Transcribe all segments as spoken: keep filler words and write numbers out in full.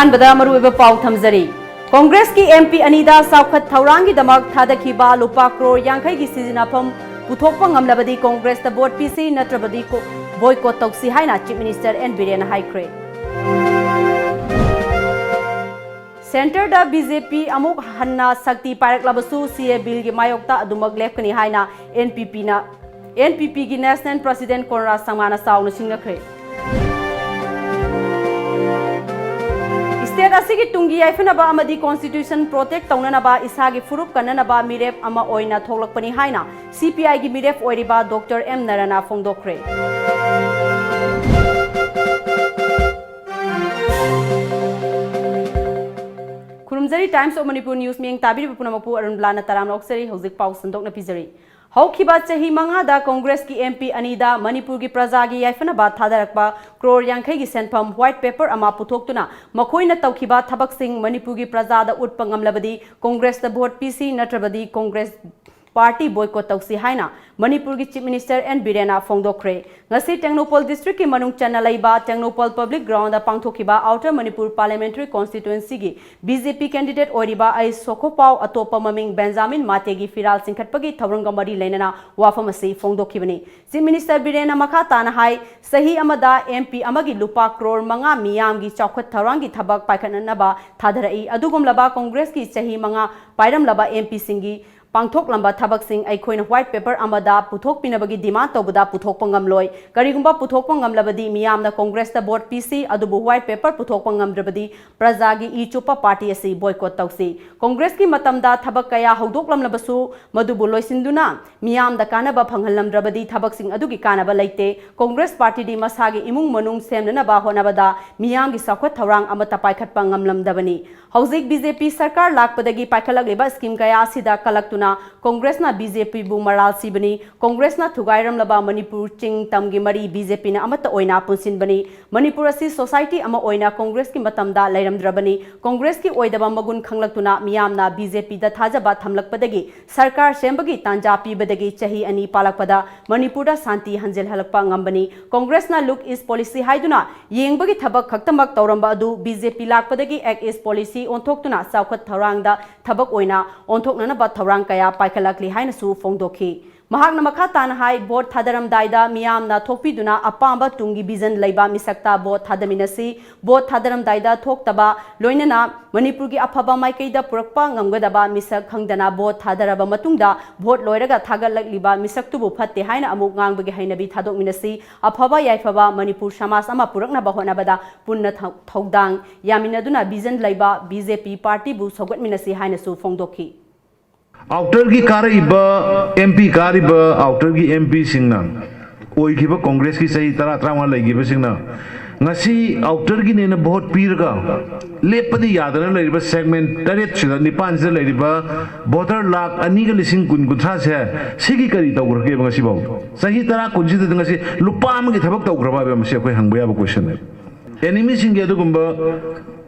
ꯑꯍꯥꯟꯕꯗ ꯃꯔꯨꯑꯣꯏꯕ ꯄꯥꯎ ꯊꯝꯖꯔꯤ꯫ ꯀꯣꯡꯒ꯭ꯔꯦꯁꯀꯤ ꯑꯦꯝ ꯄꯤ ꯑꯅꯤꯗ ꯆꯥꯎꯈꯠ ꯊꯧꯔꯥꯡꯒꯤꯗꯃꯛ ꯊꯥꯗꯈꯤꯕ ꯂꯨꯄꯥ ꯀ꯭ꯔꯣꯔ ꯌꯥꯡꯈꯩꯒꯤ ꯁꯤꯖꯤꯟꯅꯐꯝ ꯄꯨꯊꯣꯛꯄ ꯉꯝꯂꯕꯗꯤ ꯀꯣꯡꯒ꯭ꯔꯦꯁꯇ ꯚꯣꯠ ꯄꯤꯁꯤ, ꯅꯠꯇ꯭ꯔꯕꯗꯤ ꯀꯣ-, ꯕꯣꯏꯀꯣꯠ ꯇꯧꯁꯤ ꯍꯥꯏꯅ ꯆꯤꯐ ꯃꯤꯅꯤꯁꯇꯔ ꯑꯦꯟ ꯕꯤꯔꯦꯟꯅ ꯍꯥꯏꯈ꯭ꯔꯦ꯫ ꯁꯦꯟꯇꯔꯗ ꯕꯤ ꯖꯦ ꯄꯤ ꯑꯃꯨꯛ ꯍꯟꯅ ꯁꯛꯇꯤ ꯄꯥꯏꯔꯛꯂꯕꯁꯨ ꯁꯤ ꯑꯦ ꯕꯤꯜꯒꯤ ꯃꯥꯌꯣꯛꯇ ꯑꯗꯨꯃꯛ ꯂꯦꯞꯀꯅꯤ ꯍꯥꯏꯅ ꯑꯦꯟ ꯄꯤ ꯄꯤꯅ, ꯑꯦꯟ ꯄꯤ ꯄꯤꯒꯤ ꯅꯦꯁꯅꯦꯜ ꯄ꯭ꯔꯁꯤꯗꯦꯟ ꯀꯣꯟꯔꯥꯗ ꯁꯪꯃꯥꯅ ꯆꯥꯎꯅ ꯁꯤꯡꯅꯈ꯭ꯔꯦ꯫ ꯁ꯭ꯇꯦꯠ ꯑꯁꯤꯒꯤ ꯇꯨꯡꯒꯤ ꯌꯥꯏꯐꯅꯕ ꯑꯃꯗꯤ ꯀꯣꯟꯁꯇꯤꯇ꯭ꯌꯨꯁꯟ ꯄ꯭ꯔꯣꯇꯦꯛ ꯇꯧꯅꯅꯕ ꯏꯁꯥꯒꯤ ꯐꯨꯔꯨꯞ ꯀꯟꯅꯅꯕ ꯃꯤꯔꯦꯞ ꯑꯃ ꯑꯣꯏꯅ ꯊꯣꯛꯂꯛꯄꯅꯤ ꯍꯥꯏꯅ ꯁꯤ ꯄꯤ ꯑꯥꯏꯒꯤ ꯃꯤꯔꯦꯞ ꯑꯣꯏꯔꯤꯕ ꯗꯣꯛꯇꯔ ꯑꯦꯝ ꯅꯔꯅ ꯐꯣꯡꯗꯣꯛꯈ꯭ꯔꯦ꯫ ꯈꯨꯔꯨꯝꯖꯔꯤ꯫ Times of Manipur News ꯃꯤꯠꯌꯦꯡ ꯇꯥꯕꯤꯔꯤꯕ ꯄꯨꯝꯅꯃꯛꯄꯨ ꯑꯔꯨꯟꯕꯂꯥꯅ ꯇꯔꯥꯝꯅ ꯑꯣꯛꯆꯔꯤ꯫ ꯍꯧꯖꯤꯛ ꯄꯥꯎ ꯁꯟꯗꯣꯛꯅ ꯄꯤꯖꯔꯤ꯫ ꯍꯧꯈꯤꯕ ꯆꯍꯤ ꯃꯉꯥꯗ ꯀꯣꯡꯒ꯭ꯔꯦꯁꯀꯤ ꯑꯦꯝ ꯄꯤ ꯑꯅꯤꯗ ꯃꯅꯤꯄꯨꯔꯒꯤ ꯄ꯭ꯔꯖꯥꯒꯤ ꯌꯥꯏꯐꯅꯕ ꯊꯥꯗꯔꯛꯄ ꯀ꯭ꯔꯣꯔ ꯌꯥꯡꯈꯩꯒꯤ ꯁꯦꯟꯐꯝ ꯋꯥꯏꯠ ꯄꯦꯄꯔ ꯑꯃ ꯄꯨꯊꯣꯛꯇꯨꯅ ꯃꯈꯣꯏꯅ ꯇꯧꯈꯤꯕ ꯊꯕꯛꯁꯤꯡ ꯃꯅꯤꯄꯨꯔꯒꯤ ꯄ꯭ꯔꯖꯥꯗ ꯎꯠꯄ ꯉꯝꯂꯕꯗꯤ ꯀꯣꯡꯒ꯭ꯔꯦꯁꯇ ꯚꯣꯠ ꯄꯤꯁꯤ, ꯅꯠꯇ꯭ꯔꯕꯗꯤ ꯀꯣꯡꯒ꯭ꯔꯦꯁ ꯄꯥꯔꯇꯤ ꯕꯣꯏꯀꯣꯠ ꯇꯧꯁꯤ ꯍꯥꯏꯅ ꯃꯅꯤꯄꯨꯔꯒꯤ ꯆꯤꯐ ꯃꯤꯅꯤꯁꯇꯔ ꯑꯦꯟ ꯕꯤꯔꯦꯟꯅ ꯐꯣꯡꯗꯣꯛꯈ꯭ꯔꯦ꯫ ꯉꯁꯤ ꯇꯦꯡꯅꯧꯄꯜ ꯗꯤꯁꯇ꯭ꯔꯤꯛꯀꯤ ꯃꯅꯨꯡ ꯆꯟꯅ ꯂꯩꯕ ꯇꯦꯡꯅꯧꯄꯜ ꯄꯕ꯭ꯂꯤꯛ ꯒ꯭ꯔꯥꯎꯟꯗ ꯄꯥꯡꯊꯣꯛꯈꯤꯕ ꯑꯥꯎꯇꯔ ꯃꯅꯤꯄꯨꯔ ꯄꯥꯔꯂꯤꯌꯥꯃꯦꯟꯇꯔꯤ ꯀꯣꯟꯁꯇꯤꯇ꯭ꯋꯦꯟꯁꯤꯒꯤ ꯕꯤ ꯖꯦ ꯄꯤ ꯀꯦꯟꯗꯤꯗꯦꯠ ꯑꯣꯏꯔꯤꯕ ꯑꯩ ꯁꯣꯈꯣꯄꯥꯎ ꯑꯇꯣꯞꯄ ꯃꯃꯤꯡ ꯕꯦꯟꯖꯥꯃꯤꯟ ꯃꯥꯇꯦꯒꯤ ꯐꯤꯔꯥꯜ ꯆꯤꯡꯈꯠꯄꯒꯤ ꯊꯧꯔꯝꯒ ꯃꯔꯤ ꯂꯩꯅꯅ ꯋꯥꯐꯝ ꯑꯁꯤ ꯐꯣꯡꯗꯣꯛꯈꯤꯕꯅꯤ꯫ ꯆꯤꯐ ꯃꯤꯅꯤꯁꯇꯔ ꯕꯤꯔꯦꯟꯅ ꯃꯈꯥ ꯇꯥꯅ ꯍꯥꯏ, ꯆꯍꯤ ꯑꯃꯗ ꯑꯦꯝ ꯄꯤ ꯑꯃꯒꯤ ꯂꯨꯄꯥ ꯀ꯭ꯔꯣꯔ ꯃꯉꯥ ꯃꯤꯌꯥꯝꯒꯤ ꯆꯥꯎꯈꯠ ꯊꯧꯔꯥꯡꯒꯤ ꯊꯕꯛ ꯄꯥꯏꯈꯠꯅꯅꯕ ꯊꯥꯗꯔꯛꯏ꯫ ꯑꯗꯨꯒꯨꯝꯂꯕ ꯀꯣꯡꯒ꯭ꯔꯦꯁꯀꯤ ꯆꯍꯤ ꯃꯉꯥ ꯄꯥꯏꯔꯝꯂꯕ ꯑꯦꯝ ꯄꯤꯁꯤꯡꯒꯤ ꯄꯥꯡꯊꯣꯛꯂꯝꯕ ꯊꯕꯛꯁꯤꯡ ꯑꯩꯈꯣꯏꯅ ꯋꯥꯏꯠ ꯄꯦꯄꯔ ꯑꯃꯗ ꯄꯨꯊꯣꯛꯄꯤꯅꯕꯒꯤ ꯗꯤꯃꯥꯟ ꯇꯧꯕꯗ ꯄꯨꯊꯣꯛꯄ ꯉꯝꯂꯣꯏ꯫ ꯀꯔꯤꯒꯨꯝꯕ ꯄꯨꯊꯣꯛꯄ ꯉꯝꯂꯕꯗꯤ ꯃꯤꯌꯥꯝꯅ ꯀꯣꯡꯒ꯭ꯔꯦꯁꯇ ꯚꯣꯠ ꯄꯤꯁꯤ, ꯑꯗꯨꯕꯨ ꯋꯥꯏꯠ ꯄꯦꯄꯔ ꯄꯨꯊꯣꯛꯄ ꯉꯝꯗ꯭ꯔꯕꯗꯤ ꯄ꯭ꯔꯖꯥꯒꯤ ꯏ ꯆꯨꯞꯄ ꯄꯥꯔꯇꯤ ꯑꯁꯤ ꯕꯣꯏꯀꯣꯠ ꯇꯧꯁꯤ꯫ ꯀꯣꯡꯒ꯭ꯔꯦꯁꯀꯤ ꯃꯇꯝꯗ ꯊꯕꯛ ꯀꯌꯥ ꯍꯧꯗꯣꯛꯂꯝꯂꯕꯁꯨ ꯃꯗꯨꯕꯨ ꯂꯣꯏꯁꯤꯟꯗꯨꯅ ꯃꯤꯌꯥꯝꯗ ꯀꯥꯟꯅꯕ ꯐꯪꯍꯜꯂꯝꯗ꯭ꯔꯕꯗꯤ ꯊꯕꯛꯁꯤꯡ ꯑꯗꯨꯒꯤ ꯀꯥꯟꯅꯕ ꯂꯩꯇꯦ꯫ ꯀꯣꯡꯒ꯭ꯔꯦꯁ ꯄꯥꯔꯇꯤꯗꯤ ꯃꯁꯥꯒꯤ ꯏꯃꯨꯡ ꯃꯅꯨꯡ ꯁꯦꯝꯅꯅꯕ ꯍꯣꯠꯅꯕꯗ ꯃꯤꯌꯥꯝꯒꯤ ꯆꯥꯎꯈꯠ ꯊꯧꯔꯥꯡ ꯑꯃꯠꯇ ꯄꯥꯏꯈꯠꯄ ꯉꯝꯂꯝꯗꯕꯅꯤ꯫ ꯍꯧꯖꯤꯛ ꯕꯤ ꯖꯦ ꯄꯤ ꯁꯔꯀꯥꯔ ꯂꯥꯛꯄꯗꯒꯤ ꯄꯥꯏꯈꯠꯂꯛꯂꯤꯕ ꯁ꯭ꯀꯤꯝ ꯀꯌꯥ ꯑꯁꯤꯗ ꯀꯂꯛꯇꯨꯅ ꯀꯣꯡꯒ꯭ꯔꯦꯁꯅ ꯕꯤ ꯖꯦ ꯄꯤꯕꯨ ꯃꯔꯥꯜ ꯁꯤꯕꯅꯤ꯫ ꯀꯣꯡꯒ꯭ꯔꯦꯁꯅ ꯊꯨꯒꯥꯏꯔꯝꯂꯕ ꯃꯅꯤꯄꯨꯔ ꯆꯤꯡ ꯇꯝꯒꯤ ꯃꯔꯤ ꯕꯤ ꯖꯦ ꯄꯤꯅ ꯑꯃꯠꯇ ꯑꯣꯏꯅ ꯄꯨꯟꯁꯤꯟꯕꯅꯤ꯫ ꯃꯅꯤꯄꯨꯔ ꯑꯁꯤ ꯁꯣꯁꯥꯏꯇꯤ ꯑꯃ ꯑꯣꯏꯅ ꯀꯣꯡꯒ꯭ꯔꯦꯁꯀꯤ ꯃꯇꯝꯗ ꯂꯩꯔꯝꯗ꯭ꯔꯕꯅꯤ꯫ ꯀꯣꯡꯒ꯭ꯔꯦꯁꯀꯤ ꯑꯣꯏꯗꯕ ꯃꯒꯨꯟ ꯈꯪꯂꯛꯇꯨꯅ ꯃꯤꯌꯥꯝꯅ ꯕꯤ ꯖꯦ ꯄꯤꯗ ꯊꯥꯖꯕ ꯊꯝꯂꯛꯄꯗꯒꯤ, ꯁꯔꯀꯥꯔ ꯁꯦꯝꯕꯒꯤ ꯇꯥꯟꯖꯥ ꯄꯤꯕꯗꯒꯤ ꯆꯍꯤ ꯑꯅꯤ ꯄꯥꯂꯛꯄꯗ ꯃꯅꯤꯄꯨꯔꯗ ꯁꯥꯟꯇꯤ ꯍꯟꯖꯤꯜꯍꯜꯂꯛꯄ ꯉꯝꯕꯅꯤ꯫ ꯀꯣꯡꯒ꯭ꯔꯦꯁꯅ Look East Policy ꯍꯥꯏꯗꯨꯅ ꯌꯦꯡꯕꯒꯤ ꯊꯕꯛ ꯈꯛꯇꯃꯛ ꯇꯧꯔꯝꯕ ꯑꯗꯨ ꯕꯤ ꯖꯦ ꯄꯤ ꯂꯥꯛꯄꯗꯒꯤ Act East Policy ꯑꯣꯟꯊꯣꯛꯇꯨꯅ ꯆꯥꯎꯈꯠ ꯊꯧꯔꯥꯡꯗ ꯊꯕꯛ ꯑꯣꯏꯅ ꯑꯣꯟꯊꯣꯛꯅꯅꯕ ꯊꯧꯔꯥꯡ ꯀꯌꯥ ꯄꯥꯏꯈꯠꯂꯛꯂꯤ ꯍꯥꯏꯅꯁꯨ ꯐꯣꯡꯗꯣꯛꯈꯤ꯫ ꯃꯍꯥꯛꯅ ꯃꯈꯥ ꯇꯥꯅ ꯍꯥꯏ, ꯚꯣꯠ ꯊꯥꯗꯔꯝꯗꯥꯏꯗ ꯃꯤꯌꯥꯝꯅ ꯊꯣꯛꯄꯤꯗꯨꯅ ꯑꯄꯥꯝꯕ ꯇꯨꯡꯒꯤ vision ꯂꯩꯕ ꯃꯤꯁꯛꯇ ꯚꯣꯠ ꯊꯥꯗꯃꯤꯟꯅꯁꯤ꯫ ꯚꯣꯠ ꯊꯥꯗꯔꯝꯗꯥꯏꯗ ꯊꯣꯛꯇꯕ, ꯂꯣꯏꯅꯅ ꯃꯅꯤꯄꯨꯔꯒꯤ ꯑꯐꯕ ꯃꯥꯏꯀꯩꯗ ꯄꯨꯔꯛꯄ ꯉꯝꯒꯗꯕ ꯃꯤꯁꯛ ꯈꯪꯗꯅ ꯚꯣꯠ ꯊꯥꯗꯔꯕ ꯃꯇꯨꯡꯗ ꯚꯣꯠ ꯂꯣꯏꯔꯒ ꯊꯥꯒꯠꯂꯛꯂꯤꯕ ꯃꯤꯁꯛꯇꯨꯕꯨ ꯐꯠꯇꯦ ꯍꯥꯏꯅ ꯑꯃꯨꯛ ꯉꯥꯡꯕꯒꯤ ꯍꯩꯅꯕꯤ ꯊꯥꯗꯣꯛꯃꯤꯟꯅꯁꯤ꯫ ꯑꯐꯕ ꯌꯥꯏꯐꯕ ꯃꯅꯤꯄꯨꯔ ꯁꯃꯥꯖ ꯑꯃ ꯄꯨꯔꯛꯅꯕ ꯍꯣꯠꯅꯕꯗ ꯄꯨꯟꯅ ꯊꯧ-, ꯊꯧꯗꯥꯡ ꯌꯥꯃꯤꯟꯅꯗꯨꯅ vision ꯂꯩꯕ ꯕꯤ ꯖꯦ ꯄꯤ ꯄꯥꯔꯇꯤꯕꯨ ꯁꯧꯒꯠꯃꯤꯟꯅꯁꯤ ꯍꯥꯏꯅꯁꯨ ꯐꯣꯡꯗꯣꯛꯈꯤ꯫ ꯑꯥꯎꯇꯔꯒꯤ ꯀꯥꯔꯛꯏꯕ ꯑꯦꯝ ꯄꯤ ꯀꯥꯔꯤꯕ ꯑꯥꯎꯇꯔꯒꯤ ꯑꯦꯝ ꯄꯤꯁꯤꯡꯅ ꯑꯣꯏꯈꯤꯕ ꯀꯣꯡꯒ꯭ꯔꯦꯁꯀꯤ ꯆꯍꯤ ꯇꯔꯥ ꯇꯔꯥꯃꯉꯥ ꯂꯩꯈꯤꯕꯁꯤꯡꯅ ꯉꯁꯤ ꯑꯥꯎꯇꯔꯒꯤꯅꯦꯅ ꯚꯣꯠ ꯄꯤꯔꯒ ꯂꯦꯞꯄꯗꯤ ꯌꯥꯗꯅ ꯂꯩꯔꯤꯕ ꯁꯦꯒꯃꯦꯟ ꯇꯔꯦꯠꯁꯤꯗ ꯅꯤꯄꯥꯟꯁꯤꯗ ꯂꯩꯔꯤꯕ ꯚꯣꯇꯔ ꯂꯥꯈ ꯑꯅꯤꯒ ꯂꯤꯁꯤꯡ ꯀꯨꯟ ꯀꯨꯟꯊ꯭ꯔꯥꯁꯦ ꯁꯤꯒꯤ ꯀꯔꯤ ꯇꯧꯈ꯭ꯔꯒꯦꯕ ꯉꯁꯤꯐꯥꯎ? ꯆꯍꯤ ꯇꯔꯥ ꯀꯨꯟꯁꯤꯗ ꯉꯁꯤ ꯂꯨꯄꯥ ꯑꯃꯒꯤ ꯊꯕꯛ ꯇꯧꯈ꯭ꯔꯕ ꯍꯥꯏꯕ ꯃꯁꯤ ꯑꯩꯈꯣꯏ ꯍꯪꯕ ꯌꯥꯕ ꯀꯣꯏꯁꯟꯅꯤ꯫ ꯑꯦꯅꯤꯃꯤꯁꯤꯡꯒꯤ ꯑꯗꯨꯒꯨꯝꯕ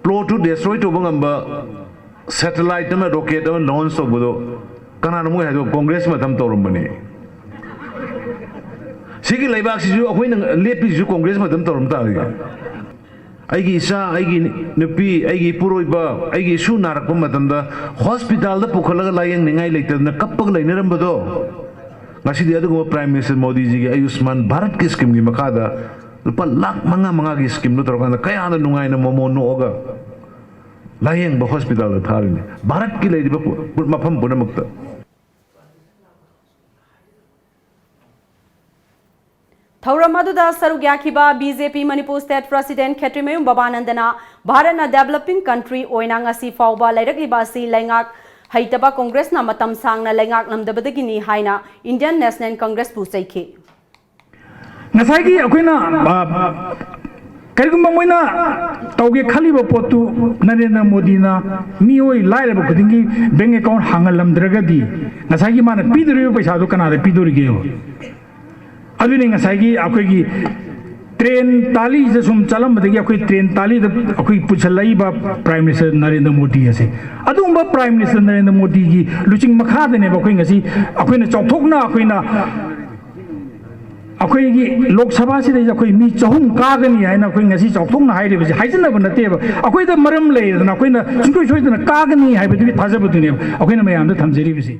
ꯄ꯭ꯂꯣꯠꯇꯨ ꯗꯦꯁꯇ꯭ꯔꯣꯏ ꯇꯧꯕ ꯉꯝꯕ ꯁꯦꯇꯦꯂꯥꯏꯠ ꯑꯃ, ꯔꯣꯀꯦꯠ ꯑꯃ ꯂꯣꯟꯆ ꯇꯧꯕꯗꯣ ꯀꯅꯥꯅꯣ ꯃꯣꯏ ꯍꯥꯏꯗꯣ? ꯀꯣꯡꯒ꯭ꯔꯦꯁ ꯃꯇꯝ ꯇꯧꯔꯝꯕꯅꯤ꯫ ꯁꯤꯒꯤ ꯂꯩꯕꯥꯛꯁꯤꯁꯨ ꯑꯩꯈꯣꯏꯅ ꯂꯦꯞꯄꯤꯁꯤꯁꯨ ꯀꯣꯡꯒ꯭ꯔꯦꯁ ꯃꯇꯝ ꯇꯧꯔꯝ ꯇꯥꯔꯦ꯫ ꯑꯩꯒꯤ ꯏꯆꯥ, ꯑꯩꯒꯤ ꯅꯨꯄꯤ, ꯑꯩꯒꯤ ꯏꯄꯨꯔꯣꯏꯕ, ꯑꯩꯒꯤ ꯏꯁꯨ ꯅꯥꯔꯛꯄ ꯃꯇꯝꯗ ꯍꯣꯁꯄꯤꯇꯥꯜꯗ ꯄꯨꯈꯠꯂꯒ ꯂꯥꯌꯦꯡꯅꯤꯡꯉꯥꯏ ꯂꯩꯇꯗꯅ ꯀꯞꯄꯒ ꯂꯩꯅꯔꯝꯕꯗꯣ, ꯉꯁꯤꯗꯤ ꯑꯗꯨꯒꯨꯝꯕ ꯄ꯭ꯔꯥꯏꯝ ꯃꯤꯅꯤꯁꯇꯔ ꯃꯣꯗꯤꯖꯤꯒꯤ ꯑꯌꯨꯁꯃꯥꯟ ꯚꯥꯔꯠꯀꯤ ꯁ꯭ꯀꯤꯝꯒꯤ ꯃꯈꯥꯗ ꯂꯨꯄꯥ ꯂꯥꯈ ꯃꯉꯥ ꯃꯉꯥꯒꯤ ꯁ꯭ꯀꯤꯝꯗꯣ ꯇꯧꯔꯀꯥꯟꯗ ꯀꯌꯥꯗ ꯅꯨꯡꯉꯥꯏꯅ ꯃꯣꯃꯣ ꯅꯣꯛꯑꯒ ꯂꯥꯌꯦꯡꯕ ꯍꯣꯁꯄꯤꯇꯥꯜꯗ ꯊꯥꯔꯤꯅꯤ꯫ ꯚꯥꯔꯠꯀꯤ ꯂꯩꯔꯤꯕ ꯄꯨ-, ꯄꯨ-, ꯃꯐꯝ ꯄꯨꯝꯅꯃꯛꯇ꯫ ꯊꯧꯔꯝ ꯑꯗꯨꯗ ꯁꯔꯨꯛ ꯌꯥꯈꯤꯕ ꯕꯤ ꯖꯦ ꯄꯤ ꯃꯅꯤꯄꯨꯔ ꯁ꯭ꯇꯦꯠ ꯄ꯭ꯔꯁꯤꯗꯦꯟꯠ ꯈꯦꯇ꯭ꯔꯤꯃꯌꯨꯝ ꯕꯕꯥꯅꯟꯗꯅ ꯚꯥꯔꯠꯅ ꯗꯦꯕꯂꯞꯄꯤꯡ ꯀꯟꯇ꯭ꯔꯤ ꯑꯣꯏꯅ ꯉꯁꯤ ꯐꯥꯎꯕ ꯂꯩꯔꯛꯂꯤꯕ ꯑꯁꯤ ꯂꯩꯉꯥꯛ ꯍꯩꯇꯕ ꯀꯣꯡꯒ꯭ꯔꯦꯁꯅ ꯃꯇꯝ ꯁꯥꯡꯅ ꯂꯩꯉꯥꯛꯂꯝꯗꯕꯗꯒꯤꯅꯤ ꯍꯥꯏꯅ ꯏꯟꯗꯤꯌꯟ ꯅꯦꯁꯅꯦꯜ ꯀꯪꯒ꯭ꯔꯦꯁꯄꯨ ꯆꯩꯈꯤ꯫ ꯉꯁꯥꯏꯒꯤ ꯑꯩꯈꯣꯏꯅ ꯑ, ꯀꯔꯤꯒꯨꯝꯕ ꯃꯣꯏꯅ ꯇꯧꯒꯦ ꯈꯜꯂꯤꯕ ꯄꯣꯠꯇꯨ ꯅꯔꯦꯟꯗ꯭ꯔ ꯃꯣꯗꯤꯅ ꯃꯤꯑꯣꯏ ꯂꯥꯏꯔꯕ ꯈꯨꯗꯤꯡꯒꯤ ꯕꯦꯡ ꯑꯦꯀꯥꯎꯟ ꯍꯥꯡꯍꯜꯂꯝꯗ꯭ꯔꯒꯗꯤ ꯉꯁꯥꯏꯒꯤ ꯃꯥꯅ ꯄꯤꯗꯣꯔꯤꯕ ꯄꯩꯁꯥꯗꯨ ꯀꯅꯥꯗ ꯄꯤꯗꯣꯔꯤꯒꯦꯕ? ꯑꯗꯨꯅꯤ ꯉꯁꯥꯏꯒꯤ ꯑꯩꯈꯣꯏꯒꯤ ꯇ꯭ꯔꯦꯟ ꯇꯥꯂꯤꯁꯤꯗ ꯁꯨꯝ ꯆꯠꯂꯝꯕꯗꯒꯤ ꯑꯩꯈꯣꯏ ꯇ꯭ꯔꯦꯟ ꯇꯥꯂꯤꯗ ꯑꯩꯈꯣꯏ ꯄꯨꯁꯜꯂꯛꯏꯕ ꯄ꯭ꯔꯥꯏꯝ ꯃꯤꯅꯤꯁꯇꯔ ꯅꯔꯦꯟꯗ꯭ꯔ ꯃꯣꯗꯤ ꯑꯁꯦ꯫ ꯑꯗꯨꯒꯨꯝꯕ ꯄ꯭ꯔꯥꯏꯝ ꯃꯤꯅꯤꯁꯇꯔ ꯅꯔꯦꯟꯗ꯭ꯔ ꯃꯣꯗꯤꯒꯤ ꯂꯨꯆꯤꯡ ꯃꯈꯥꯗꯅꯦꯕ ꯑꯩꯈꯣꯏ ꯉꯁꯤ ꯑꯩꯈꯣꯏꯅ ꯆꯥꯎꯊꯣꯛꯅ ꯑꯩꯈꯣꯏꯅ ꯑꯩꯈꯣꯏꯒꯤ ꯂꯣꯛ ꯁꯚꯥꯁꯤꯗꯩꯁꯤꯗ ꯑꯩꯈꯣꯏ ꯃꯤ ꯆꯍꯨꯝ ꯀꯥꯒꯅꯤ ꯍꯥꯏꯅ ꯑꯩꯈꯣꯏ ꯉꯁꯤ ꯆꯥꯎꯊꯣꯛꯅ ꯍꯥꯏꯔꯤꯕꯁꯤ ꯍꯥꯏꯖꯅꯕ ꯅꯠꯇꯦꯕ꯫ ꯑꯩꯈꯣꯏꯗ ꯃꯔꯝ ꯂꯩꯔꯗꯅ ꯑꯩꯈꯣꯏꯅ ꯁꯨꯡꯁꯣꯏ ꯁꯣꯏꯗꯅ ꯀꯥꯒꯅꯤ ꯍꯥꯏꯕꯗꯨꯒꯤ ꯊꯥꯖꯕꯗꯨꯅꯦꯕ ꯑꯩꯈꯣꯏꯅ ꯃꯌꯥꯝꯗ ꯊꯝꯖꯔꯤꯕꯁꯤ꯫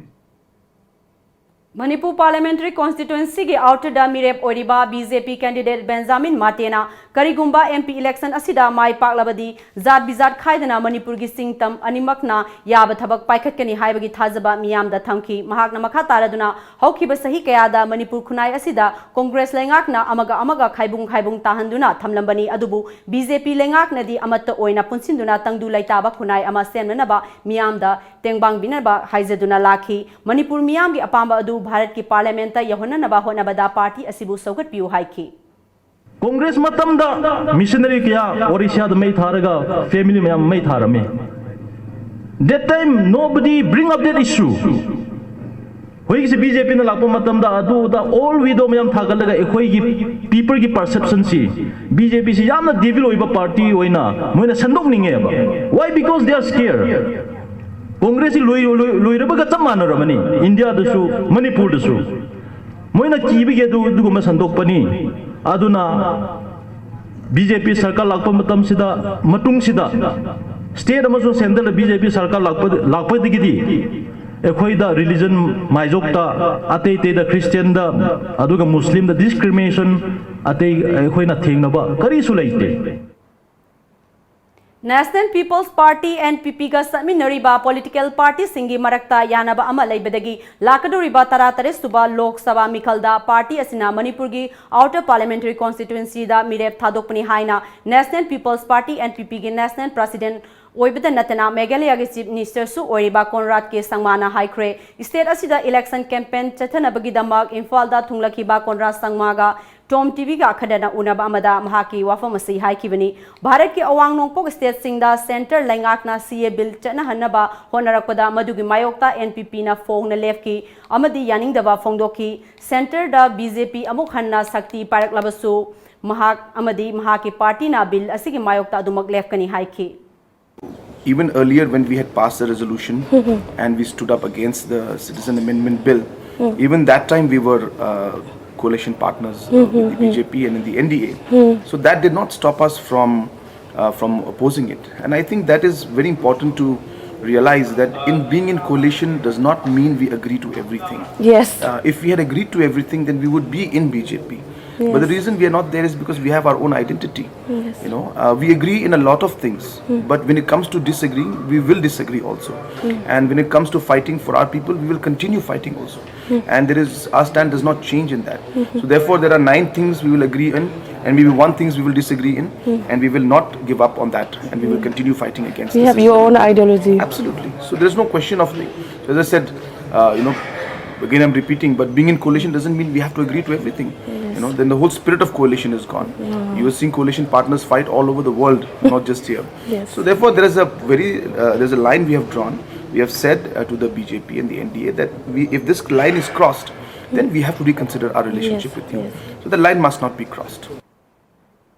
ꯃꯅꯤꯄꯨꯔ ꯄꯥꯔꯂꯤꯌꯥꯃꯦꯟꯇꯔꯤ ꯀꯣꯟꯁꯇꯤꯇ꯭ꯋꯦꯟꯁꯤꯒꯤ ꯑꯥꯎꯇꯔꯗ ꯃꯤꯔꯦꯞ ꯑꯣꯏꯔꯤꯕ B J P candidate Benjamin ꯃꯥꯇꯦꯅ ꯀꯔꯤꯒꯨꯝꯕ ꯑꯦꯝ ꯄꯤ ꯏꯂꯦꯛꯁꯟ ꯑꯁꯤꯗ ꯃꯥꯏ ꯄꯥꯛꯂꯕꯗꯤ ꯖꯥꯠ ꯕꯤꯖꯥꯠ ꯈꯥꯏꯗꯅ ꯃꯅꯤꯄꯨꯔꯒꯤ ꯆꯤꯡ ꯇꯝ ꯑꯅꯤꯃꯛꯅ ꯌꯥꯕ ꯊꯕꯛ ꯄꯥꯏꯈꯠꯀꯅꯤ ꯍꯥꯏꯕꯒꯤ ꯊꯥꯖꯕ ꯃꯤꯌꯥꯝꯗ ꯊꯝꯈꯤ꯫ ꯃꯍꯥꯛꯅ ꯃꯈꯥ ꯇꯥꯔꯗꯨꯅ ꯍꯧꯈꯤꯕ ꯆꯍꯤ ꯀꯌꯥꯗ ꯃꯅꯤꯄꯨꯔ ꯈꯨꯟꯅꯥꯏ ꯑꯁꯤꯗ ꯀꯣꯡꯒ꯭ꯔꯦꯁ ꯂꯩꯉꯥꯛꯅ ꯑꯃꯒ ꯑꯃꯒ ꯈꯥꯏꯕꯨꯡ ꯈꯥꯏꯕꯨꯡ ꯇꯥꯍꯟꯗꯨꯅ ꯊꯝꯂꯝꯕꯅꯤ, ꯑꯗꯨꯕꯨ ꯕꯤ ꯖꯦ ꯄꯤ ꯂꯩꯉꯥꯛꯅꯗꯤ ꯑꯃꯠꯇ ꯑꯣꯏꯅ ꯄꯨꯟꯁꯤꯟꯗꯨꯅ ꯇꯪꯗꯨ ꯂꯩꯇꯥꯕ ꯈꯨꯟꯅꯥꯏ ꯑꯃ ꯁꯦꯝꯅꯅꯕ ꯃꯤꯌꯥꯝꯗ ꯇꯦꯡꯕꯥꯡꯕꯤꯅꯕ ꯍꯥꯏꯖꯗꯨꯅ ꯂꯥꯛꯈꯤ꯫ ꯃꯅꯤꯄꯨꯔ ꯃꯤꯌꯥꯝꯒꯤ ꯑꯄꯥꯝꯕ ꯑꯗꯨ ꯚꯥꯔꯠꯀꯤ ꯄꯥꯔꯂꯤꯌꯥꯃꯦꯟꯇ ꯌꯧꯍꯟꯅꯅꯕ ꯍꯣꯠꯅꯕꯗ ꯄꯥꯔꯇꯤ ꯑꯁꯤꯕꯨ ꯁꯧꯒꯠꯄꯤꯌꯨ ꯍꯥꯏꯈꯤ꯫ ꯀꯣꯡꯒ꯭ꯔꯦꯁ ꯃꯇꯝꯗ ꯃꯤꯁꯅꯔꯤ ꯀꯌꯥ ꯑꯣꯔꯤꯁꯥꯗ ꯃꯩ ꯊꯥꯔꯒ ꯐꯦꯃꯤꯂꯤ ꯃꯌꯥꯝ ꯃꯩ ꯊꯥꯔꯝꯃꯤ꯫ That time nobody bring up that issue. ꯍꯧꯖꯤꯛꯁꯤ ꯕꯤ ꯖꯦ ꯄꯤꯅ ꯂꯥꯛꯄ ꯃꯇꯝꯗ ꯑꯗꯨꯗ ꯑꯣꯜ ꯋꯤꯗꯣ ꯃꯌꯥꯝ ꯊꯥꯒꯠꯂꯒ ꯑꯩꯈꯣꯏꯒꯤ ꯄꯤꯄꯜꯒꯤ ꯄꯔꯁꯦꯞꯁꯟꯁꯤ ꯕꯤ ꯖꯦ ꯄꯤꯁꯤ ꯌꯥꯝꯅ ꯗꯤꯚꯤꯜ ꯑꯣꯏꯕ ꯄꯥꯔꯇꯤ ꯑꯣꯏꯅ ꯃꯣꯏꯅ ꯁꯟꯗꯣꯛꯅꯤꯡꯉꯦꯕ꯫ Why? Because they are scared. ꯀꯣꯡꯒ꯭ꯔꯦꯁꯁꯤ ꯂꯣꯏ- ꯂꯣꯏ- ꯂꯣꯏꯔꯕꯒ ꯆꯞ ꯃꯥꯟꯅꯔꯕꯅꯤ ꯏꯟꯗꯤꯌꯥꯗꯁꯨ ꯃꯅꯤꯄꯨꯔꯗꯁꯨ꯫ ꯃꯣꯏꯅ ꯀꯤꯕꯒꯤ ꯑꯗꯨ ꯑꯗꯨꯒꯨꯝꯕ ꯁꯟꯗꯣꯛꯄꯅꯤ꯫ ꯑꯗꯨꯅ ꯕꯤ ꯖꯦ ꯄꯤ ꯁꯔꯀꯥꯔ ꯂꯥꯛꯄ ꯃꯇꯝꯁꯤꯗ ꯃꯇꯨꯡꯁꯤꯗ ꯁ꯭ꯇꯦꯠ ꯑꯃꯁꯨꯡ ꯁꯦꯟꯇꯔꯗ ꯕꯤ ꯖꯦ ꯄꯤ ꯁꯔꯀꯥꯔ ꯂꯥꯛꯄ ꯂꯥꯛꯄꯗꯒꯤꯗꯤ ꯑꯩꯈꯣꯏꯗ ꯔꯤꯂꯤꯖꯟ ꯃꯥꯏꯖꯣꯛꯇ ꯑꯇꯩ ꯑꯇꯩꯗ ꯈ꯭ꯔꯤꯁꯇꯤꯌꯟꯗ ꯑꯗꯨꯒ ꯃꯨꯁꯂꯤꯝꯗ ꯗꯤꯁꯀ꯭ꯔꯤꯃꯤꯅꯦꯁꯟ ꯑꯇꯩ ꯑꯩꯈꯣꯏꯅ ꯊꯦꯡꯅꯕ ꯀꯔꯤꯁꯨ ꯂꯩꯇꯦ꯫ National People's Party, N P P ꯒ ꯆꯠꯃꯤꯟꯅꯔꯤꯕ ꯄꯣꯂꯤꯇꯤꯀꯦꯜ ꯄꯥꯔꯇꯤꯁꯤꯡꯒꯤ ꯃꯔꯛꯇ ꯌꯥꯅꯕ ꯑꯃ ꯂꯩꯕꯗꯒꯤ ꯂꯥꯛꯀꯗꯧꯔꯤꯕ ꯇꯔꯥꯇꯔꯦꯠ ꯁꯨꯕ ꯂꯣꯛ ꯁꯚꯥ ꯃꯤꯈꯜꯗ ꯄꯥꯔꯇꯤ ꯑꯁꯤꯅ ꯃꯅꯤꯄꯨꯔꯒꯤ ꯑꯥꯎꯇꯔ ꯄꯥꯔꯂꯤꯌꯥꯃꯦꯟꯇꯔꯤ ꯀꯣꯟꯁꯇꯤꯇ꯭ꯋꯦꯟꯁꯤꯗ ꯃꯤꯔꯦꯞ ꯊꯥꯗꯣꯛꯄꯅꯤ ꯍꯥꯏꯅ National People's Party, N P P ꯒꯤ ꯅꯦꯁꯅꯦꯜ ꯄ꯭ꯔꯁꯤꯗꯦꯟꯠ ꯑꯣꯏꯕꯗ ꯅꯠꯇꯅ ꯃꯦꯘꯥꯂꯌꯥꯒꯤ ꯆꯤꯐ ꯃꯤꯅꯤꯁꯇꯔꯁꯨ ꯑꯣꯏꯔꯤꯕ ꯀꯣꯟꯔꯥꯗ ꯀꯦ ꯁꯪꯃꯥꯅ ꯍꯥꯏꯈ꯭ꯔꯦ꯫ ꯁ꯭ꯇꯦꯠ ꯑꯁꯤꯗ ꯏꯂꯦꯛꯁꯟ ꯀꯦꯝꯄꯦꯟ ꯆꯠꯊꯅꯕꯒꯤꯗꯃꯛ ꯏꯝꯐꯥꯜꯗ ꯊꯨꯡꯂꯈꯤꯕ ꯀꯣꯟꯔꯥꯗ ꯁꯪꯃꯥꯒ ꯇꯣꯝ ꯇꯤꯚꯤꯒ ꯑꯈꯟꯅꯅ ꯎꯅꯕ ꯑꯃꯗ ꯃꯍꯥꯛꯀꯤ ꯋꯥꯐꯝ ꯑꯁꯤ ꯍꯥꯏꯈꯤꯕꯅꯤ꯫ ꯚꯥꯔꯠꯀꯤ ꯑꯋꯥꯡ ꯅꯣꯡꯄꯣꯛ ꯁ꯭ꯇꯦꯠꯁꯤꯡꯗ ꯁꯦꯟꯇꯔ ꯂꯩꯉꯥꯛꯅ ꯁꯤ ꯑꯦ ꯕꯤꯜ ꯆꯠꯅꯍꯟꯅꯕ ꯍꯣꯠꯅꯔꯛꯄꯗ ꯃꯗꯨꯒꯤ ꯃꯥꯌꯣꯛꯇ ꯑꯦꯟ ꯄꯤ ꯄꯤꯅ ꯐꯣꯡꯅ ꯂꯦꯞꯈꯤ ꯑꯃꯗꯤ ꯌꯥꯅꯤꯡꯗꯕ ꯐꯣꯡꯗꯣꯛꯈꯤ꯫ ꯁꯦꯟꯇꯔꯗ ꯕꯤ ꯖꯦ ꯄꯤ ꯑꯃꯨꯛ ꯍꯟꯅ ꯁꯛꯇꯤ ꯄꯥꯏꯔꯛꯂꯕꯁꯨ ꯃꯍꯥꯛ ꯑꯃꯗꯤ ꯃꯍꯥꯛꯀꯤ ꯄꯥꯔꯇꯤꯅ ꯕꯤꯜ ꯑꯁꯤꯒꯤ ꯃꯥꯌꯣꯛꯇ ꯑꯗꯨꯃꯛ ꯂꯦꯞꯀꯅꯤ ꯍꯥꯏꯈꯤ꯫ Even earlier, when we had passed the resolution and we stood up against the Citizen Amendment Bill, even that time we were uh, coalition partners uh, with the B J P and in the N D A. So that did not stop us from uh, from opposing it. And I think that is very important to realize that in being in coalition does not mean we agree to everything. Yes. Uh, if we had agreed to everything, then we would be in B J P. But the Yes. reason we are not there is because we have our own identity. Yes. You know, uh, we agree in a lot of things, but when it comes to disagreeing, we will disagree also. And when it comes to fighting for our people, we will continue fighting also. And there is our stand does not change in that. So therefore, there are nine things we will agree in, and maybe one things we will disagree in, and we will not give up on that, and we will continue fighting against. You the have your system. Own ideology. Absolutely. So there's no question of me. So as I said, uh, you know, again I'm repeating, but being in coalition doesn't mean we have to agree to everything. You know, then the whole spirit of coalition is gone. You are seeing coalition partners fight all over the world, not just here. Yes. So therefore, there is a very uh, there's a line we have drawn. We have said uh, to the B J P and the N D A that we, if this line is crossed, then we have to reconsider our relationship Yes, with you. Yes. So the line must not be crossed.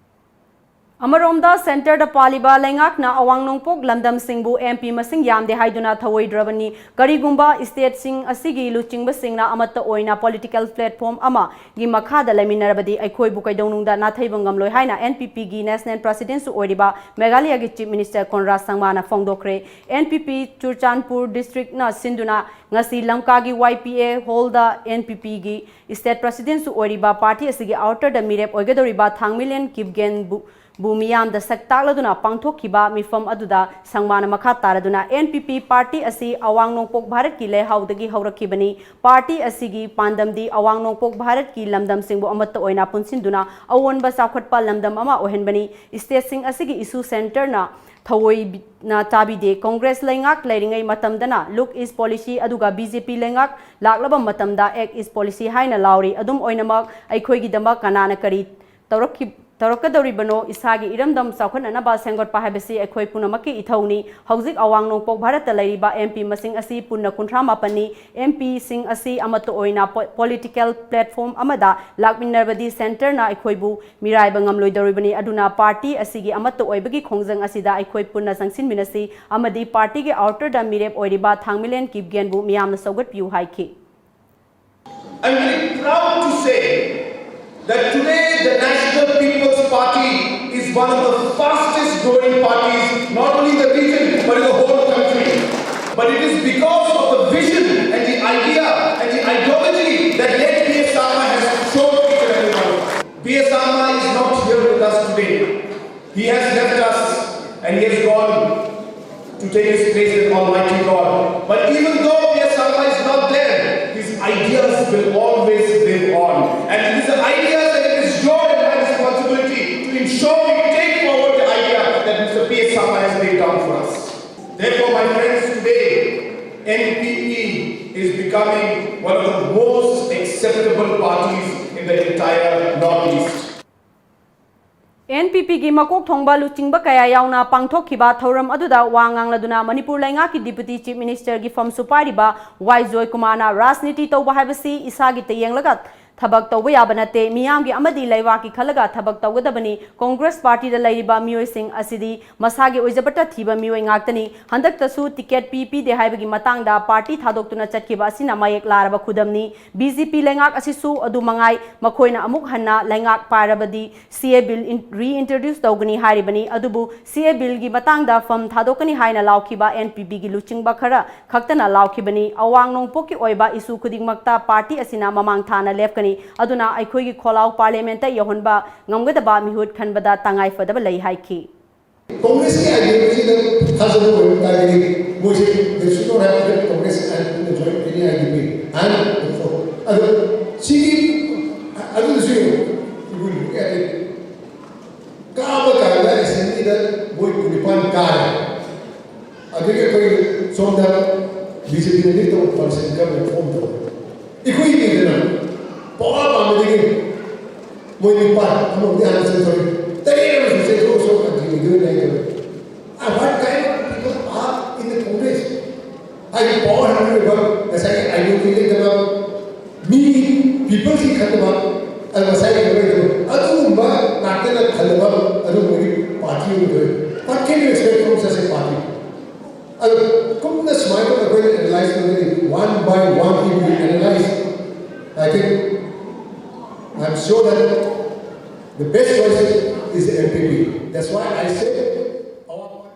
ꯑꯃꯔꯣꯝꯗ ꯁꯦꯟꯇꯔꯗ ꯄꯥꯜꯂꯤꯕ ꯂꯩꯉꯥꯛꯅ ꯑꯋꯥꯡ ꯅꯣꯡꯄꯣꯛ ꯂꯝꯗꯝꯁꯤꯡꯕꯨ M P ꯃꯁꯤꯡ ꯌꯥꯝꯗꯦ ꯍꯥꯏꯗꯨꯅ ꯊꯧꯑꯣꯏꯗ꯭ꯔꯕꯅꯤ꯫ ꯀꯔꯤꯒꯨꯝꯕ ꯁ꯭ꯇꯦꯠꯁꯤꯡ ꯑꯁꯤꯒꯤ ꯂꯨꯆꯤꯡꯕꯁꯤꯡꯅ ꯑꯃꯠꯇ ꯑꯣꯏꯅ ꯄꯣꯂꯤꯇꯤꯀꯦꯜ ꯄ꯭ꯂꯦꯠꯐꯣꯔꯝ ꯑꯃꯒꯤ ꯃꯈꯥꯗ ꯂꯩꯃꯤꯟꯅꯔꯕꯗꯤ ꯑꯩꯈꯣꯏꯕꯨ ꯀꯩꯗꯧꯅꯨꯡꯗ ꯅꯥꯊꯩꯕ ꯉꯝꯂꯣꯏ ꯍꯥꯏꯅ ꯑꯦꯟ ꯄꯤ ꯄꯤꯒꯤ ꯅꯦꯁꯅꯦꯜ ꯄ꯭ꯔꯁꯤꯗꯦꯟꯠꯁꯨ ꯑꯣꯏꯔꯤꯕ ꯃꯦꯘꯥꯂꯌꯥꯒꯤ ꯆꯤꯐ ꯃꯤꯅꯤꯁꯇꯔ ꯀꯣꯟꯔꯥꯗ ꯁꯪꯃꯥꯅ ꯐꯣꯡꯗꯣꯛꯈ꯭ꯔꯦ꯫ ꯑꯦꯟ ꯄꯤ ꯄꯤ ꯆꯨꯔꯆꯥꯟꯄꯨꯔ ꯗꯤꯁꯇ꯭ꯔꯤꯛꯅ ꯁꯤꯟꯗꯨꯅ ꯉꯁꯤ ꯂꯝꯀꯥꯒꯤ ꯋꯥꯏ ꯄꯤ ꯑꯦ ꯍꯣꯜꯗ ꯑꯦꯟ ꯄꯤ ꯄꯤꯒꯤ ꯁ꯭ꯇꯦꯠ ꯄ꯭ꯔꯁꯤꯗꯦꯟꯠꯁꯨ ꯑꯣꯏꯔꯤꯕ ꯄꯥꯔꯇꯤ ꯑꯁꯤꯒꯤ ꯑꯥꯎꯇꯔꯗ ꯃꯤꯔꯦꯞ ꯑꯣꯏꯒꯗꯧꯔꯤꯕ ꯊꯥꯡꯃꯤꯂꯦꯟ ꯀꯤꯞꯒꯦꯟꯕꯨ ꯕꯨ ꯃꯤꯌꯥꯝꯗ ꯁꯛ ꯇꯥꯛꯂꯗꯨꯅ ꯄꯥꯡꯊꯣꯛꯈꯤꯕ ꯃꯤꯐꯝ ꯑꯗꯨꯗ ꯁꯪꯕꯥꯅ ꯃꯈꯥ ꯇꯥꯔꯗꯨꯅ, ꯑꯦꯟ ꯄꯤ ꯄꯤ ꯄꯥꯔꯇꯤ ꯑꯁꯤ ꯑꯋꯥꯡ ꯅꯣꯡꯄꯣꯛ ꯚꯥꯔꯠꯀꯤ ꯂꯩꯍꯥꯎꯗꯒꯤ ꯍꯧꯔꯛꯈꯤꯕꯅꯤ꯫ ꯄꯥꯔꯇꯤ ꯑꯁꯤꯒꯤ ꯄꯥꯟꯗꯝꯗꯤ ꯑꯋꯥꯡ ꯅꯣꯡꯄꯣꯛ ꯚꯥꯔꯠꯀꯤ ꯂꯝꯗꯝꯁꯤꯡꯕꯨ ꯑꯃꯠꯇ ꯑꯣꯏꯅ ꯄꯨꯟꯁꯤꯟꯗꯨꯅ ꯑꯑꯣꯟꯕ ꯆꯥꯎꯈꯠꯄ ꯂꯝꯗꯝ ꯑꯃ ꯑꯣꯏꯍꯟꯕꯅꯤ꯫ ꯁ꯭ꯇꯦꯠꯁꯤꯡ ꯑꯁꯤꯒꯤ ꯏꯁꯨ ꯁꯦꯟꯇꯔꯅ ꯊꯑꯣꯏꯅ ꯆꯥꯕꯤꯗꯦ꯫ ꯀꯣꯡꯒ꯭ꯔꯦꯁ ꯂꯩꯉꯥꯛ ꯂꯩꯔꯤꯉꯩ ꯃꯇꯝꯗꯅ Look East Policy ꯑꯗꯨꯒ ꯕꯤ ꯖꯦ ꯄꯤ ꯂꯩꯉꯥꯛ ꯂꯥꯛꯂꯕ ꯃꯇꯝꯗ Act East Policy ꯍꯥꯏꯅ ꯂꯥꯎꯔꯤ꯫ ꯑꯗꯨꯝ ꯑꯣꯏꯅꯃꯛ, ꯑꯩꯈꯣꯏꯒꯤꯗꯃꯛ ꯀꯅꯥꯅ ꯀꯔꯤ ꯇꯧꯔꯛꯈꯤ-, ꯇꯧꯔꯛꯀꯗꯧꯔꯤꯕꯅꯣ? ꯏꯁꯥꯒꯤ ꯏꯔꯝꯗꯝ ꯆꯥꯎꯈꯠꯅꯅꯕ ꯁꯦꯝꯒꯠꯄ ꯍꯥꯏꯕꯁꯤ ꯑꯩꯈꯣꯏ ꯄꯨꯝꯅꯃꯛꯀꯤ ꯏꯊꯧꯅꯤ꯫ ꯍꯧꯖꯤꯛ ꯑꯋꯥꯡ ꯅꯣꯡꯄꯣꯛ ꯚꯥꯔꯠꯇ ꯂꯩꯔꯤꯕ ꯑꯦꯝ ꯄꯤ ꯃꯁꯤꯡ ꯑꯁꯤ ꯄꯨꯟꯅ ꯀꯨꯟꯊ꯭ꯔꯥ ꯃꯥꯄꯟꯅꯤ꯫ ꯑꯦꯝ ꯄꯤꯁꯤꯡ ꯑꯁꯤ ꯑꯃꯠꯇ ꯑꯣꯏꯅ ꯄꯣ-, political platform ꯑꯃꯗ ꯂꯥꯛꯃꯤꯟꯅꯔꯕꯗꯤ ꯁꯦꯟꯇꯔꯅ ꯑꯩꯈꯣꯏꯕꯨ ꯃꯤꯔꯥꯏꯕ ꯉꯝꯂꯣꯏꯗꯧꯔꯤꯕꯅꯤ꯫ ꯑꯗꯨꯅ ꯄꯥꯔꯇꯤ ꯑꯁꯤꯒꯤ ꯑꯃꯠꯇ ꯑꯣꯏꯕꯒꯤ ꯈꯣꯡꯖꯪ ꯑꯁꯤꯗ ꯑꯩꯈꯣꯏ ꯄꯨꯟꯅ ꯆꯪꯁꯤꯟꯃꯤꯟꯅꯁꯤ ꯑꯃꯗꯤ ꯄꯥꯔꯇꯤꯒꯤ ꯑꯥꯎꯇꯔꯗ ꯃꯤꯔꯦꯞ ꯑꯣꯏꯔꯤꯕ ꯊꯥꯡꯃꯤꯂꯦꯟ ꯀꯤꯞꯒꯦꯟꯕꯨ ꯃꯤꯌꯥꯝꯅ ꯁꯧꯒꯠꯄꯤꯌꯨ ꯍꯥꯏꯈꯤ꯫ I'm very proud to say that today the National People's Party is one of the fastest growing parties, not only in the region, but in the whole country. But it is because of the vision and the idea and the ideology that late P S Sarma has shown each and every one of us. P S Sarma is not here with us today. He has left us and he has gone to take his place with Almighty God. But even though P S Sarma is not there, his ideas will always live on. And it is the ideas and it is your and my responsibility to ensure we take forward the idea that Mister P S Sarma has laid down for us. Therefore, my friends, today N P P is becoming one of the most acceptable parties in the entire Northeast. N P ꯄꯤꯒꯤ ꯃꯀꯣꯛ ꯊꯣꯡꯕ ꯂꯨꯆꯤꯡꯕ ꯀꯌꯥ ꯌꯥꯎꯅ ꯄꯥꯡꯊꯣꯛꯈꯤꯕ ꯊꯧꯔꯝ ꯑꯗꯨꯗ ꯋꯥ ꯉꯥꯡꯂꯗꯨꯅ ꯃꯅꯤꯄꯨꯔ ꯂꯩꯉꯥꯛꯀꯤ Deputy Chief Ministerꯒꯤ ꯐꯝꯁꯨ ꯄꯥꯏꯔꯤꯕ ꯋꯥꯏ ꯖꯣꯏꯀꯨꯃꯥꯔꯅ ꯔꯥꯖꯅꯤꯇꯤ ꯇꯧꯕ ꯍꯥꯏꯕꯁꯤ ꯏꯁꯥꯒꯤꯇ ꯌꯦꯡꯂꯒ ꯊꯕꯛ ꯇꯧꯕ ꯌꯥꯕ ꯅꯠꯇꯦ, ꯃꯤꯌꯥꯝꯒꯤ ꯑꯃꯗꯤ ꯂꯩꯕꯥꯛꯀꯤ ꯈꯜꯂꯒ ꯊꯕꯛ ꯇꯧꯒꯗꯕꯅꯤ꯫ ꯀꯣꯡꯒ꯭ꯔꯦꯁ ꯄꯥꯔꯇꯤꯗ ꯂꯩꯔꯤꯕ ꯃꯤꯑꯣꯏꯁꯤꯡ ꯑꯁꯤꯗꯤ ꯃꯁꯥꯒꯤ ꯑꯣꯏꯖꯕꯇ ꯊꯤꯕ ꯃꯤꯑꯣꯏ ꯉꯥꯛꯇꯅꯤ꯫ ꯍꯟꯗꯛꯇꯁꯨ ꯇꯤꯀꯦꯠ ꯄꯤ ꯄꯤꯗꯦ ꯍꯥꯏꯕꯒꯤ ꯃꯇꯥꯡꯗ ꯄꯥꯔꯇꯤ ꯊꯥꯗꯣꯛꯇꯨꯅ ꯆꯠꯈꯤꯕ ꯑꯁꯤꯅ ꯃꯌꯦꯛ ꯂꯥꯔꯕ ꯈꯨꯗꯝꯅꯤ꯫ ꯕꯤ ꯖꯦ ꯄꯤ ꯂꯩꯉꯥꯛ ꯑꯁꯤꯁꯨ ꯑꯗꯨ ꯃꯉꯥꯏ, ꯃꯈꯣꯏꯅ ꯑꯃꯨꯛ ꯍꯟꯅ ꯂꯩꯉꯥꯛ ꯄꯥꯏꯔꯕꯗꯤ ꯁꯤ ꯑꯦ ꯕꯤꯜ ꯏꯟ-, reintroduce ꯇꯧꯒꯅꯤ ꯍꯥꯏꯔꯤꯕꯅꯤ꯫ ꯑꯗꯨꯕꯨ ꯁꯤ ꯑꯦ ꯕꯤꯜꯒꯤ ꯃꯇꯥꯡꯗ ꯐꯝ ꯊꯥꯗꯣꯛꯀꯅꯤ ꯍꯥꯏꯅ ꯂꯥꯎꯈꯤꯕ ꯑꯦꯟ ꯄꯤ ꯄꯤꯒꯤ ꯂꯨꯆꯤꯡꯕ ꯈꯔ ꯈꯛꯇꯅ ꯂꯥꯎꯈꯤꯕꯅꯤ꯫ ꯑꯋꯥꯡ ꯅꯣꯡꯄꯣꯛꯀꯤ ꯑꯣꯏꯕ ꯏꯁꯨ ꯈꯨꯗꯤꯡꯃꯛꯇ ꯄꯥꯔꯇꯤ ꯑꯁꯤꯅ ꯃꯃꯥꯡ ꯊꯥꯅ ꯂꯦꯞꯀꯅꯤ꯫ ꯑꯗꯨꯅ ꯑꯩꯈꯣꯏꯒꯤ ꯈꯣꯜꯂꯥꯎ ꯄꯥꯔꯂꯤꯌꯥꯃꯦꯟꯠꯇ ꯌꯧꯍꯟꯕ ꯉꯝꯒꯗꯕ ꯃꯤꯍꯨꯠ ꯈꯟꯕꯗ ꯇꯉꯥꯏ ꯐꯗꯕ ꯂꯩ ꯍꯥꯏꯈꯤ꯫ ꯀꯣꯡꯒ꯭ꯔꯦꯁꯀꯤ ideologyꯗ ꯊꯥꯖꯕ ꯑꯣꯏꯕ ꯇꯥꯔꯒꯗꯤ ꯃꯣꯏꯁꯦ they should not have left Congress and joined any IDP. And ꯑꯗꯨ ꯁꯤꯒꯤ ꯑꯗꯨꯗꯁꯨ ꯌꯦꯡꯉꯨ, if we look at it, ꯀꯥꯕ ꯀꯥꯟꯗ ꯑꯦꯁꯦꯝꯕ꯭ꯂꯤꯗ ꯃꯣꯏ ꯀꯨꯟꯅꯤꯄꯥꯟ ꯀꯥꯔꯦ꯫ ꯑꯗꯨꯒꯤ ꯑꯩꯈꯣꯏ ꯁꯣꯝꯗ BJPꯅ lead ꯇꯧꯕ coalition government form ꯇꯧꯔꯦ꯫ ꯑꯩꯈꯣꯏꯒꯤꯗꯅ power ꯄꯥꯝꯕꯗꯒꯤ ꯃꯣꯏ ꯅꯤꯄꯥꯟ ꯑꯃꯕꯨꯗꯤ ꯍꯥꯟꯅ ꯆꯦꯟꯊꯣꯛꯏ, ꯇꯔꯦꯠ ꯑꯃꯁꯨ ꯆꯦꯟꯊꯣꯛꯑꯁꯨ continue ꯑꯣꯏꯗꯣꯏꯅꯦ ꯍꯥꯏꯗꯣꯏꯅꯦ꯫ And what kind of people are in the Congress? ꯍꯥꯏꯗꯤ power hungry ꯑꯣꯏꯕ, ꯉꯁꯥꯏꯒꯤ ideology ꯂꯩꯇꯕ, ꯃꯤ peopleꯁꯤ ꯈꯟꯗꯕ, ꯑꯗꯨ ꯉꯁꯥꯏꯒꯤ ꯀꯩꯅꯣ ꯂꯩꯇꯕ, ꯑꯗꯨꯒꯨꯝꯕ ꯉꯥꯛꯇꯅ ꯈꯜꯂꯕ ꯑꯗꯨꯒꯨꯝꯕꯒꯤ party ꯑꯣꯏꯗꯣꯏꯅꯦ꯫ What can you expect from such a party? ꯑꯗꯨ ꯀꯨꯞꯅ ꯁꯨꯃꯥꯏꯅ ꯑꯩꯈꯣꯏꯅ analyse ꯇꯧꯔꯒꯗꯤ, one by one if we analyse, I think, I'm sure that the best choice is the NPP. That's why I say our party.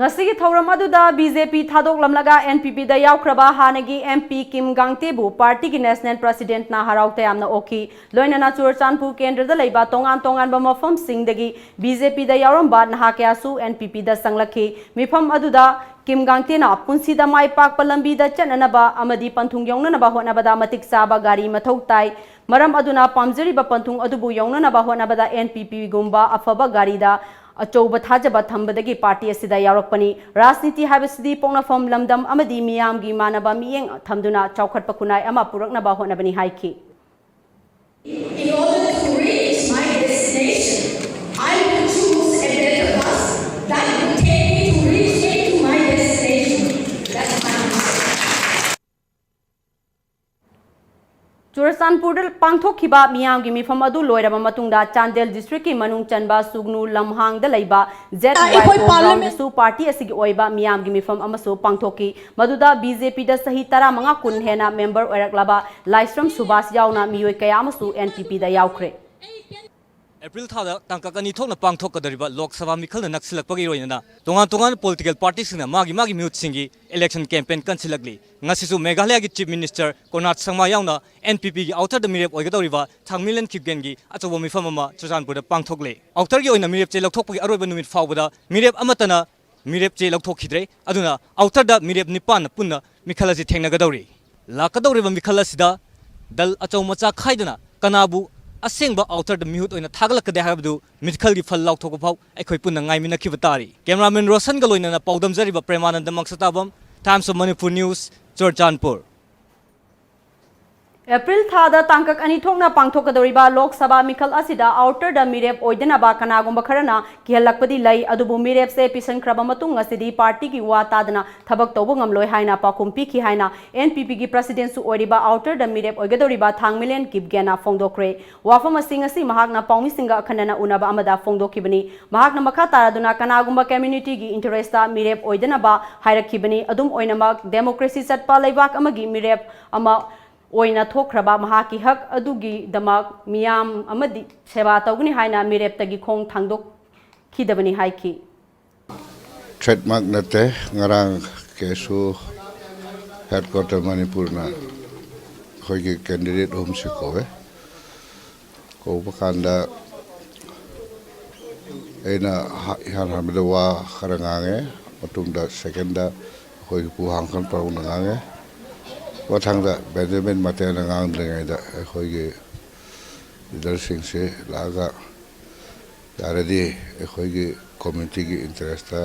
ꯉꯁꯤꯒꯤ ꯊꯧꯔꯝ ꯑꯗꯨꯗ BJP ꯊꯥꯗꯣꯛꯂꯝꯂꯒ NPPꯗ ꯌꯥꯎꯈ꯭ꯔꯕ ꯍꯥꯟꯅꯒꯤ MP ꯀꯤꯝ ꯒꯥꯡꯇꯦꯕꯨ partyꯒꯤ national presidentꯅ ꯍꯔꯥꯎ ꯇꯌꯥꯝꯅ ꯑꯣꯛꯈꯤ꯫ ꯂꯣꯏꯅꯅ ꯆꯨꯔꯆꯥꯟꯄꯨꯔ ꯀꯦꯟꯗ꯭ꯔꯗ ꯂꯩꯕ ꯇꯣꯉꯥꯟ ꯇꯣꯉꯥꯟꯕ ꯃꯐꯝꯁꯤꯡꯗꯒꯤ BJPꯗ ꯌꯥꯎꯔꯝꯕ ꯅꯍꯥ ꯀꯌꯥꯁꯨ NPPꯗ ꯆꯪꯂꯛꯈꯤ꯫ ꯃꯤꯐꯝ ꯑꯗꯨꯗ ꯀꯤꯝ ꯒꯥꯡꯇꯦꯅ ꯄꯨꯟꯁꯤꯗ ꯃꯥꯏ ꯄꯥꯛꯄ ꯂꯝꯕꯤꯗ ꯆꯠꯅꯅꯕ ꯑꯃꯗꯤ ꯄꯟꯊꯨꯡ ꯌꯧꯅꯅꯕ ꯍꯣꯠꯅꯕꯗ ꯃꯇꯤꯛ ꯆꯥꯕ ꯒꯥꯔꯤ ꯃꯊꯧ ꯇꯥꯏ꯫ ꯃꯔꯝ ꯑꯗꯨꯅ ꯄꯥꯝꯖꯔꯤꯕ ꯄꯟꯊꯨꯡ ꯑꯗꯨꯕꯨ ꯌꯧꯅꯅꯕ ꯍꯣꯠꯅꯕꯗ NPPꯒꯨꯝꯕ ꯑꯐꯕ ꯒꯥꯔꯤꯗ ꯑꯆꯧꯕ ꯊꯥꯖꯕ ꯊꯝꯕꯗꯒꯤ party ꯑꯁꯤꯗ ꯌꯥꯎꯔꯛꯄꯅꯤ꯫ ꯔꯥꯖꯅꯤꯇꯤ ꯍꯥꯏꯕꯁꯤꯗꯤ ꯄꯣꯛꯅꯐꯝ ꯂꯝꯗꯝ ꯑꯃꯗꯤ ꯃꯤꯌꯥꯝꯒꯤ ꯃꯥꯟꯅꯕ ꯃꯤꯠꯌꯦꯡ ꯊꯝꯗꯨꯅ ꯆꯥꯎꯈꯠꯄ ꯈꯨꯟꯅꯥꯏ ꯑꯃ ꯄꯨꯔꯛꯅꯕ ꯍꯣꯠꯅꯕꯅꯤ ꯍꯥꯏꯈꯤ꯫ In order to reach my destination, I will choose a better bus that will take me to reach me to my destination. That's my mission. ꯆꯨꯔꯆꯥꯟꯄꯨꯔꯗ ꯄꯥꯡꯊꯣꯛꯈꯤꯕ ꯃꯤꯌꯥꯝꯒꯤ ꯃꯤꯐꯝ ꯑꯗꯨ ꯂꯣꯏꯔꯕ ꯃꯇꯨꯡꯗ ꯆꯥꯟꯗꯦꯜ districtꯀꯤ ꯃꯅꯨꯡ ꯆꯟꯕ ꯁꯨꯒꯅꯨ ꯂꯝꯍꯥꯡꯗ ꯂꯩꯕ ꯑꯩꯈꯣꯏ ZYO parliament groundꯗꯁꯨ party ꯑꯁꯤꯒꯤ ꯑꯣꯏꯕ ꯃꯤꯌꯥꯝꯒꯤ ꯃꯤꯐꯝ ꯑꯃꯁꯨ ꯄꯥꯡꯊꯣꯛꯈꯤ꯫ ꯃꯗꯨꯗ BJPꯗ ꯆꯍꯤ ꯇꯔꯥꯃꯉꯥ ꯀꯨꯟ ꯍꯦꯟꯅ member ꯑꯣꯏꯔꯛꯂꯕ ꯂꯥꯏꯁ꯭ꯔꯝ ꯁꯨꯕꯥꯁ ꯌꯥꯎꯅ ꯃꯤꯑꯣꯏ ꯀꯌꯥ ꯑꯃꯁꯨ NPPꯗ ꯌꯥꯎꯈ꯭ꯔꯦ꯫ ꯑꯦꯄ꯭ꯔꯤꯜ ꯊꯥꯗ ꯇꯥꯡꯀꯛ ꯑꯅꯤ ꯊꯣꯛꯅ ꯄꯥꯡꯊꯣꯛꯀꯗꯧꯔꯤꯕ ꯂꯣꯛ ꯁꯚꯥ ꯃꯤꯈꯜꯅ ꯅꯛꯁꯤꯜꯂꯛꯄꯒꯤ ꯏꯔꯣꯏꯅꯅ ꯇꯣꯉꯥꯟ ꯇꯣꯉꯥꯟꯕ ꯄꯣꯂꯤꯇꯤꯀꯦꯜ ꯄꯥꯔꯇꯤꯁꯤꯡꯅ ꯃꯥꯒꯤ ꯃꯥꯒꯤ ꯃꯤꯍꯨꯠꯁꯤꯡꯒꯤ ꯏꯂꯦꯛꯁꯟ ꯀꯦꯝꯄꯦꯟ ꯀꯟꯁꯤꯜꯂꯛꯂꯤ꯫ ꯉꯁꯤꯁꯨ ꯃꯦꯘꯥꯂꯌꯥꯒꯤ ꯆꯤꯐ ꯃꯤꯅꯤꯁꯇꯔ ꯀꯣꯅꯥꯔꯗ ꯁꯪꯃꯥ ꯌꯥꯎꯅ ꯑꯦꯟ ꯄꯤ ꯄꯤꯒꯤ ꯑꯥꯎꯇꯔꯗ ꯃꯤꯔꯦꯞ ꯑꯣꯏꯒꯗꯧꯔꯤꯕ ꯊꯥꯡꯃꯤꯂꯦꯟ ꯈꯤꯞꯒꯦꯟꯒꯤ ꯑꯆꯧꯕ ꯃꯤꯐꯝ ꯑꯃ ꯆꯨꯔꯆꯥꯟꯄꯨꯔꯗ ꯄꯥꯡꯊꯣꯛꯂꯦ꯫ ꯑꯥꯎꯇꯔꯒꯤ ꯑꯣꯏꯅ ꯃꯤꯔꯦꯞ ꯆꯦ ꯂꯧꯊꯣꯛꯄꯒꯤ ꯑꯔꯣꯏꯕ ꯅꯨꯃꯤꯠ ꯐꯥꯎꯕꯗ ꯃꯤꯔꯦꯞ ꯑꯃꯠꯇꯅ ꯃꯤꯔꯦꯞ ꯆꯦ ꯂꯧꯊꯣꯛꯈꯤꯗ꯭ꯔꯦ꯫ ꯑꯗꯨꯅ ꯑꯥꯎꯇꯔꯗ ꯃꯤꯔꯦꯞ ꯅꯤꯄꯥꯟꯅ ꯄꯨꯟꯅ ꯃꯤꯈꯜ ꯑꯁꯤ ꯊꯦꯡꯅꯒꯗꯧꯔꯤ꯫ ꯂꯥꯛꯀꯗꯧꯔꯤꯕ ꯃꯤꯈꯜ ꯑꯁꯤꯗ ꯗꯜ ꯑꯆꯧ ꯃꯆꯥ ꯈꯥꯏꯗꯅ ꯀꯅꯥꯕꯨ ꯑꯁꯦꯡꯕ ꯑꯥꯎꯇꯔꯗ ꯃꯤꯍꯨꯠ ꯑꯣꯏꯅ ꯊꯥꯒꯠꯂꯛꯀꯗꯦ ꯍꯥꯏꯕꯗꯨ ꯃꯤꯈꯜꯒꯤ ꯐꯜ ꯂꯥꯎꯊꯣꯛꯄ ꯐꯥꯎ ꯑꯩꯈꯣꯏ ꯄꯨꯟꯅ ꯉꯥꯏꯃꯤꯟꯅꯈꯤꯕ ꯇꯥꯔꯤ꯫ ꯀꯦꯃꯦꯔꯥꯃꯦꯟ ꯔꯣꯁꯟꯒ ꯂꯣꯏꯅꯅ ꯄꯥꯎꯗꯝꯖꯔꯤꯕ ꯄ꯭ꯔꯦꯃꯥꯅꯟꯗ ꯃꯪꯁꯇꯥꯕꯝ, Times of Manipur News, Churachandpur. April ꯊꯥꯗ ꯇꯥꯡꯀꯛ ꯑꯅꯤ ꯊꯣꯛꯅ ꯄꯥꯡꯊꯣꯛꯀꯗꯧꯔꯤꯕ ꯂꯣꯛ ꯁꯚꯥ ꯃꯤꯈꯜ ꯑꯁꯤꯗ ꯑꯥꯎꯇꯔꯗ ꯃꯤꯔꯦꯞ ꯑꯣꯏꯗꯅꯕ ꯀꯅꯥꯒꯨꯝꯕ ꯈꯔꯅ ꯀꯤꯍꯜꯂꯛꯄꯗꯤ ꯂꯩ, ꯑꯗꯨꯕꯨ ꯃꯤꯔꯦꯞꯁꯦ ꯄꯤꯁꯤꯟꯈ꯭ꯔꯕ ꯃꯇꯨꯡ ꯉꯁꯤꯗꯤ ꯄꯥꯔꯇꯤꯒꯤ ꯋꯥ ꯇꯥꯗꯅ ꯊꯕꯛ ꯇꯧꯕ ꯉꯝꯂꯣꯏ ꯍꯥꯏꯅ ꯄꯥꯎꯈꯨꯝ ꯄꯤꯈꯤ ꯍꯥꯏꯅ ꯑꯦꯟ ꯄꯤ ꯄꯤꯒꯤ ꯄ꯭ꯔꯁꯤꯗꯦꯟꯁꯨ ꯑꯣꯏꯔꯤꯕ ꯑꯥꯎꯇꯔꯗ ꯃꯤꯔꯦꯞ ꯑꯣꯏꯒꯗꯧꯔꯤꯕ ꯊꯥꯡꯃꯤꯂꯦꯟ ꯀꯤꯞꯒꯦꯟꯅ ꯐꯣꯡꯗꯣꯛꯈ꯭ꯔꯦ꯫ ꯋꯥꯐꯝ ꯑꯁꯤ ꯉꯁꯤ ꯃꯍꯥꯛꯅ ꯄꯥꯎꯃꯤꯁꯤꯡꯒ ꯑꯈꯟꯅꯅ ꯎꯅꯕ ꯑꯃꯗ ꯐꯣꯡꯗꯣꯛꯈꯤꯕꯅꯤ꯫ ꯃꯍꯥꯛꯅ ꯃꯈꯥ ꯇꯥꯔꯗꯨꯅ ꯀꯅꯥꯒꯨꯝꯕ ꯀꯝꯃ꯭ꯌꯨꯅꯤꯇꯤꯒꯤ ꯏꯟꯇꯔꯦꯁꯇ ꯃꯤꯔꯦꯞ ꯑꯣꯏꯗꯅꯕ ꯍꯥꯏꯔꯛꯈꯤꯕꯅꯤ꯫ ꯑꯗꯨꯝ ꯑꯣꯏꯅꯃꯛ, ꯗꯦꯃꯣꯀ꯭ꯔꯦꯁꯤ ꯆꯠꯄ ꯂꯩꯕꯥꯛ ꯑꯃꯒꯤ ꯃꯤꯔꯦꯞ ꯑꯃ ꯑꯣꯏꯅ ꯊꯣꯛꯈ꯭ꯔꯕ ꯃꯍꯥꯛꯀꯤ ꯍꯛ ꯑꯗꯨꯒꯤꯗꯃꯛ ꯃꯤꯌꯥꯝ ꯑꯃꯗꯤ ꯁꯦꯕꯥ ꯇꯧꯒꯅꯤ ꯍꯥꯏꯅ ꯃꯤꯔꯦꯞꯇꯒꯤ ꯈꯣꯡ ꯊꯥꯡꯗꯣꯛꯈꯤꯗꯕꯅꯤ ꯍꯥꯏꯈꯤ꯫ ꯊ꯭ꯔꯦꯠꯃꯛ ꯅꯠꯇꯦ꯫ ꯉꯔꯥꯡ ꯀꯦꯁꯨ ꯍꯦꯗꯀ꯭ꯋꯥꯇꯔ ꯃꯅꯤꯄꯨꯔꯅ ꯑꯩꯈꯣꯏꯒꯤ ꯀꯦꯟꯗꯤꯗꯦꯠ ꯑꯍꯨꯝꯁꯦ ꯀꯧꯋꯦ꯫ ꯀꯧꯕ ꯀꯥꯟꯗ ꯑꯩꯅ ꯏꯍꯥꯟ ꯍꯥꯟꯕꯗ ꯋꯥ ꯈꯔ ꯉꯥꯡꯉꯦ꯫ ꯃꯇꯨꯡꯗ ꯁꯦꯀꯦꯟꯗ ꯑꯩꯈꯣꯏꯒꯤ ꯄꯨ ꯍꯥꯡꯈꯟ ꯄ꯭ꯔꯚꯨꯅ ꯉꯥꯡꯉꯦ꯫ ꯃꯊꯪꯗ ꯕꯦꯟꯖꯥꯃꯤꯟ ꯃꯇꯦꯟꯅ ꯉꯥꯡꯗ꯭ꯔꯤꯉꯩꯗ ꯑꯩꯈꯣꯏꯒꯤ ꯂꯤꯗꯔꯁꯤꯡꯁꯤ ꯂꯥꯛꯑꯒ ꯌꯥꯔꯗꯤ ꯑꯩꯈꯣꯏꯒꯤ ꯀꯝꯃ꯭ꯌꯨꯅꯤꯇꯤꯒꯤ ꯏꯟꯇꯔꯦꯁꯇ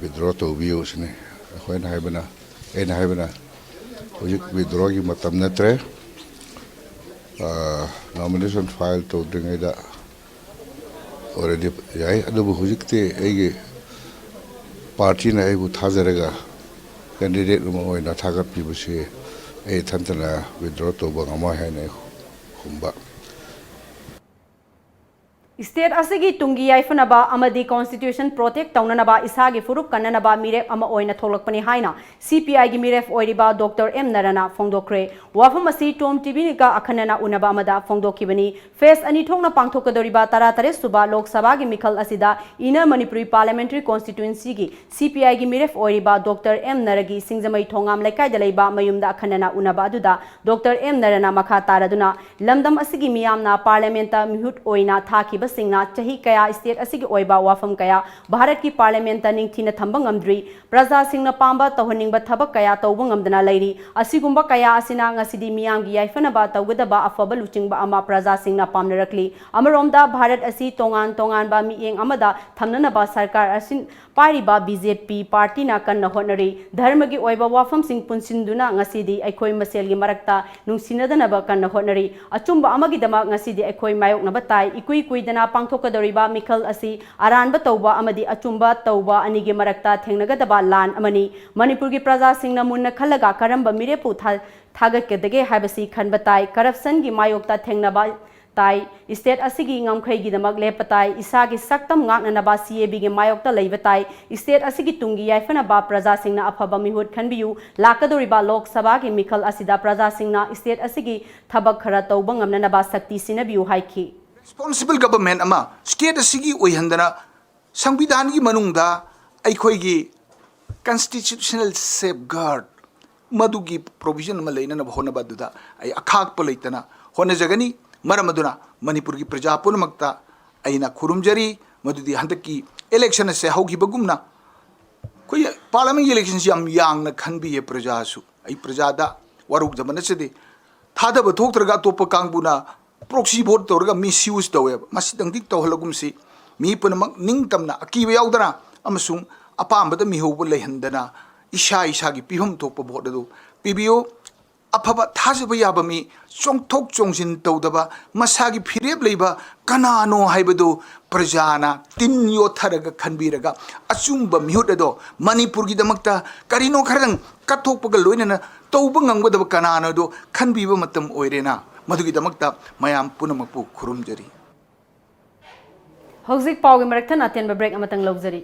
ꯋꯤꯗ꯭ꯔꯣ ꯇꯧꯕꯤꯌꯨ ꯁꯤꯅꯤ꯫ ꯑꯩꯈꯣꯏꯅ ꯍꯥꯏꯕꯅ ꯑꯩꯅ ꯍꯥꯏꯕꯅ ꯍꯧꯖꯤꯛ ꯋꯤꯗ꯭ꯔꯣꯒꯤ ꯃꯇꯝ ꯅꯠꯇ꯭ꯔꯦ꯫ ꯅꯣꯃꯤꯅꯦꯁꯟ ꯐꯥꯏꯜ ꯇꯧꯗ꯭ꯔꯤꯉꯩꯗ ꯑꯣꯏꯔꯗꯤ ꯌꯥꯏ꯫ ꯑꯗꯨꯕꯨ ꯍꯧꯖꯤꯛꯇꯤ ꯑꯩꯒꯤ ꯄꯥꯔꯇꯤꯅ ꯑꯩꯕꯨ ꯊꯥꯖꯔꯒ ꯀꯦꯟꯗꯤꯗꯦꯠ ꯑꯃ ꯑꯣꯏꯅ ꯊꯥꯒꯠꯄꯤꯕꯁꯤ ꯑꯩ ꯏꯊꯟꯇꯅ ꯋꯤꯗ꯭ꯔꯣ ꯇꯧꯕ ꯉꯝꯃꯣꯏ ꯍꯥꯏꯅ ꯑꯩ ꯈꯨꯝꯕ꯫ ꯁ꯭ꯇꯦꯠ ꯑꯁꯤꯒꯤ ꯇꯨꯡꯒꯤ ꯌꯥꯏꯐꯅꯕ ꯑꯃꯗꯤ ꯀꯣꯟꯁꯇꯤꯇ꯭ꯌꯨꯁꯟ ꯄ꯭ꯔꯣꯇꯦꯛ ꯇꯧꯅꯅꯕ ꯏꯁꯥꯒꯤ ꯐꯨꯔꯨꯞ ꯀꯟꯅꯅꯕ ꯃꯤꯔꯦꯞ ꯑꯃ ꯑꯣꯏꯅ ꯊꯣꯛꯂꯛꯄꯅꯤ ꯍꯥꯏꯅ ꯁꯤ ꯄꯤ ꯑꯥꯏꯒꯤ ꯃꯤꯔꯦꯞ ꯑꯣꯏꯔꯤꯕ ꯗꯣꯛꯇꯔ ꯑꯦꯝ ꯅꯔꯅ ꯐꯣꯡꯗꯣꯛꯈ꯭ꯔꯦ꯫ ꯋꯥꯐꯝ ꯑꯁꯤ ꯇꯣꯝ ꯇꯤꯚꯤꯒ ꯑꯈꯟꯅꯅ ꯎꯅꯕ ꯑꯃꯗ ꯐꯣꯡꯗꯣꯛꯈꯤꯕꯅꯤ꯫ ꯐꯦꯁ ꯑꯅꯤ ꯊꯣꯛꯅ ꯄꯥꯡꯊꯣꯛꯀꯗꯧꯔꯤꯕ ꯇꯔꯥꯇꯔꯦꯠ ꯁꯨꯕ ꯂꯣꯛ ꯁꯚꯥꯒꯤ ꯃꯤꯈꯜ ꯑꯁꯤꯗ Inner Manipuri Parliamentary Constituencyꯒꯤ ꯁꯤ ꯄꯤ ꯑꯥꯏꯒꯤ ꯃꯤꯔꯦꯞ ꯑꯣꯏꯔꯤꯕ ꯗꯣꯛꯇꯔ ꯑꯦꯝ ꯅꯔꯒꯤ ꯁꯤꯡꯖꯃꯩ ꯊꯣꯉꯥꯝ ꯂꯩꯀꯥꯏꯗ ꯂꯩꯕ ꯃꯌꯨꯝꯗ ꯑꯈꯟꯅꯅ ꯎꯅꯕ ꯑꯗꯨꯗ ꯗꯣꯛꯇꯔ ꯑꯦꯝ ꯅꯔꯅ ꯃꯈꯥ ꯇꯥꯔꯗꯨꯅ ꯂꯝꯗꯝ ꯑꯁꯤꯒꯤ ꯃꯤꯌꯥꯝꯅ ꯄꯥꯔꯂꯤꯌꯥꯃꯦꯟꯠꯇ ꯃꯤꯍꯨꯠ ꯑꯣꯏꯅ ꯊꯥꯈꯤꯕꯁꯤꯡꯅ ꯆꯍꯤ ꯀꯌꯥ ꯁ꯭ꯇꯦꯠ ꯑꯁꯤꯒꯤ ꯑꯣꯏꯕ ꯋꯥꯐꯝ ꯀꯌꯥ ꯚꯥꯔꯠꯀꯤ ꯄꯥꯔꯂꯤꯌꯥꯃꯦꯟꯠꯇ ꯅꯤꯡꯊꯤꯅ ꯊꯝꯕ ꯉꯝꯗ꯭ꯔꯤ꯫ ꯄ꯭ꯔꯖꯥꯁꯤꯡꯅ ꯄꯥꯝꯕ ꯇꯧꯍꯟꯅꯤꯡꯕ ꯊꯕꯛ ꯀꯌꯥ ꯇꯧꯕ ꯉꯝꯗꯅ ꯂꯩꯔꯤ꯫ ꯑꯁꯤꯒꯨꯝꯕ ꯀꯌꯥ ꯑꯁꯤꯅ ꯉꯁꯤꯗꯤ ꯃꯤꯌꯥꯝꯒꯤ ꯌꯥꯏꯐꯅꯕ ꯇꯧꯒꯗꯕ ꯑꯐꯕ ꯂꯨꯆꯤꯡꯕ ꯑꯃ ꯄ꯭ꯔꯖꯥꯁꯤꯡꯅ ꯄꯥꯝꯅꯔꯛꯂꯤ꯫ ꯑꯃꯔꯣꯝꯗ ꯚꯥꯔꯠ ꯑꯁꯤ ꯇꯣꯉꯥꯟ ꯇꯣꯉꯥꯟꯕ ꯃꯤꯠꯌꯦꯡ ꯑꯃꯗ ꯊꯝꯅꯅꯕ ꯁꯔꯀꯥꯔ ꯑꯁꯤ ꯄꯥꯏꯔꯤꯕ ꯕꯤ ꯖꯦ ꯄꯤ ꯄꯥꯔꯇꯤꯅ ꯀꯟꯅ ꯍꯣꯠꯅꯔꯤ꯫ ꯙꯔꯃꯒꯤ ꯑꯣꯏꯕ ꯋꯥꯐꯝꯁꯤꯡ ꯄꯨꯟꯁꯤꯟꯗꯨꯅ ꯉꯁꯤꯗꯤ ꯑꯩꯈꯣꯏ ꯃꯁꯦꯜꯒꯤ ꯃꯔꯛꯇ ꯅꯨꯡꯁꯤꯅꯗꯅꯕ ꯀꯟꯅ ꯍꯣꯠꯅꯔꯤ꯫ ꯑꯆꯨꯝꯕ ꯑꯃꯒꯤꯗꯃꯛ ꯉꯁꯤꯗꯤ ꯑꯩꯈꯣꯏ ꯃꯥꯌꯣꯛꯅꯕ ꯇꯥꯏ꯫ ꯏꯀꯨꯏ ꯀꯨꯏꯗꯅ ꯄꯥꯡꯊꯣꯛꯀꯗꯧꯔꯤꯕ ꯃꯤꯈꯜ ꯑꯁꯤ ꯑꯔꯥꯟꯕ ꯇꯧꯕ ꯑꯃꯗꯤ ꯑꯆꯨꯝꯕ ꯇꯧꯕ ꯑꯅꯤꯒꯤ ꯃꯔꯛꯇ ꯊꯦꯡꯅꯒꯗꯕ ꯂꯥꯟ ꯑꯃꯅꯤ꯫ ꯃꯅꯤꯄꯨꯔꯒꯤ ꯄ꯭ꯔꯖꯥꯁꯤꯡꯅ ꯃꯨꯟꯅ ꯈꯜꯂꯒ ꯀꯔꯝꯕ ꯃꯤꯔꯦꯞꯄꯨ ꯊꯥ-, ꯊꯥꯒꯠꯀꯗꯒꯦ ꯍꯥꯏꯕꯁꯤ ꯈꯟꯕ ꯇꯥꯏ꯫ ꯀꯔꯞꯁꯟꯒꯤ ꯃꯥꯌꯣꯛꯇ ꯊꯦꯡꯅꯕ ꯇꯥꯏ꯫ ꯁ꯭ꯇꯦꯠ ꯑꯁꯤꯒꯤ ꯉꯝꯈꯩꯒꯤꯗꯃꯛ ꯂꯦꯞꯄ ꯇꯥꯏ꯫ ꯏꯁꯥꯒꯤ ꯁꯛꯇꯝ ꯉꯥꯛꯅꯅꯕ ꯁꯤ ꯑꯦ ꯕꯤꯒꯤ ꯃꯥꯌꯣꯛꯇ ꯂꯩꯕ ꯇꯥꯏ꯫ ꯁ꯭ꯇꯦꯠ ꯑꯁꯤꯒꯤ ꯇꯨꯡꯒꯤ ꯌꯥꯏꯐꯅꯕ ꯄ꯭ꯔꯖꯥꯁꯤꯡꯅ ꯑꯐꯕ ꯃꯤꯍꯨꯠ ꯈꯟꯕꯤꯌꯨ꯫ ꯂꯥꯛꯀꯗꯧꯔꯤꯕ ꯂꯣꯛ ꯁꯚꯥꯒꯤ ꯃꯤꯈꯜ ꯑꯁꯤꯗ ꯄ꯭ꯔꯖꯥꯁꯤꯡꯅ ꯁ꯭ꯇꯦꯠ ꯑꯁꯤꯒꯤ ꯊꯕꯛ ꯈꯔ ꯇꯧꯕ ꯉꯝꯅꯅꯕ ꯁꯛꯇꯤ ꯁꯤꯟꯅꯕꯤꯌꯨ ꯍꯥꯏꯈꯤ꯫ ꯔꯦꯁꯄꯣꯟꯁꯤꯕꯜ ꯒꯚꯔꯟꯃꯦꯟꯠ ꯑꯃ ꯁ꯭ꯇꯦꯠ ꯑꯁꯤꯒꯤ ꯑꯣꯏꯍꯟꯗꯅ ꯁꯪꯕꯤꯙꯥꯟꯒꯤ ꯃꯅꯨꯡꯗ ꯑꯩꯈꯣꯏꯒꯤ ꯀꯟꯁꯇꯤꯇ꯭ꯌꯨꯁꯅꯦꯜ ꯁꯦꯐꯒꯥꯔꯗ ꯃꯗꯨꯒꯤ ꯄ꯭ꯔꯣꯚꯤꯖꯟ ꯑꯃ ꯂꯩꯅꯅꯕ ꯍꯣꯠꯅꯕ ꯑꯗꯨꯗ ꯑꯩ ꯑꯈꯥꯛꯄ ꯂꯩꯇꯅ ꯍꯣꯠꯅꯖꯒꯅꯤ꯫ ꯃꯔꯝ ꯑꯗꯨꯅ ꯃꯅꯤꯄꯨꯔꯒꯤ ꯄ꯭ꯔꯖꯥ ꯄꯨꯝꯅꯃꯛꯇ ꯑꯩꯅ ꯈꯨꯔꯨꯝꯖꯔꯤ ꯃꯗꯨꯗꯤ ꯍꯟꯗꯛꯀꯤ ꯏꯂꯦꯛꯁꯟ ꯑꯁꯦ ꯍꯧꯈꯤꯕꯒꯨꯝꯅ ꯑꯩꯈꯣꯏ ꯄꯥꯔꯂꯤꯌꯥꯃꯦꯟꯠ ꯏꯂꯦꯛꯁꯟꯁꯤ ꯌꯥꯝ ꯌꯥꯡꯅ ꯈꯟꯕꯤꯌꯦ ꯄ꯭ꯔꯖꯥꯁꯨ꯫ ꯑꯩ ꯄ꯭ꯔꯖꯥꯗ ꯋꯥꯔꯧꯖꯕ ꯅꯠꯆꯗꯦ꯫ ꯊꯥꯗꯕ ꯊꯣꯛꯇ꯭ꯔꯒ ꯑꯇꯣꯞꯄ ꯀꯥꯡꯕꯨꯅ ꯄ꯭ꯔꯣꯛꯁꯤ ꯚꯣꯠ ꯇꯧꯔꯒ ꯃꯤꯁꯌꯨꯁ ꯇꯧꯋꯦꯕ꯫ ꯃꯁꯤꯗꯪꯗꯤ ꯇꯧꯍꯜꯂꯒꯨꯝꯁꯤ꯫ ꯃꯤ ꯄꯨꯝꯅꯃꯛ ꯅꯤꯡꯇꯝꯅ ꯑꯀꯤꯕ ꯌꯥꯎꯗꯅ ꯑꯃꯁꯨꯡ ꯑꯄꯥꯝꯕꯗ ꯃꯤꯍꯧꯕ ꯂꯩꯍꯟꯗꯅ ꯏꯁꯥ ꯏꯁꯥꯒꯤ ꯄꯤꯐꯝ ꯊꯣꯛꯄ ꯚꯣꯠ ꯑꯗꯨ ꯄꯤꯕꯤꯌꯨ꯫ ꯑꯐꯕ ꯊꯥꯖꯕ ꯌꯥꯕ ꯃꯤ, ꯆꯣꯡꯊꯣꯛ ꯆꯣꯡꯁꯤꯟ ꯇꯧꯗꯕ, ꯃꯁꯥꯒꯤ ꯐꯤꯔꯦꯞ ꯂꯩꯕ ꯀꯅꯥꯅꯣ ꯍꯥꯏꯕꯗꯨ ꯄ꯭ꯔꯖꯥꯅ ꯇꯤꯟ ꯌꯣꯠꯊꯔꯒ ꯈꯟꯕꯤꯔꯒ ꯑꯆꯨꯝꯕ ꯃꯤꯍꯨꯠ ꯑꯗꯣ ꯃꯅꯤꯄꯨꯔꯒꯤꯗꯃꯛꯇ ꯀꯔꯤꯅꯣ ꯈꯔꯗꯪ ꯀꯠꯊꯣꯛꯄꯒ ꯂꯣꯏꯅꯅ ꯇꯧꯕ ꯉꯝꯒꯗꯕ ꯀꯅꯥꯅꯣꯗꯣ ꯈꯟꯕꯤꯕ ꯃꯇꯝ ꯑꯣꯏꯔꯦꯅ꯫ ꯃꯗꯨꯒꯤꯗꯃꯛꯇ ꯃꯌꯥꯝ ꯄꯨꯝꯅꯃꯛꯄꯨ ꯈꯨꯔꯨꯝꯖꯔꯤ꯫ ꯍꯧꯖꯤꯛ ꯄꯥꯎꯒꯤ ꯃꯔꯛ ꯊꯠꯅ ꯑꯇꯦꯟꯕ break ꯑꯃꯇꯪ ꯂꯧꯖꯔꯤ꯫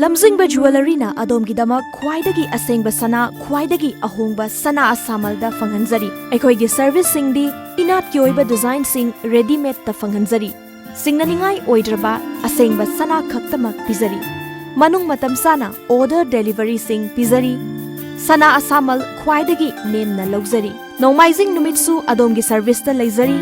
ꯂꯝꯖꯤꯡꯕ ꯖꯨꯋꯦꯂꯔꯤꯅ ꯑꯗꯣꯝꯒꯤꯗꯃꯛ ꯈ꯭ꯋꯥꯏꯗꯒꯤ ꯑꯁꯦꯡꯕ ꯁꯅꯥ, ꯈ꯭ꯋꯥꯏꯗꯒꯤ ꯑꯍꯣꯡꯕ ꯁꯅꯥ ꯑꯁꯥꯃꯜꯗ ꯐꯪꯍꯟꯖꯔꯤ꯫ ꯑꯩꯈꯣꯏꯒꯤ serviceꯁꯤꯡꯗꯤ ꯏꯅꯥꯠꯀꯤ ꯑꯣꯏꯕ designꯁꯤꯡ readymadeꯇ ꯐꯪꯍꯟꯖꯔꯤ꯫ ꯁꯤꯡꯅꯅꯤꯡꯉꯥꯏ ꯑꯣꯏꯗ꯭ꯔꯕ ꯑꯁꯦꯡꯕ ꯁꯅꯥ ꯈꯛꯇꯃꯛ ꯄꯤꯖꯔꯤ꯫ ꯃꯅꯨꯡ ꯃꯇꯝ ꯆꯥꯅ order deliveryꯁꯤꯡ ꯄꯤꯖꯔꯤ꯫ ꯁꯅꯥ ꯑꯁꯥꯃꯜ ꯈ꯭ꯋꯥꯏꯗꯒꯤ ꯅꯦꯝꯅ ꯂꯧꯖꯔꯤ꯫ ꯅꯣꯡꯃꯥꯏꯖꯤꯡ ꯅꯨꯃꯤꯠꯁꯨ ꯑꯗꯣꯝꯒꯤ serviceꯇ ꯂꯩꯖꯔꯤ꯫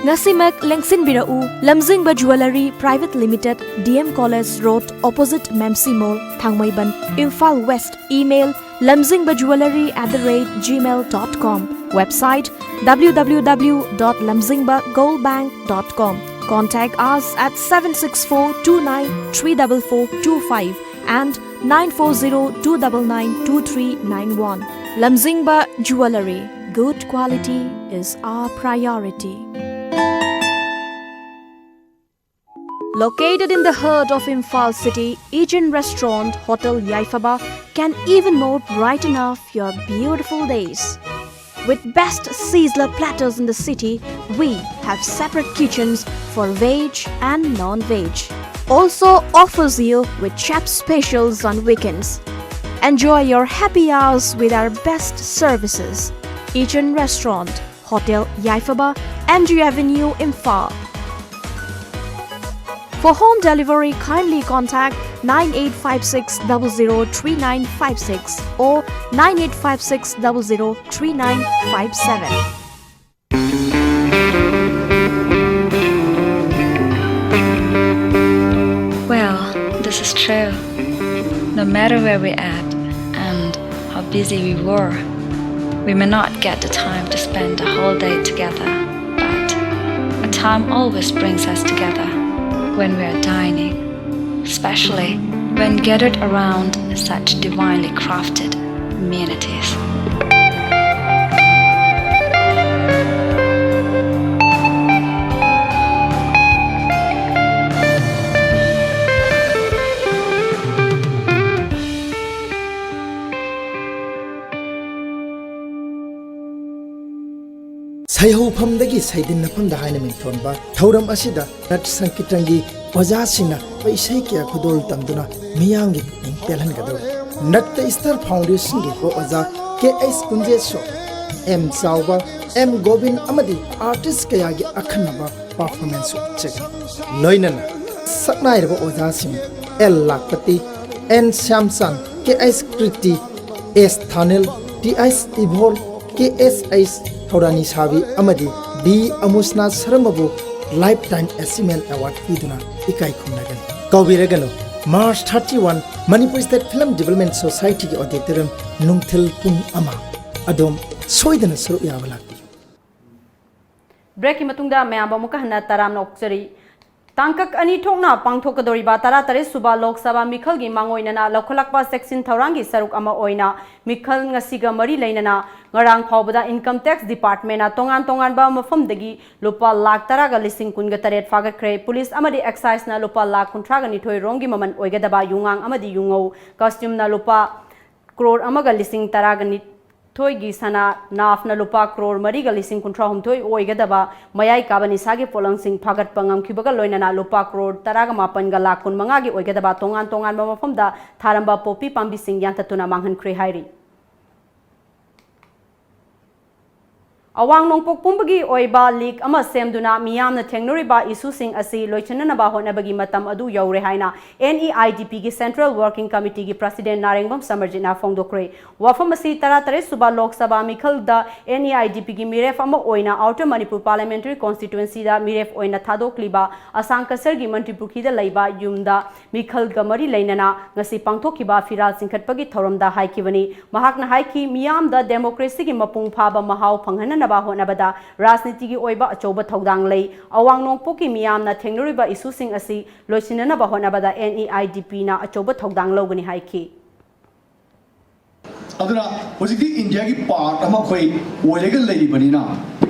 ꯉꯁꯤꯃꯛ ꯂꯦꯡꯁꯤꯟꯕꯤꯔꯛꯎ, ꯂꯝꯖꯤꯡꯕ Jewellery Private Limited, D M College Road, opposite Mamsi Mall, Thangmeiband, Imphal West. Email: lamzingba jewellery at the rate gmail dot com. Website: W W W dot lamzingba gold bank dot com. Contact us at seven six four two nine three double four two five and nine four zero two double nine two three nine one. Lamzingba Jewellery. Good quality is our priority. Located in the heart of Imphal city, Ijin Restaurant Hotel Yaifaba can even more brighten up your beautiful days. With best sizzler platters in the city, we have separate kitchens for veg and non-veg. Also offers you with chef specials on weekends. Enjoy your happy hours with our best services. Ijin Restaurant, Hotel Yaifaba, M G Avenue, Imphal. For home delivery, kindly contact nine eight five six double zero three nine five six or nine eight five six double zero three nine five seven. Well, this is true. No matter where we're at and how busy we were, we may not get the time to spend the whole day together, but a time always brings us together when we are dining, especially when gathered around such divinely crafted amenities. ꯁꯩꯍꯧꯐꯝꯗꯒꯤ ꯁꯩꯗꯤꯟꯅꯐꯝꯗ ꯍꯥꯏꯅ ꯃꯤꯡꯊꯣꯟꯕ ꯊꯧꯔꯝ ꯑꯁꯤꯗ ꯅꯠ ꯁꯪꯀꯤꯔꯇꯟꯒꯤ ꯑꯣꯖꯥꯁꯤꯡꯅ ꯏꯁꯩ ꯀꯌꯥ ꯈꯨꯗꯣꯜ ꯇꯝꯗꯨꯅ ꯃꯤꯌꯥꯝꯒꯤ ꯄꯨꯛꯅꯤꯡ ꯄꯦꯜꯍꯟꯒꯗꯧꯔꯤ꯫ ꯅꯠꯇ ꯏꯁꯇꯥꯔ ꯐꯥꯎꯟꯗꯦꯁꯟꯒꯤ ꯀꯣ ꯑꯣꯖꯥ K H Kunjesor, M Chaoba, M Gobin ꯑꯃꯗꯤ ꯑꯥꯔꯇꯤꯁ ꯀꯌꯥꯒꯤ ꯑꯈꯟꯅꯕ ꯄꯔꯐꯣꯔꯃꯦꯟꯁ ꯎꯠꯆꯒꯅꯤ꯫ ꯂꯣꯏꯅꯅ ꯁꯛꯅꯥꯏꯔꯕ ꯑꯣꯖꯥꯁꯤꯡ L Lakpati, N Shyamchan, K H Kriti, S Thanil, T H Ibol, K S H Thourani Sabi ꯑꯃꯗꯤ ꯕꯤ ꯑꯃꯨꯁꯅꯥ ꯁꯔꯃꯕꯨ ꯂꯥꯏꯐ ꯇꯥꯏꯝ ꯑꯦꯆꯤꯚꯃꯦꯟ ꯑꯦꯋꯥꯔꯗ ꯄꯤꯗꯨꯅ ꯏꯀꯥꯏ ꯈꯨꯝꯅꯒꯅꯤ꯫ ꯀꯥꯎꯕꯤꯔꯒꯅꯨ, March thirty one Manipur state film development ꯁꯣꯁꯥꯏꯇꯤꯒꯤ ꯑꯣꯗꯤꯇꯣꯔꯤꯌꯝ, ꯅꯨꯡꯊꯤꯜ ꯄꯨꯡ ꯑꯃ꯫ ꯑꯗꯣꯝ ꯁꯣꯏꯗꯅ ꯁꯔꯨꯛ ꯌꯥꯕ ꯂꯥꯛꯄꯤꯌꯨ꯫ ꯕ꯭ꯔꯦꯛꯀꯤ ꯃꯇꯨꯡꯗ ꯃꯌꯥꯝꯕꯨ ꯑꯃꯨꯛꯀ ꯍꯟꯅ ꯇꯔꯥꯝꯅ ꯑꯣꯛꯆꯔꯤ꯫ ꯇꯥꯡꯀꯛ ꯑꯅꯤ ꯊꯣꯛꯅ ꯄꯥꯡꯊꯣꯛꯀꯗꯧꯔꯤꯕ ꯇꯔꯥꯇꯔꯦꯠ ꯁꯨꯕ ꯂꯣꯛ ꯁꯚꯥ ꯃꯤꯈꯜꯒꯤ ꯃꯥꯡꯑꯣꯏꯅꯅ ꯂꯧꯈꯠꯂꯛꯄ ꯆꯦꯛꯁꯤꯟ ꯊꯧꯔꯥꯡꯒꯤ ꯁꯔꯨꯛ ꯑꯃ ꯑꯣꯏꯅ ꯃꯤꯈꯜ ꯉꯁꯤꯒ ꯃꯔꯤ ꯂꯩꯅꯅ ꯉꯔꯥꯡ ꯐꯥꯎꯕꯗ ꯏꯟꯀꯝ ꯇꯦꯛꯁ ꯗꯤꯄꯥꯔꯠꯃꯦꯟꯅ ꯇꯣꯉꯥꯟ ꯇꯣꯉꯥꯟꯕ ꯃꯐꯝꯗꯒꯤ ꯂꯨꯄꯥ ꯂꯥꯈ ꯇꯔꯥꯒ ꯂꯤꯁꯤꯡ ꯀꯨꯟꯒ ꯇꯔꯦꯠ ꯐꯥꯒꯠꯈ꯭ꯔꯦ꯫ ꯄꯨꯂꯤꯁ ꯑꯃꯗꯤ ꯑꯦꯛꯁꯥꯏꯖꯅ ꯂꯨꯄꯥ ꯂꯥꯈ ꯀꯨꯟꯊ꯭ꯔꯥꯒ ꯅꯤꯊꯣꯏ ꯔꯣꯝꯒꯤ ꯃꯃꯜ ꯑꯣꯏꯒꯗꯕ ꯌꯨꯉꯥꯡ ꯑꯃꯗꯤ ꯌꯨꯉꯧ, ꯀꯁꯇ꯭ꯌꯨꯝꯅ ꯂꯨꯄꯥ ꯀ꯭ꯔꯣꯔ ꯑꯃꯒ ꯂꯤꯁꯤꯡ ꯇꯔꯥꯒ ꯅꯤꯊꯣꯏꯒꯤ ꯁꯅꯥ, ꯅꯥꯐꯅ ꯂꯨꯄꯥ ꯀ꯭ꯔꯣꯔ ꯃꯔꯤꯒ ꯂꯤꯁꯤꯡ ꯀꯨꯟꯊ꯭ꯔꯥ ꯍꯨꯝꯗꯣꯏ ꯑꯣꯏꯒꯗꯕ ꯃꯌꯥꯏ ꯀꯥꯕ ꯅꯤꯁꯥꯒꯤ ꯄꯣꯠꯂꯝꯁꯤꯡ ꯐꯥꯒꯠꯄ ꯉꯝꯈꯤꯕꯒ ꯂꯣꯏꯅꯅ ꯂꯨꯄꯥ ꯀ꯭ꯔꯣꯔ ꯇꯔꯥꯒ ꯃꯥꯄꯟꯒ ꯂꯥꯈ ꯀꯨꯟꯃꯉꯥꯒꯤ ꯑꯣꯏꯒꯗꯕ ꯇꯣꯉꯥꯟ ꯇꯣꯉꯥꯟꯕ ꯃꯐꯝꯗ ꯊꯥꯔꯝꯕ ꯄꯣꯄꯤ ꯄꯥꯝꯕꯤꯁꯤꯡ ꯌꯥꯟꯊꯠꯇꯨꯅ ꯃꯥꯡꯍꯟꯈ꯭ꯔꯦ ꯍꯥꯏꯔꯤ꯫ ꯑꯋꯥꯡ ꯅꯣꯡꯄꯣꯛ ꯄꯨꯝꯕꯒꯤ ꯑꯣꯏꯕ ꯂꯤꯒ ꯑꯃ ꯁꯦꯝꯗꯨꯅ ꯃꯤꯌꯥꯝꯅ ꯊꯦꯡꯅꯔꯤꯕ ꯏꯁꯨꯁꯤꯡ ꯑꯁꯤ ꯂꯣꯏꯁꯤꯟꯅꯅꯕ ꯍꯣꯠꯅꯕꯒꯤ ꯃꯇꯝ ꯑꯗꯨ ꯌꯧꯔꯦ ꯍꯥꯏꯅ ꯑꯦꯟ ꯏ ꯑꯥꯏ ꯗꯤ ꯄꯤꯒꯤ ꯁꯦꯟꯇ꯭ꯔꯦꯜ ꯋꯥꯔꯀꯤꯡ ꯀꯃꯤꯇꯤꯒꯤ ꯄ꯭ꯔꯁꯤꯗꯦꯟ ꯅꯥꯔꯦꯡꯕꯝ ꯁꯃꯔꯖꯤꯠꯅ ꯐꯣꯡꯗꯣꯛꯈ꯭ꯔꯦ꯫ ꯋꯥꯐꯝ ꯑꯁꯤ ꯇꯔꯥꯇꯔꯦꯠ ꯁꯨꯕ Lok Sabha ꯃꯤꯈꯜꯗ N E I D ꯄꯤꯒꯤ ꯃꯤꯔꯦꯞ ꯑꯃ ꯑꯣꯏꯅ ꯑꯥꯎꯇꯔ ꯃꯅꯤꯄꯨꯔ ꯄꯥꯔꯂꯤꯌꯥꯃꯦꯟꯇꯔꯤ ꯀꯣꯟꯁꯇꯤꯇ꯭ꯋꯦꯟꯁꯤꯗ ꯃꯤꯔꯦꯞ ꯑꯣꯏꯅ ꯊꯥꯗꯣꯛꯂꯤꯕ ꯑꯁꯥꯡ ꯀꯁꯔꯒꯤ ꯃꯟꯇ꯭ꯔꯤꯄꯨꯈ꯭ꯔꯤꯗ ꯂꯩꯕ ꯌꯨꯝꯗ ꯃꯤꯈꯜꯒ ꯃꯔꯤ ꯂꯩꯅꯅ ꯉꯁꯤ ꯄꯥꯡꯊꯣꯛꯈꯤꯕ ꯐꯤꯔꯥꯜ ꯆꯤꯡꯈꯠꯄꯒꯤ ꯊꯧꯔꯝꯗ ꯍꯥꯏꯈꯤꯕꯅꯤ꯫ ꯃꯍꯥꯛꯅ ꯍꯥꯏꯈꯤ, ꯃꯤꯌꯥꯝꯗ ꯗꯦꯃꯣꯀ꯭ꯔꯦꯁꯤꯒꯤ ꯃꯄꯨꯡ ꯐꯥꯕ ꯃꯍꯥꯎ ꯐꯪꯍꯟꯅꯅꯕ ꯍꯣꯠꯅꯕꯗ ꯔꯥꯖꯅꯤꯇꯤꯒꯤ ꯑꯣꯏꯕ ꯑꯆꯧꯕ ꯊꯧꯗꯥꯡ ꯂꯩ꯫ ꯑꯋꯥꯡ ꯅꯣꯡꯄꯣꯛꯀꯤ ꯃꯤꯌꯥꯝꯅ ꯊꯦꯡꯅꯔꯤꯕ ꯏꯁꯨꯁꯤꯡ ꯑꯁꯤ ꯂꯣꯏꯁꯤꯟꯅꯅꯕ ꯍꯣꯠꯅꯕꯗ ꯑꯦꯟ ꯏ ꯑꯥꯏ ꯗꯤ ꯄꯤꯅ ꯑꯆꯧꯕ ꯊꯧꯗꯥꯡ ꯂꯧꯒꯅꯤ ꯍꯥꯏꯈꯤ꯫ ꯑꯗꯨꯅ ꯍꯧꯖꯤꯛꯇꯤ ꯏꯟꯗꯤꯌꯥꯒꯤ ꯄꯥꯔꯠ ꯑꯃ ꯑꯩꯈꯣꯏ ꯑꯣꯏꯔꯒ ꯂꯩꯔꯤꯕꯅꯤꯅ,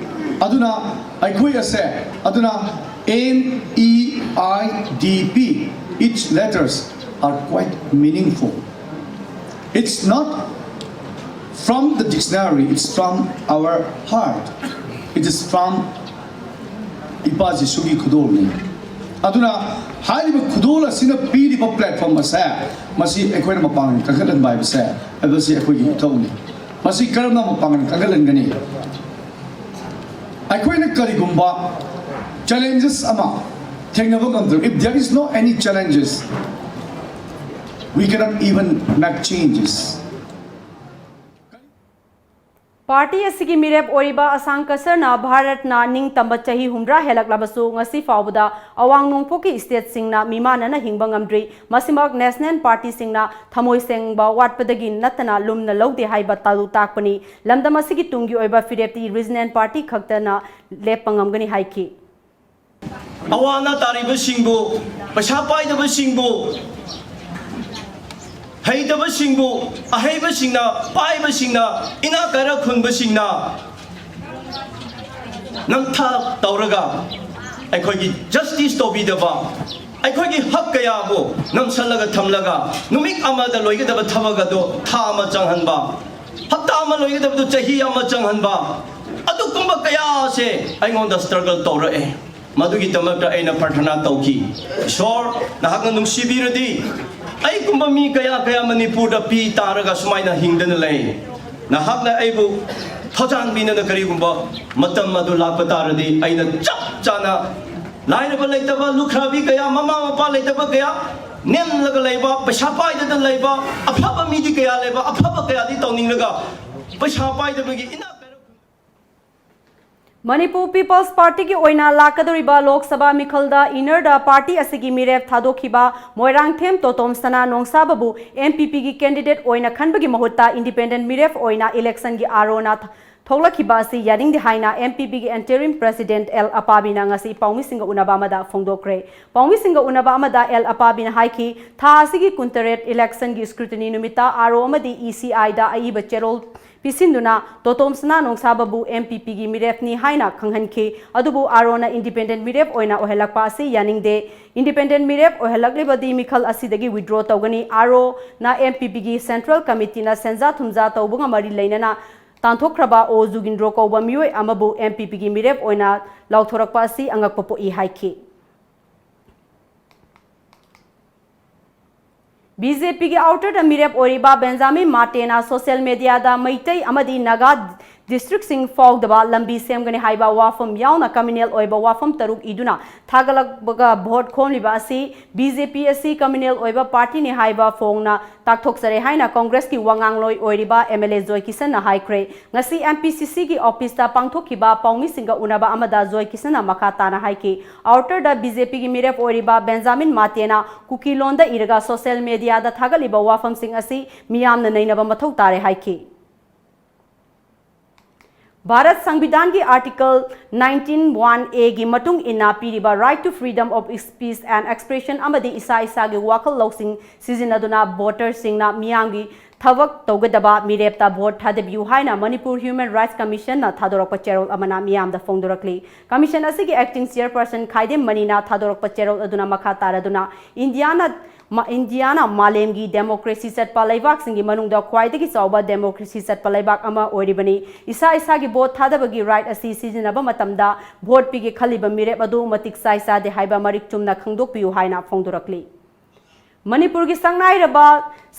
ꯑꯗꯨꯅ ꯑꯩꯈꯣꯏ ꯑꯁꯦ, ꯑꯗꯨꯅ N E I D P, its letters are quite meaningful. It's not from the dictionary, it's from our heart. It is from ꯏꯄꯥ ꯖꯤꯁꯨꯒꯤ ꯈꯨꯗꯣꯜꯅꯤ꯫ ꯑꯗꯨꯅ ꯍꯥꯏꯔꯤꯕ ꯈꯨꯗꯣꯜ ꯑꯁꯤꯅ ꯄꯤꯔꯤꯕ platform ꯑꯁꯦ, ꯃꯁꯤ ꯑꯩꯈꯣꯏꯅ ꯃꯄꯥꯡꯒꯜ ꯀꯟꯈꯠꯍꯟꯕ ꯍꯥꯏꯕꯁꯦ, ꯍꯥꯏꯕꯁꯤ ꯑꯩꯈꯣꯏꯒꯤ ꯏꯊꯧꯅꯤ꯫ ꯃꯁꯤ ꯀꯔꯝꯅ ꯃꯄꯥꯡꯒꯜ ꯀꯟꯈꯠꯍꯟꯒꯅꯤ? ꯑꯩꯈꯣꯏꯅ ꯀꯔꯤꯒꯨꯝꯕ challenges ꯑꯃ ꯊꯦꯡꯅꯕ ꯉꯝꯗ꯭ꯔꯕ, if there is no any challenges, we cannot even make changes. Party ꯑꯁꯤꯒꯤ ꯃꯤꯔꯦꯞ ꯑꯣꯏꯔꯤꯕ ꯑꯁꯥꯡ ꯀꯁꯔꯅ ꯚꯥꯔꯠꯅ ꯅꯤꯡꯇꯝꯕ ꯆꯍꯤ ꯍꯨꯝꯗ꯭ꯔꯥ ꯍꯦꯜꯂꯛꯂꯕꯁꯨ ꯉꯁꯤ ꯐꯥꯎꯕꯗ ꯑꯋꯥꯡ ꯅꯣꯡꯄꯣꯛꯀꯤ stateꯁꯤꯡꯅ ꯃꯤꯃꯥꯟꯅꯅ ꯍꯤꯡꯕ ꯉꯝꯗ꯭ꯔꯤ꯫ ꯃꯁꯤꯃꯛ national partyꯁꯤꯡꯅ ꯊꯃꯣꯏ ꯁꯦꯡꯕ ꯋꯥꯠꯄꯗꯒꯤ ꯅꯠꯇꯅ ꯂꯨꯝꯅ ꯂꯧꯗꯦ ꯍꯥꯏꯕ ꯇꯥꯗꯨ ꯇꯥꯛꯄꯅꯤ꯫ ꯂꯝꯗꯝ ꯑꯁꯤꯒꯤ ꯇꯨꯡꯒꯤ ꯑꯣꯏꯕ ꯐꯤꯔꯦꯞꯇꯤ regional party ꯈꯛꯇꯅ ꯂꯦꯞꯄ ꯉꯝꯒꯅꯤ ꯍꯥꯏꯈꯤ꯫ ꯑꯋꯥ ꯑꯅꯥ ꯇꯥꯔꯤꯕꯁꯤꯡꯕꯨ, ꯄꯩꯁꯥ ꯄꯥꯏꯗꯕꯁꯤꯡꯕꯨ, ꯍꯩꯇꯕꯁꯤꯡꯕꯨ ꯑꯍꯩꯕꯁꯤꯡꯅ, ꯄꯥꯏꯕꯁꯤꯡꯅ, ꯏꯅꯥꯛ ꯀꯥꯏꯔ ꯈꯨꯟꯕꯁꯤꯡꯅ ꯅꯝꯊꯥꯛ ꯇꯧꯔꯒ ꯑꯩꯈꯣꯏꯒꯤ justice ꯇꯧꯕꯤꯗꯕ, ꯑꯩꯈꯣꯏꯒꯤ ꯍꯛ ꯀꯌꯥꯕꯨ ꯅꯝꯁꯜꯂꯒ ꯊꯝꯂꯒ ꯅꯨꯃꯤꯠ ꯑꯃꯗ ꯂꯣꯏꯒꯗꯕ ꯊꯕꯛ ꯑꯗꯨ ꯊꯥ ꯑꯃ ꯆꯪꯍꯟꯕ, ꯍꯞꯇꯥ ꯑꯃ ꯂꯣꯏꯒꯗꯕꯗꯨ ꯆꯍꯤ ꯑꯃ ꯆꯪꯍꯟꯕ, ꯑꯗꯨꯒꯨꯝꯕ ꯀꯌꯥꯁꯦ ꯑꯩꯉꯣꯟꯗ struggle ꯇꯧꯔꯛꯑꯦ꯫ ꯃꯗꯨꯒꯤꯗꯃꯛꯇ ꯑꯩꯅ ꯄ꯭ꯔꯥꯔꯊꯅꯥ ꯇꯧꯈꯤ, "ꯏꯁꯣꯔ, ꯅꯍꯥꯛꯅ ꯅꯨꯡꯁꯤꯕꯤꯔꯗꯤ ꯑꯩꯒꯨꯝꯕ ꯃꯤ ꯀꯌꯥ ꯀꯌꯥ ꯃꯅꯤꯄꯨꯔꯗ ꯄꯤ ꯇꯥꯔꯒ ꯁꯨꯃꯥꯏꯅ ꯍꯤꯡꯗꯅ ꯂꯩ꯫ ꯅꯍꯥꯛꯅ ꯑꯩꯕꯨ ꯊꯧꯖꯥꯟꯕꯤꯅꯅ ꯀꯔꯤꯒꯨꯝꯕ ꯃꯇꯝ ꯑꯗꯨ ꯂꯥꯛꯄ ꯇꯥꯔꯗꯤ ꯑꯩꯅ ꯆꯞ ꯆꯥꯅ ꯂꯥꯏꯔꯕ ꯂꯩꯇꯕ, ꯂꯨꯈ꯭ꯔꯥꯕꯤ ꯀꯌꯥ, ꯃꯃꯥ ꯃꯄꯥ ꯂꯩꯇꯕ ꯀꯌꯥ, ꯅꯦꯝꯂꯒ ꯂꯩꯕ, ꯄꯩꯁꯥ ꯄꯥꯏꯗꯅ ꯂꯩꯕ, ꯑꯐꯕ ꯃꯤꯗꯤ ꯀꯌꯥ ꯂꯩꯕ, ꯑꯐꯕ ꯀꯌꯥꯗꯤ ꯇꯧꯅꯤꯡꯂꯒ ꯄꯩꯁꯥ ꯄꯥꯏꯗꯕꯒꯤ ꯏꯅꯥꯛ ꯀꯥꯏꯔꯛꯄ" ꯃꯅꯤꯄꯨꯔ ꯄꯤꯄꯜꯁ ꯄꯥꯔꯇꯤꯒꯤ ꯑꯣꯏꯅ ꯂꯥꯛꯀꯗꯧꯔꯤꯕ ꯂꯣꯛ ꯁꯚꯥ ꯃꯤꯈꯜꯗ ꯏꯅꯔꯗ ꯄꯥꯔꯇꯤ ꯑꯁꯤꯒꯤ ꯃꯤꯔꯦꯞ ꯊꯥꯗꯣꯛꯈꯤꯕ ꯃꯣꯏꯔꯥꯡꯊꯦꯝ ꯇꯣꯇꯣꯝ ꯁꯅꯥ ꯅꯣꯡꯁꯥꯕꯕꯨ ꯑꯦꯝ ꯄꯤ ꯄꯤꯒꯤ ꯀꯦꯟꯗꯤꯗꯦꯠ ꯑꯣꯏꯅ ꯈꯟꯕꯒꯤ ꯃꯍꯨꯠꯇ ꯏꯟꯗꯤꯄꯦꯟꯗꯦꯟ ꯃꯤꯔꯦꯞ ꯑꯣꯏꯅ ꯏꯂꯦꯛꯁꯟꯒꯤ ꯑꯥꯔꯣꯅ ꯊꯣꯛꯂꯛꯈꯤꯕ ꯑꯁꯤ ꯌꯥꯅꯤꯡꯗꯦ ꯍꯥꯏꯅ ꯑꯦꯝ ꯄꯤ ꯄꯤꯒꯤ interim president ꯑꯦꯜ ꯑꯄꯥꯕꯤꯅ ꯉꯁꯤ ꯄꯥꯎꯃꯤꯁꯤꯡꯒ ꯎꯅꯕ ꯑꯃꯗ ꯐꯣꯡꯗꯣꯛꯈ꯭ꯔꯦ꯫ ꯄꯥꯎꯃꯤꯁꯤꯡꯒ ꯎꯅꯕ ꯑꯃꯗ ꯑꯦꯜ ꯑꯄꯥꯕꯤꯅ ꯍꯥꯏꯈꯤ, ꯊꯥ ꯑꯁꯤꯒꯤ ꯀꯨꯟꯇꯔꯦꯠ ꯏꯂꯦꯛꯁꯟꯒꯤ scrutiny ꯅꯨꯃꯤꯠꯇ ꯑꯥꯔꯣ ꯑꯃꯗꯤ ꯏ ꯁꯤ ꯑꯥꯏꯗ ꯑꯏꯕ ꯆꯦꯔꯣꯜ ꯄꯤꯁꯤꯟꯗꯨꯅ ꯇꯣꯇꯣꯝ ꯁꯅꯥ ꯅꯣꯡꯁꯥꯕꯕꯨ ꯑꯦꯝ ꯄꯤ ꯄꯤꯒꯤ ꯃꯤꯔꯦꯞꯅꯤ ꯍꯥꯏꯅ ꯈꯪꯍꯟꯈꯤ꯫ ꯑꯗꯨꯕꯨ ꯑꯥꯔꯣꯅ ꯏꯟꯗꯤꯄꯦꯟꯗꯦꯟ ꯃꯤꯔꯦꯞ ꯑꯣꯏꯅ ꯑꯣꯏꯍꯜꯂꯛꯄ ꯑꯁꯤ ꯌꯥꯅꯤꯡꯗꯦ꯫ ꯏꯟꯗꯤꯄꯦꯟꯗꯦꯟ ꯃꯤꯔꯦꯞ ꯑꯣꯏꯍꯜꯂꯛꯂꯤꯕꯗꯤ ꯃꯤꯈꯜ ꯑꯁꯤꯗꯒꯤ withdraw ꯇꯧꯒꯅꯤ꯫ ꯑꯥꯔꯣꯅ ꯑꯦꯝ ꯄꯤ ꯄꯤꯒꯤ central committeeꯅ ꯁꯦꯟꯖꯥ ꯊꯨꯝꯖꯥ ꯇꯧꯕꯒ ꯃꯔꯤ ꯂꯩꯅꯅ ꯇꯥꯟꯊꯣꯛꯈ꯭ꯔꯕ ꯑꯣ ꯖꯨꯒꯤꯟꯗ꯭ꯔꯣ ꯀꯧꯕ ꯃꯤꯑꯣꯏ ꯑꯃꯕꯨ ꯑꯦꯝ ꯄꯤ ꯄꯤꯒꯤ ꯃꯤꯔꯦꯞ ꯑꯣꯏꯅ ꯂꯥꯎꯊꯣꯔꯛꯄ ꯑꯁꯤ ꯑꯉꯛꯄ ꯄꯣꯛꯏ ꯍꯥꯏꯈꯤ꯫ ꯕꯤ ꯖꯦ ꯄꯤꯒꯤ ꯑꯥꯎꯇꯔꯗ ꯃꯤꯔꯦꯞ ꯑꯣꯏꯔꯤꯕ ꯕꯦꯟꯖꯥꯃꯤꯟ ꯃꯥꯇꯦꯅ ꯁꯣꯁꯤꯌꯦꯜ ꯃꯤꯗꯤꯌꯥꯗ ꯃꯩꯇꯩ ꯑꯃꯗꯤ ꯅꯥꯒꯥ ꯗꯤꯁꯇ꯭ꯔꯤꯛꯁꯤꯡ ꯐꯥꯎꯗꯕ ꯂꯝꯕꯤ ꯁꯦꯝꯒꯅꯤ ꯍꯥꯏꯕ ꯋꯥꯐꯝ ꯌꯥꯎꯅ ꯀꯃꯤꯅꯦꯜ ꯑꯣꯏꯕ ꯋꯥꯐꯝ ꯇꯔꯨꯛ ꯏꯗꯨꯅ ꯊꯥꯒꯠꯂꯛꯄꯒ ꯚꯣꯠ ꯈꯣꯝꯂꯤꯕ ꯑꯁꯤ ꯕꯤ ꯖꯦ ꯄꯤ ꯑꯁꯤ ꯀꯃꯤꯅꯦꯜ ꯑꯣꯏꯕ ꯄꯥꯔꯇꯤꯅꯤ ꯍꯥꯏꯕ ꯐꯣꯡꯅ ꯇꯥꯛꯊꯣꯛꯆꯔꯦ ꯍꯥꯏꯅ ꯀꯣꯡꯒ꯭ꯔꯦꯁꯀꯤ ꯋꯥ ꯉꯥꯡꯂꯣꯏ ꯑꯣꯏꯔꯤꯕ ꯑꯦꯝ ꯑꯦꯜ ꯑꯦ ꯖꯣꯏ ꯀꯤꯁꯟꯅ ꯍꯥꯏꯈ꯭ꯔꯦ꯫ ꯉꯁꯤ ꯑꯦꯝ ꯄꯤ ꯁꯤ ꯁꯤꯒꯤ ꯑꯣꯐꯤꯁꯇ ꯄꯥꯡꯊꯣꯛꯈꯤꯕ ꯄꯥꯎꯃꯤꯁꯤꯡꯒ ꯎꯅꯕ ꯑꯃꯗ ꯖꯣꯏ ꯀꯤꯁꯟꯅ ꯃꯈꯥ ꯇꯥꯅ ꯍꯥꯏꯈꯤ, ꯑꯥꯎꯇꯔꯗ ꯕꯤ ꯖꯦ ꯄꯤꯒꯤ ꯃꯤꯔꯦꯞ ꯑꯣꯏꯔꯤꯕ ꯕꯦꯟꯖꯥꯃꯤꯟ ꯃꯥꯇꯦꯅ ꯀꯨꯀꯤ ꯂꯣꯟꯗ ꯏꯔꯒ ꯁꯣꯁꯤꯌꯦꯜ ꯃꯤꯗꯤꯌꯥꯗ ꯊꯥꯒꯠꯂꯤꯕ ꯋꯥꯐꯝꯁꯤꯡ ꯑꯁꯤ ꯃꯤꯌꯥꯝꯅ ꯅꯩꯅꯕ ꯃꯊꯧ ꯇꯥꯔꯦ ꯍꯥꯏꯈꯤ꯫ ꯚꯥꯔꯠ ꯁꯪꯕꯤꯙꯥꯟꯒꯤ ꯑꯥꯔꯇꯤꯀꯜ nineteen one A ꯒꯤ ꯃꯇꯨꯡ ꯏꯟꯅ ꯄꯤꯔꯤꯕ Right to Freedom of Speech and Expression ꯑꯃꯗꯤ ꯏꯁꯥ ꯏꯁꯥꯒꯤ ꯋꯥꯈꯜ ꯂꯧꯁꯤꯡ ꯁꯤꯖꯤꯟꯅꯗꯨꯅ ꯚꯣꯇꯔꯁꯤꯡꯅ ꯃꯤꯌꯥꯝꯒꯤ ꯊꯕꯛ ꯇꯧꯒꯗꯕ ꯃꯤꯔꯦꯞꯇ ꯚꯣꯠ ꯊꯥꯗꯕꯤꯌꯨ ꯍꯥꯏꯅ ꯃꯅꯤꯄꯨꯔ ꯍ꯭ꯌꯨꯃꯦꯟ ꯔꯥꯏꯠꯁ ꯀꯃꯤꯁꯟꯅ ꯊꯥꯗꯣꯔꯛꯄ ꯆꯦꯔꯣꯜ ꯑꯃꯅ ꯃꯤꯌꯥꯝꯗ ꯐꯣꯡꯗꯣꯔꯛꯂꯤ꯫ ꯀꯃꯤꯁꯟ ꯑꯁꯤꯒꯤ acting chairperson ꯈꯥꯏꯗꯦꯝ ꯃꯅꯤꯅ ꯊꯥꯗꯣꯔꯛꯄ ꯆꯦꯔꯣꯜ ꯑꯗꯨꯅ ꯃꯈꯥ ꯇꯥꯔꯗꯨꯅ ꯏꯟꯗꯤꯌꯥꯅ ꯃ-, ꯏꯟꯗꯤꯌꯥꯅ ꯃꯥꯂꯦꯝꯒꯤ democracy ꯆꯠꯄ ꯂꯩꯕꯥꯛꯁꯤꯡꯒꯤ ꯃꯅꯨꯡꯗ ꯈ꯭ꯋꯥꯏꯗꯒꯤ ꯆꯥꯎꯕ democracy ꯆꯠꯄ ꯂꯩꯕꯥꯛ ꯑꯃ ꯑꯣꯏꯔꯤꯕꯅꯤ꯫ ꯏꯁꯥ ꯏꯁꯥꯒꯤ ꯚꯣꯠ ꯊꯥꯗꯕꯒꯤ right ꯑꯁꯤ ꯁꯤꯖꯤꯟꯅꯕ ꯃꯇꯝꯗ ꯚꯣꯠ ꯄꯤꯒꯦ ꯈꯜꯂꯤꯕ ꯃꯤꯔꯦꯞ ꯑꯗꯨ ꯃꯇꯤꯛ ꯆꯥꯏ ꯆꯥꯗꯦ ꯍꯥꯏꯕ ꯃꯔꯤꯛ ꯆꯨꯝꯅ ꯈꯪꯗꯣꯛꯄꯤꯌꯨ ꯍꯥꯏꯅ ꯐꯣꯡꯗꯣꯔꯛꯂꯤ꯫ ꯃꯅꯤꯄꯨꯔꯒꯤ ꯁꯛꯅꯥꯏꯔꯕ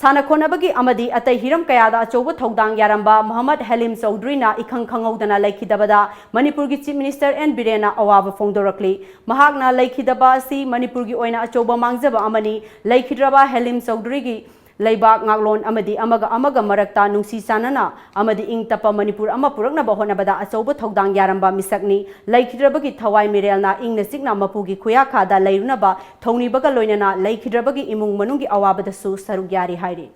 ꯁꯥꯟꯅ ꯈꯣꯠꯅꯕꯒꯤ ꯑꯃꯗꯤ ꯑꯇꯩ ꯍꯤꯔꯝ ꯀꯌꯥꯗ ꯑꯆꯧꯕ ꯊꯧꯗꯥꯡ ꯌꯥꯔꯝꯕ ꯃꯣꯍꯝꯃꯗ ꯍꯦꯂꯤꯝ ꯆꯧꯙꯔꯤꯅ ꯏꯈꯪ ꯈꯪꯍꯧꯗꯅ ꯂꯩꯈꯤꯗꯕꯗ ꯃꯅꯤꯄꯨꯔꯒꯤ Chief Minister ꯑꯦꯟ ꯕꯤꯔꯦꯟꯅ ꯑꯋꯥꯕ ꯐꯣꯡꯗꯣꯔꯛꯂꯤ꯫ ꯃꯍꯥꯛꯅ ꯂꯩꯈꯤꯗꯕ ꯑꯁꯤ ꯃꯅꯤꯄꯨꯔꯒꯤ ꯑꯣꯏꯅ ꯑꯆꯧꯕ ꯃꯥꯡꯖꯕ ꯑꯃꯅꯤ꯫ ꯂꯩꯈꯤꯗ꯭ꯔꯕ ꯍꯦꯂꯤꯝ ꯆꯧꯙꯔꯤꯒꯤ ꯂꯩꯕꯥꯛ ꯉꯥꯛꯂꯣꯟ ꯑꯃꯗꯤ ꯑꯃꯒ ꯑꯃꯒ ꯃꯔꯛꯇ ꯅꯨꯡꯁꯤ ꯆꯥꯟꯅꯅ ꯑꯃꯗꯤ ꯏꯪ ꯇꯞꯄ ꯃꯅꯤꯄꯨꯔ ꯑꯃ ꯄꯨꯔꯛꯅꯕ ꯍꯣꯠꯅꯕꯗ ꯑꯆꯧꯕ ꯊꯧꯗꯥꯡ ꯌꯥꯔꯝꯕ ꯃꯤꯁꯛꯅꯤ꯫ ꯂꯩꯈꯤꯗ꯭ꯔꯕꯒꯤ ꯊꯋꯥꯏ ꯃꯤꯔꯦꯜꯅ ꯏꯪꯅ ꯆꯤꯛꯅ ꯃꯄꯨꯒꯤ ꯈꯨꯌꯥꯈꯥꯗ ꯂꯩꯔꯨꯅꯕ ꯊꯧꯅꯤꯕꯒ ꯂꯣꯏꯅꯅ ꯂꯩꯈꯤꯗ꯭ꯔꯕꯒꯤ ꯏꯃꯨꯡ ꯃꯅꯨꯡꯒꯤ ꯑꯋꯥꯕꯗꯁꯨ ꯁꯔꯨꯛ ꯌꯥꯔꯤ ꯍꯥꯏꯔꯤ꯫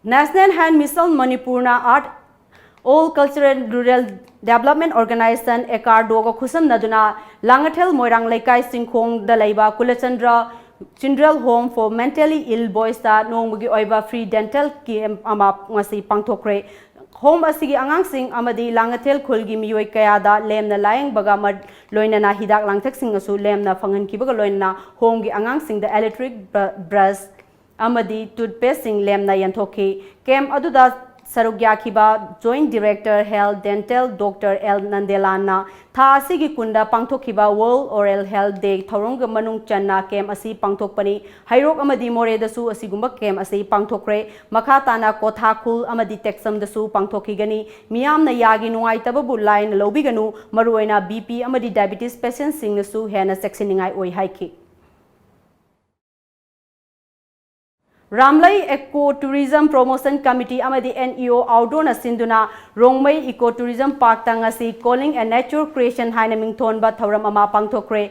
National Hand Mission ꯃꯅꯤꯄꯨꯔꯅ All Cultural Rural Development Organization, ꯑꯦꯀꯥꯔꯗꯣꯒ ꯈꯨꯠꯁꯝꯅꯗꯨꯅ Langathel ꯃꯣꯏꯔꯥꯡ ꯂꯩꯀꯥꯏ ꯆꯤꯡꯈꯣꯡꯗ ꯂꯩꯕ ꯀꯨꯂꯆꯟꯗ꯭ꯔ Children Home for Mentally Ill Boysꯇ ꯅꯣꯡꯃꯒꯤ ꯑꯣꯏꯕ free dental camp ꯑꯃ ꯉꯁꯤ ꯄꯥꯡꯊꯣꯛꯈ꯭ꯔꯦ꯫ Home ꯑꯁꯤꯒꯤ ꯑꯉꯥꯡꯁꯤꯡ ꯑꯃꯗꯤ ꯂꯥꯡꯉꯊꯦꯜ ꯈꯨꯜꯒꯤ ꯃꯤꯑꯣꯏ ꯀꯌꯥꯗ ꯂꯦꯝꯅ ꯂꯥꯌꯦꯡꯕꯒ ꯃ-, ꯂꯣꯏꯅꯅ ꯍꯤꯗꯥꯛ ꯂꯥꯡꯊꯛꯁꯤꯡ ꯑꯁꯨ ꯂꯦꯝꯅ ꯐꯪꯍꯟꯈꯤꯕꯒ ꯂꯣꯏꯅꯅ homeꯒꯤ ꯑꯉꯥꯡꯁꯤꯡꯗ electric bru-, brush, ꯑꯃꯗꯤ ꯇꯨꯠꯄꯦꯁꯁꯤꯡ ꯂꯦꯝꯅ ꯌꯦꯟꯊꯣꯛꯈꯤ꯫ ꯀꯦꯝꯞ ꯑꯗꯨꯗ ꯁꯔꯨꯛ ꯌꯥꯈꯤꯕ Joint Director Health Dental Doctor L ꯅꯟꯗꯦꯂꯥꯟꯅ ꯊꯥ ꯑꯁꯤꯒꯤ ꯀꯨꯟꯗ ꯄꯥꯡꯊꯣꯛꯈꯤꯕ World Oral Health Day ꯊꯧꯔꯝꯒ ꯃꯅꯨꯡ ꯆꯟꯅ ꯀꯦꯝꯞ ꯑꯁꯤ ꯄꯥꯡꯊꯣꯛꯄꯅꯤ꯫ ꯍꯩꯔꯣꯛ ꯑꯃꯗꯤ ꯃꯣꯔꯦꯗꯁꯨ ꯑꯁꯤꯒꯨꯝꯕ ꯀꯦꯝꯞ ꯑꯁꯤ ꯄꯥꯡꯊꯣꯛꯈ꯭ꯔꯦ꯫ ꯃꯈꯥ ꯇꯥꯅ ꯀꯣꯊꯥꯈꯨꯜ ꯑꯃꯗꯤ ꯇꯦꯛꯁꯝꯗꯁꯨ ꯄꯥꯡꯊꯣꯛꯈꯤꯒꯅꯤ꯫ ꯃꯤꯌꯥꯝꯅ ꯌꯥꯒꯤ ꯅꯨꯡꯉꯥꯏꯇꯕꯕꯨ ꯂꯥꯏꯅ ꯂꯧꯕꯤꯒꯅꯨ, ꯃꯔꯨꯑꯣꯏꯅ BP ꯑꯃꯗꯤ diabetes patientꯁꯤꯡꯅꯁꯨ ꯍꯦꯟꯅ ꯆꯦꯛꯁꯤꯟꯅꯤꯡꯉꯥꯏ ꯑꯣꯏ ꯍꯥꯏꯈꯤ꯫ ꯔꯥꯝꯂꯩ Eco Tourism Promotion Committee ꯑꯃꯗꯤ NEO Outdoorꯅ ꯁꯤꯟꯗꯨꯅ ꯔꯣꯡꯃꯩ Eco Tourism Parkꯇ ꯉꯁꯤ Calling a Nature Creation ꯍꯥꯏꯅ ꯃꯤꯡꯊꯣꯟꯕ ꯊꯧꯔꯝ ꯑꯃ ꯄꯥꯡꯊꯣꯛꯈ꯭ꯔꯦ꯫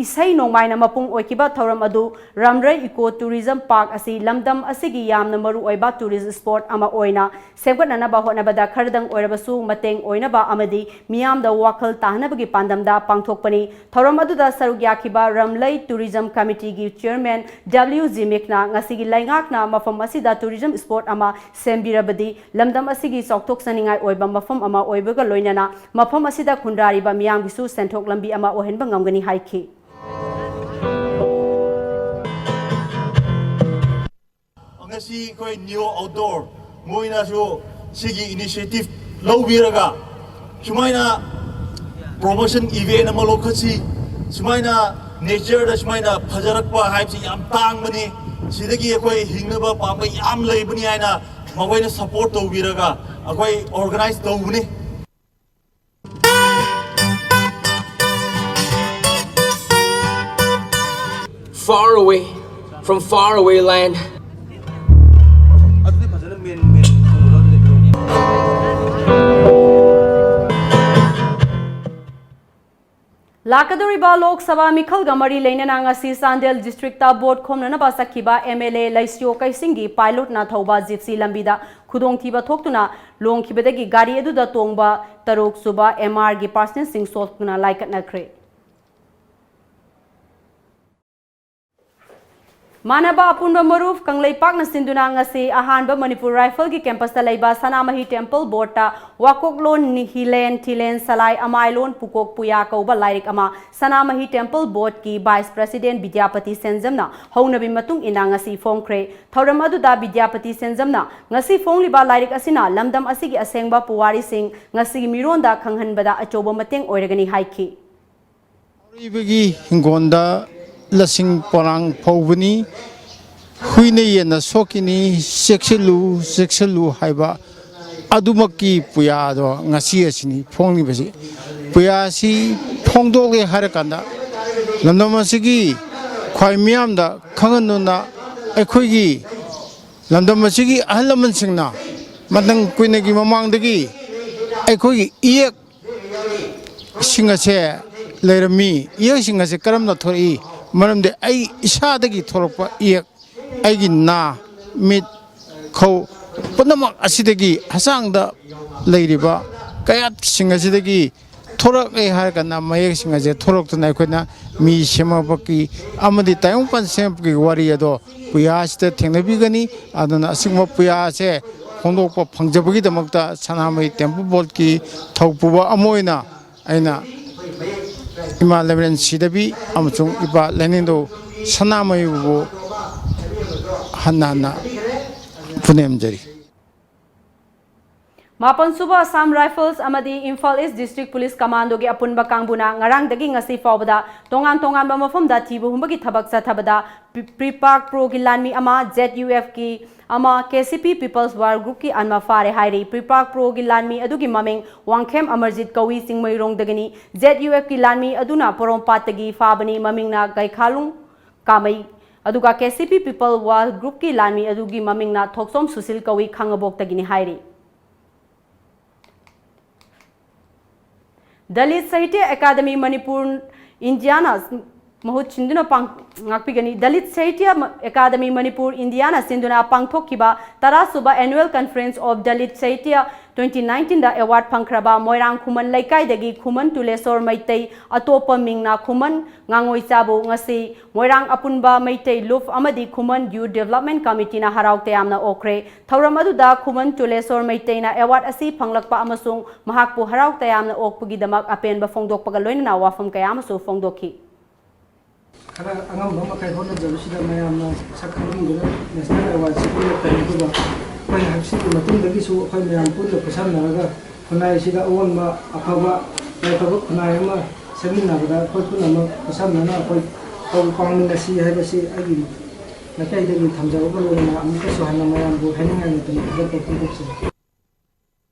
ꯏꯁꯩ ꯅꯣꯡꯃꯥꯏꯅ ꯃꯄꯨꯡ ꯑꯣꯏꯈꯤꯕ ꯊꯧꯔꯝ ꯑꯗꯨ ꯔꯥꯝꯔꯩ Eco Tourism Park ꯑꯁꯤ ꯂꯝꯗꯝ ꯑꯁꯤꯒꯤ ꯌꯥꯝꯅ ꯃꯔꯨꯑꯣꯏꯕ tourist spot ꯑꯃ ꯑꯣꯏꯅ ꯁꯦꯝꯒꯠꯅꯅꯕ ꯍꯣꯠꯅꯕꯗ ꯈꯔꯗꯪ ꯑꯣꯏꯔꯕꯁꯨ ꯃꯇꯦꯡ ꯑꯣꯏꯅꯕ ꯑꯃꯗꯤ ꯃꯤꯌꯥꯝꯗ ꯋꯥꯈꯜ ꯇꯥꯍꯟꯅꯕꯒꯤ ꯄꯥꯟꯗꯝꯗ ꯄꯥꯡꯊꯣꯛꯄꯅꯤ꯫ ꯊꯧꯔꯝ ꯑꯗꯨꯗ ꯁꯔꯨꯛ ꯌꯥꯈꯤꯕ ꯔꯥꯝꯂꯩ Tourism Committeeꯒꯤ Chairman W ꯖꯤꯃꯤꯛꯅ ꯉꯁꯤꯒꯤ ꯂꯩꯉꯥꯛꯅ ꯃꯐꯝ ꯑꯁꯤꯗ tourism spot ꯑꯃ ꯁꯦꯝꯕꯤꯔꯕꯗꯤ ꯂꯝꯗꯝ ꯑꯁꯤꯒꯤ ꯆꯥꯎꯊꯣꯛꯆꯅꯤꯡꯉꯥꯏ ꯑꯣꯏꯕ ꯃꯐꯝ ꯑꯃ ꯑꯣꯏꯕꯒ ꯂꯣꯏꯅꯅ ꯃꯐꯝ ꯑꯁꯤꯗ ꯈꯨꯟꯗꯥꯔꯤꯕ ꯃꯤꯌꯥꯝꯒꯤꯁꯨ ꯁꯦꯟꯊꯣꯛ ꯂꯝꯕꯤ ꯑꯃ ꯑꯣꯏꯍꯟꯕ ꯉꯝꯒꯅꯤ ꯍꯥꯏꯈꯤ꯫ ꯉꯁꯤ ꯑꯩꯈꯣꯏ Neo Outdoor ꯃꯣꯏꯅꯁꯨ ꯁꯤꯒꯤ initiative ꯂꯧꯕꯤꯔꯒ ꯁꯨꯃꯥꯏꯅ promotion event ꯑꯃ ꯂꯧꯈꯠꯁꯤ, ꯁꯨꯃꯥꯏꯅ natureꯗ ꯁꯨꯃꯥꯏꯅ ꯐꯖꯔꯛꯄ ꯍꯥꯏꯕꯁꯤ ꯌꯥꯝ ꯇꯥꯡꯕꯅꯤ꯫ ꯁꯤꯗꯒꯤ ꯑꯩꯈꯣꯏ ꯍꯤꯡꯅꯕ ꯄꯥꯝꯕ ꯌꯥꯝ ꯂꯩꯕꯅꯤ ꯍꯥꯏꯅ ꯃꯈꯣꯏꯅ support ꯇꯧꯕꯤꯔꯒ ꯑꯩꯈꯣꯏ organize ꯇꯧꯕꯅꯤ꯫ Far away, from far away land. ꯂꯥꯛꯀꯗꯧꯔꯤꯕ ꯂꯣꯛ ꯁꯚꯥ ꯃꯤꯈꯜꯒ ꯃꯔꯤ ꯂꯩꯅꯅ ꯉꯁꯤ ꯆꯥꯟꯗꯦꯜ districtꯇ vote ꯈꯣꯝꯅꯅꯕ ꯆꯠꯈꯤꯕ MLA ꯂꯩꯁꯤꯌꯣ ꯀꯩꯁꯤꯡꯒꯤ pilotꯅ ꯊꯧꯕ Gypsy ꯂꯝꯕꯤꯗ ꯈꯨꯗꯣꯡꯊꯤꯕ ꯊꯣꯛꯇꯨꯅ ꯂꯣꯡꯈꯤꯕꯗꯒꯤ ꯒꯥꯔꯤ ꯑꯗꯨꯗ ꯇꯣꯡꯕ ꯇꯔꯨꯛ ꯁꯨꯕ MRꯒꯤ personꯁꯤꯡ ꯁꯣꯛꯇꯨꯅ ꯂꯥꯏꯀꯠꯅꯈ꯭ꯔꯦ꯫ ꯃꯥꯟꯅꯕ ꯑꯄꯨꯟꯕ ꯃꯔꯨꯞ ꯀꯪꯂꯩꯄꯥꯛꯅ ꯁꯤꯟꯗꯨꯅ ꯉꯁꯤ ꯑꯍꯥꯟꯕ ꯃꯅꯤꯄꯨꯔ ꯔꯥꯏꯐꯜꯒꯤ ꯀꯦꯝꯄꯁꯇ ꯂꯩꯕ ꯁꯅꯥꯃꯍꯤ ꯇꯦꯝꯄꯜ ꯕꯣꯔꯗꯇ ꯋꯥꯀꯣꯛꯂꯣꯟ ꯅꯤꯍꯤꯂꯦꯟ ꯊꯤꯂꯦꯟ ꯁꯂꯥꯏ ꯑꯃꯥꯏꯂꯣꯟ ꯄꯨꯀꯣꯛ ꯄꯨꯌꯥ ꯀꯧꯕ ꯂꯥꯏꯔꯤꯛ ꯑꯃ ꯁꯅꯥꯃꯍꯤ ꯇꯦꯝꯄꯜ ꯕꯣꯔꯗꯀꯤ ꯚꯥꯏꯁ ꯄ꯭ꯔꯁꯤꯗꯦꯟ ꯕꯤꯗ꯭ꯌꯥꯄꯇꯤ ꯁꯦꯟꯖꯝꯅ ꯍꯧꯅꯕꯤ ꯃꯇꯨꯡ ꯏꯟꯅ ꯉꯁꯤ ꯐꯣꯡꯈ꯭ꯔꯦ꯫ ꯊꯧꯔꯝ ꯑꯗꯨꯗ ꯕꯤꯗ꯭ꯌꯥꯄꯇꯤ ꯁꯦꯟꯖꯝꯅ ꯉꯁꯤ ꯐꯣꯡꯂꯤꯕ ꯂꯥꯏꯔꯤꯛ ꯑꯁꯤꯅ ꯂꯝꯗꯝ ꯑꯁꯤꯒꯤ ꯑꯁꯦꯡꯕ ꯄꯨꯋꯥꯔꯤꯁꯤꯡ ꯉꯁꯤꯒꯤ ꯃꯤꯔꯣꯟꯗ ꯈꯪꯍꯟꯕꯗ ꯑꯆꯧꯕ ꯃꯇꯦꯡ ꯑꯣꯏꯔꯒꯅꯤ ꯍꯥꯏꯈꯤ꯫ ꯃꯤꯑꯣꯏꯕꯒꯤ ꯍꯤꯡꯒꯣꯜꯗ ꯂꯁꯤꯡ ꯄꯣꯂꯥꯡ ꯐꯧꯕꯅꯤ, ꯍꯨꯏꯅ ꯌꯦꯟꯅ ꯁꯣꯛꯈꯤꯅꯤ, ꯆꯦꯛꯁꯤꯜꯂꯨ, ꯆꯦꯛꯁꯤꯜꯂꯨ ꯍꯥꯏꯕ ꯑꯗꯨꯃꯛꯀꯤ ꯄꯨꯌꯥꯗꯣ ꯉꯁꯤ ꯑꯁꯤꯅꯤ ꯐꯣꯡꯂꯤꯕꯁꯤ꯫ ꯄꯨꯌꯥ ꯑꯁꯤ ꯐꯣꯡꯗꯣꯛꯂꯦ ꯍꯥꯏꯔꯀꯥꯟꯗ ꯂꯝꯗꯝ ꯑꯁꯤꯒꯤ ꯈ꯭ꯋꯥꯏ ꯃꯤꯌꯥꯝꯗ ꯈꯪꯍꯟꯗꯨꯅ ꯑꯩꯈꯣꯏꯒꯤ ꯂꯝꯗꯝ ꯑꯁꯤꯒꯤ ꯑꯍꯜ ꯂꯃꯟꯁꯤꯡꯅ ꯃꯇꯝ ꯀꯨꯏꯅꯒꯤ ꯃꯃꯥꯡꯗꯒꯤ ꯑꯩꯈꯣꯏꯒꯤ ꯏꯌꯦꯛ ꯁꯤꯡ ꯑꯁꯦ ꯂꯩꯔꯝꯃꯤ꯫ ꯏꯌꯦꯛꯁꯤꯡ ꯑꯁꯦ ꯀꯔꯝꯅ ꯊꯣꯔꯛꯏ? ꯃꯔꯝꯗꯤ ꯑꯩ ꯏꯁꯥꯗꯒꯤ ꯊꯣꯔꯛꯄ ꯏꯌꯦꯛ, ꯑꯩꯒꯤ ꯅꯥ, ꯃꯤꯠ, ꯈꯧ ꯄꯨꯝꯅꯃꯛ ꯑꯁꯤꯗꯒꯤ ꯍꯛꯆꯥꯡꯗ ꯂꯩꯔꯤꯕ ꯀꯌꯥꯠꯁꯤꯡ ꯑꯁꯤꯗꯒꯤ ꯊꯣꯔꯛꯑꯦ ꯍꯥꯏꯔꯒꯅ ꯃꯌꯦꯛꯁꯤꯡ ꯑꯁꯦ ꯊꯣꯔꯛꯇꯨꯅ ꯑꯩꯈꯣꯏꯅ ꯃꯤ ꯁꯦꯝꯃꯛꯄꯒꯤ ꯑꯃꯗꯤ ꯇꯥꯏꯕꯪꯄꯥꯟ ꯁꯦꯝꯃꯛꯄꯒꯤ ꯋꯥꯔꯤ ꯑꯗꯣ ꯄꯨꯌꯥꯁꯤꯗ ꯊꯦꯡꯅꯕꯤꯒꯅꯤ꯫ ꯑꯗꯨꯅ ꯑꯁꯤꯒꯨꯝꯕ ꯄꯨꯌꯥꯁꯦ ꯐꯣꯡꯗꯣꯛꯄ ꯐꯪꯖꯕꯒꯤꯗꯃꯛꯇ ꯁꯅꯥꯃꯍꯤ ꯇꯦꯝꯄꯜ ꯕꯣꯔꯗꯀꯤ ꯊꯧꯄꯨꯕ ꯑꯃ ꯑꯣꯏꯅ ꯑꯩꯅ ꯏꯃꯥ ꯂꯩꯃꯔꯦꯟ ꯁꯤꯗꯕꯤ ꯑꯃꯁꯨꯡ ꯏꯄꯥ ꯂꯥꯏꯅꯤꯡꯊꯧ ꯁꯅꯥꯃꯍꯤꯕꯨ ꯍꯟꯅ ꯍꯟꯅ ꯄꯨꯅꯦꯝꯖꯔꯤ꯫ ꯃꯥꯄꯟꯁꯨꯕ ꯑꯁꯥꯝ ꯔꯥꯏꯐꯜꯁ ꯑꯃꯗꯤ ꯏꯝꯐꯥꯜ ꯏꯁ ꯗꯤꯁꯇ꯭ꯔꯤꯛ ꯄꯨꯂꯤꯁ ꯀꯃꯥꯟꯗꯣꯒꯤ ꯑꯄꯨꯟꯕ ꯀꯥꯡꯕꯨꯅ ꯉꯔꯥꯡꯗꯒꯤ ꯉꯁꯤ ꯐꯥꯎꯕꯗ ꯇꯣꯉꯥꯟ ꯇꯣꯉꯥꯟꯕ ꯃꯐꯝꯗ ꯊꯤꯕ ꯍꯨꯝꯕꯒꯤ ꯊꯕꯛ ꯆꯠꯊꯕꯗ ꯄ꯭ꯔꯤꯄꯥꯛ ꯄ꯭ꯔꯣꯒꯤ ꯂꯥꯟꯃꯤ ꯑꯃ, ꯖꯦꯠ ꯌꯨ ꯑꯦꯐꯀꯤ ꯑꯃ, ꯀꯦ ꯁꯤ ꯄꯤ ꯄꯤꯄꯜꯁ ꯋꯥꯔ ꯒ꯭ꯔꯨꯞꯀꯤ ꯑꯃ ꯐꯥꯔꯦ ꯍꯥꯏꯔꯤ꯫ ꯄ꯭ꯔꯤꯄꯥꯛ ꯄ꯭ꯔꯣꯒꯤ ꯂꯥꯟꯃꯤ ꯑꯗꯨꯒꯤ ꯃꯃꯤꯡ ꯋꯥꯡꯈꯦꯝ ꯑꯃꯔꯖꯤꯠ ꯀꯧꯏ, ꯆꯤꯡꯃꯩꯔꯣꯡꯗꯒꯤꯅꯤ꯫ ꯖꯦꯠ ꯌꯨ ꯑꯦꯐꯀꯤ ꯂꯥꯟꯃꯤ ꯑꯗꯨꯅ ꯄꯣꯔꯣꯝꯄꯥꯠꯇꯒꯤ ꯐꯥꯕꯅꯤ, ꯃꯃꯤꯡꯅ ꯒꯩꯈꯥꯂꯨꯡ ꯀꯥꯃꯩ꯫ ꯑꯗꯨꯒ ꯀꯦ ꯁꯤ ꯄꯤ ꯄꯤꯄꯜ ꯋꯥꯔ ꯒ꯭ꯔꯨꯞꯀꯤ ꯂꯥꯟꯃꯤ ꯑꯗꯨꯒꯤ ꯃꯃꯤꯡꯅ ꯊꯣꯛꯆꯣꯝ ꯁꯨꯁꯤꯜ ꯀꯧꯏ, ꯈꯥꯉꯕꯣꯛꯇꯒꯤꯅꯤ ꯍꯥꯏꯔꯤ꯫ ꯗꯂꯤꯠ ꯁꯥꯍꯤꯇ꯭ꯌ ꯑꯦꯀꯥꯗꯃꯤ ꯃꯅꯤꯄꯨꯔ ꯏꯟꯗꯤꯌꯥꯅ ꯃꯍꯨꯠ ꯁꯤꯟꯗꯨꯅ ꯄꯥꯡ-, ꯉꯥꯛꯄꯤꯒꯅꯤ꯫ ꯗꯂꯤꯠ ꯁꯥꯍꯤꯇ꯭ꯌ ꯑꯦꯀꯥꯗꯃꯤ ꯃꯅꯤꯄꯨꯔ ꯏꯟꯗꯤꯌꯥꯅ ꯁꯤꯟꯗꯨꯅ ꯄꯥꯡꯊꯣꯛꯈꯤꯕ ꯇꯔꯥꯁꯨꯕ Annual Conference of Dalit Sahitya twenty ꯅꯥꯏꯟꯇꯤꯟꯗ ꯑꯦꯋꯥꯔꯗ ꯐꯪꯈ꯭ꯔꯕ ꯃꯣꯏꯔꯥꯡ ꯈꯨꯃꯟ ꯂꯩꯀꯥꯏꯗꯒꯤ ꯈꯨꯃꯟ ꯇꯨꯂꯦꯁꯣꯔ ꯃꯩꯇꯩ, ꯑꯇꯣꯞꯄ ꯃꯤꯡꯅ ꯈꯨꯃꯟ ꯉꯥꯉꯣꯏꯆꯥꯕꯨ ꯉꯁꯤ ꯃꯣꯏꯔꯥꯡ ꯑꯄꯨꯟꯕ ꯃꯩꯇꯩ ꯂꯨꯞ ꯑꯃꯗꯤ ꯈꯨꯃꯟ ꯌꯨꯠ ꯗꯤꯕꯦꯂꯞꯃꯦꯟ ꯀꯃꯤꯇꯤꯅ ꯍꯔꯥꯎ ꯇꯌꯥꯝꯅ ꯑꯣꯛꯈ꯭ꯔꯦ꯫ ꯊꯧꯔꯝ ꯑꯗꯨꯗ ꯈꯨꯃꯟ ꯇꯨꯂꯦꯁꯣꯔ ꯃꯩꯇꯩꯅ ꯑꯦꯋꯥꯔꯗ ꯑꯁꯤ ꯐꯪꯂꯛꯄ ꯑꯃꯁꯨꯡ ꯃꯍꯥꯛꯄꯨ ꯍꯔꯥꯎ ꯇꯌꯥꯝꯅ ꯑꯣꯛꯄꯒꯤꯗꯃꯛ ꯑꯄꯦꯟꯕ ꯐꯣꯡꯗꯣꯛꯄꯒ ꯂꯣꯏꯅꯅ ꯋꯥꯐꯝ ꯀꯌꯥ ꯑꯃꯁꯨ ꯐꯣꯡꯗꯣꯛꯈꯤ꯫ ꯈꯔ ꯑꯉꯝꯕ ꯃꯈꯩ ꯍꯣꯠꯅꯖꯕꯁꯤꯗ ꯃꯌꯥꯝꯅ ꯁꯛ ꯈꯪꯕꯤꯗꯨꯅ ꯅꯦꯁꯅꯦꯜ ꯑꯦꯋꯥꯔꯗꯁꯤ ꯄꯤꯔꯛꯄꯅꯤ꯫ ꯑꯗꯨꯒ ꯑꯩꯈꯣꯏ ꯍꯧꯖꯤꯛꯀꯤ ꯃꯇꯨꯡꯗꯒꯤꯁꯨ ꯑꯩꯈꯣꯏ ꯃꯌꯥꯝ ꯄꯨꯟꯅ ꯈꯨꯠꯁꯝꯅꯔꯒ ꯈꯨꯟꯅꯥꯏꯁꯤꯗ ꯑꯑꯣꯟꯕ ꯑꯐꯕ, ꯌꯥꯏꯐꯕ ꯈꯨꯟꯅꯥꯏ ꯑꯃ ꯁꯦꯝꯃꯤꯟꯅꯕꯗ ꯑꯩꯈꯣꯏ ꯄꯨꯝꯅꯃꯛ ꯈꯨꯠꯁꯝꯅꯅ ꯑꯩꯈꯣꯏ ꯇꯧ ꯄꯥꯡꯃꯤꯟꯅꯁꯤ ꯍꯥꯏꯕꯁꯤ ꯑꯩꯒꯤ ꯃꯥꯏꯀꯩꯗꯒꯤ ꯊꯝꯖꯕꯒ ꯂꯣꯏꯅꯅ ꯑꯃꯨꯛꯀꯁꯨ ꯍꯟꯅ ꯃꯌꯥꯝꯕꯨ ꯍꯥꯏꯅꯤꯡꯉꯥꯏ ꯂꯩꯇꯅ ꯊꯥꯒꯠꯄ ꯐꯣꯡꯗꯣꯛꯆꯔꯤ꯫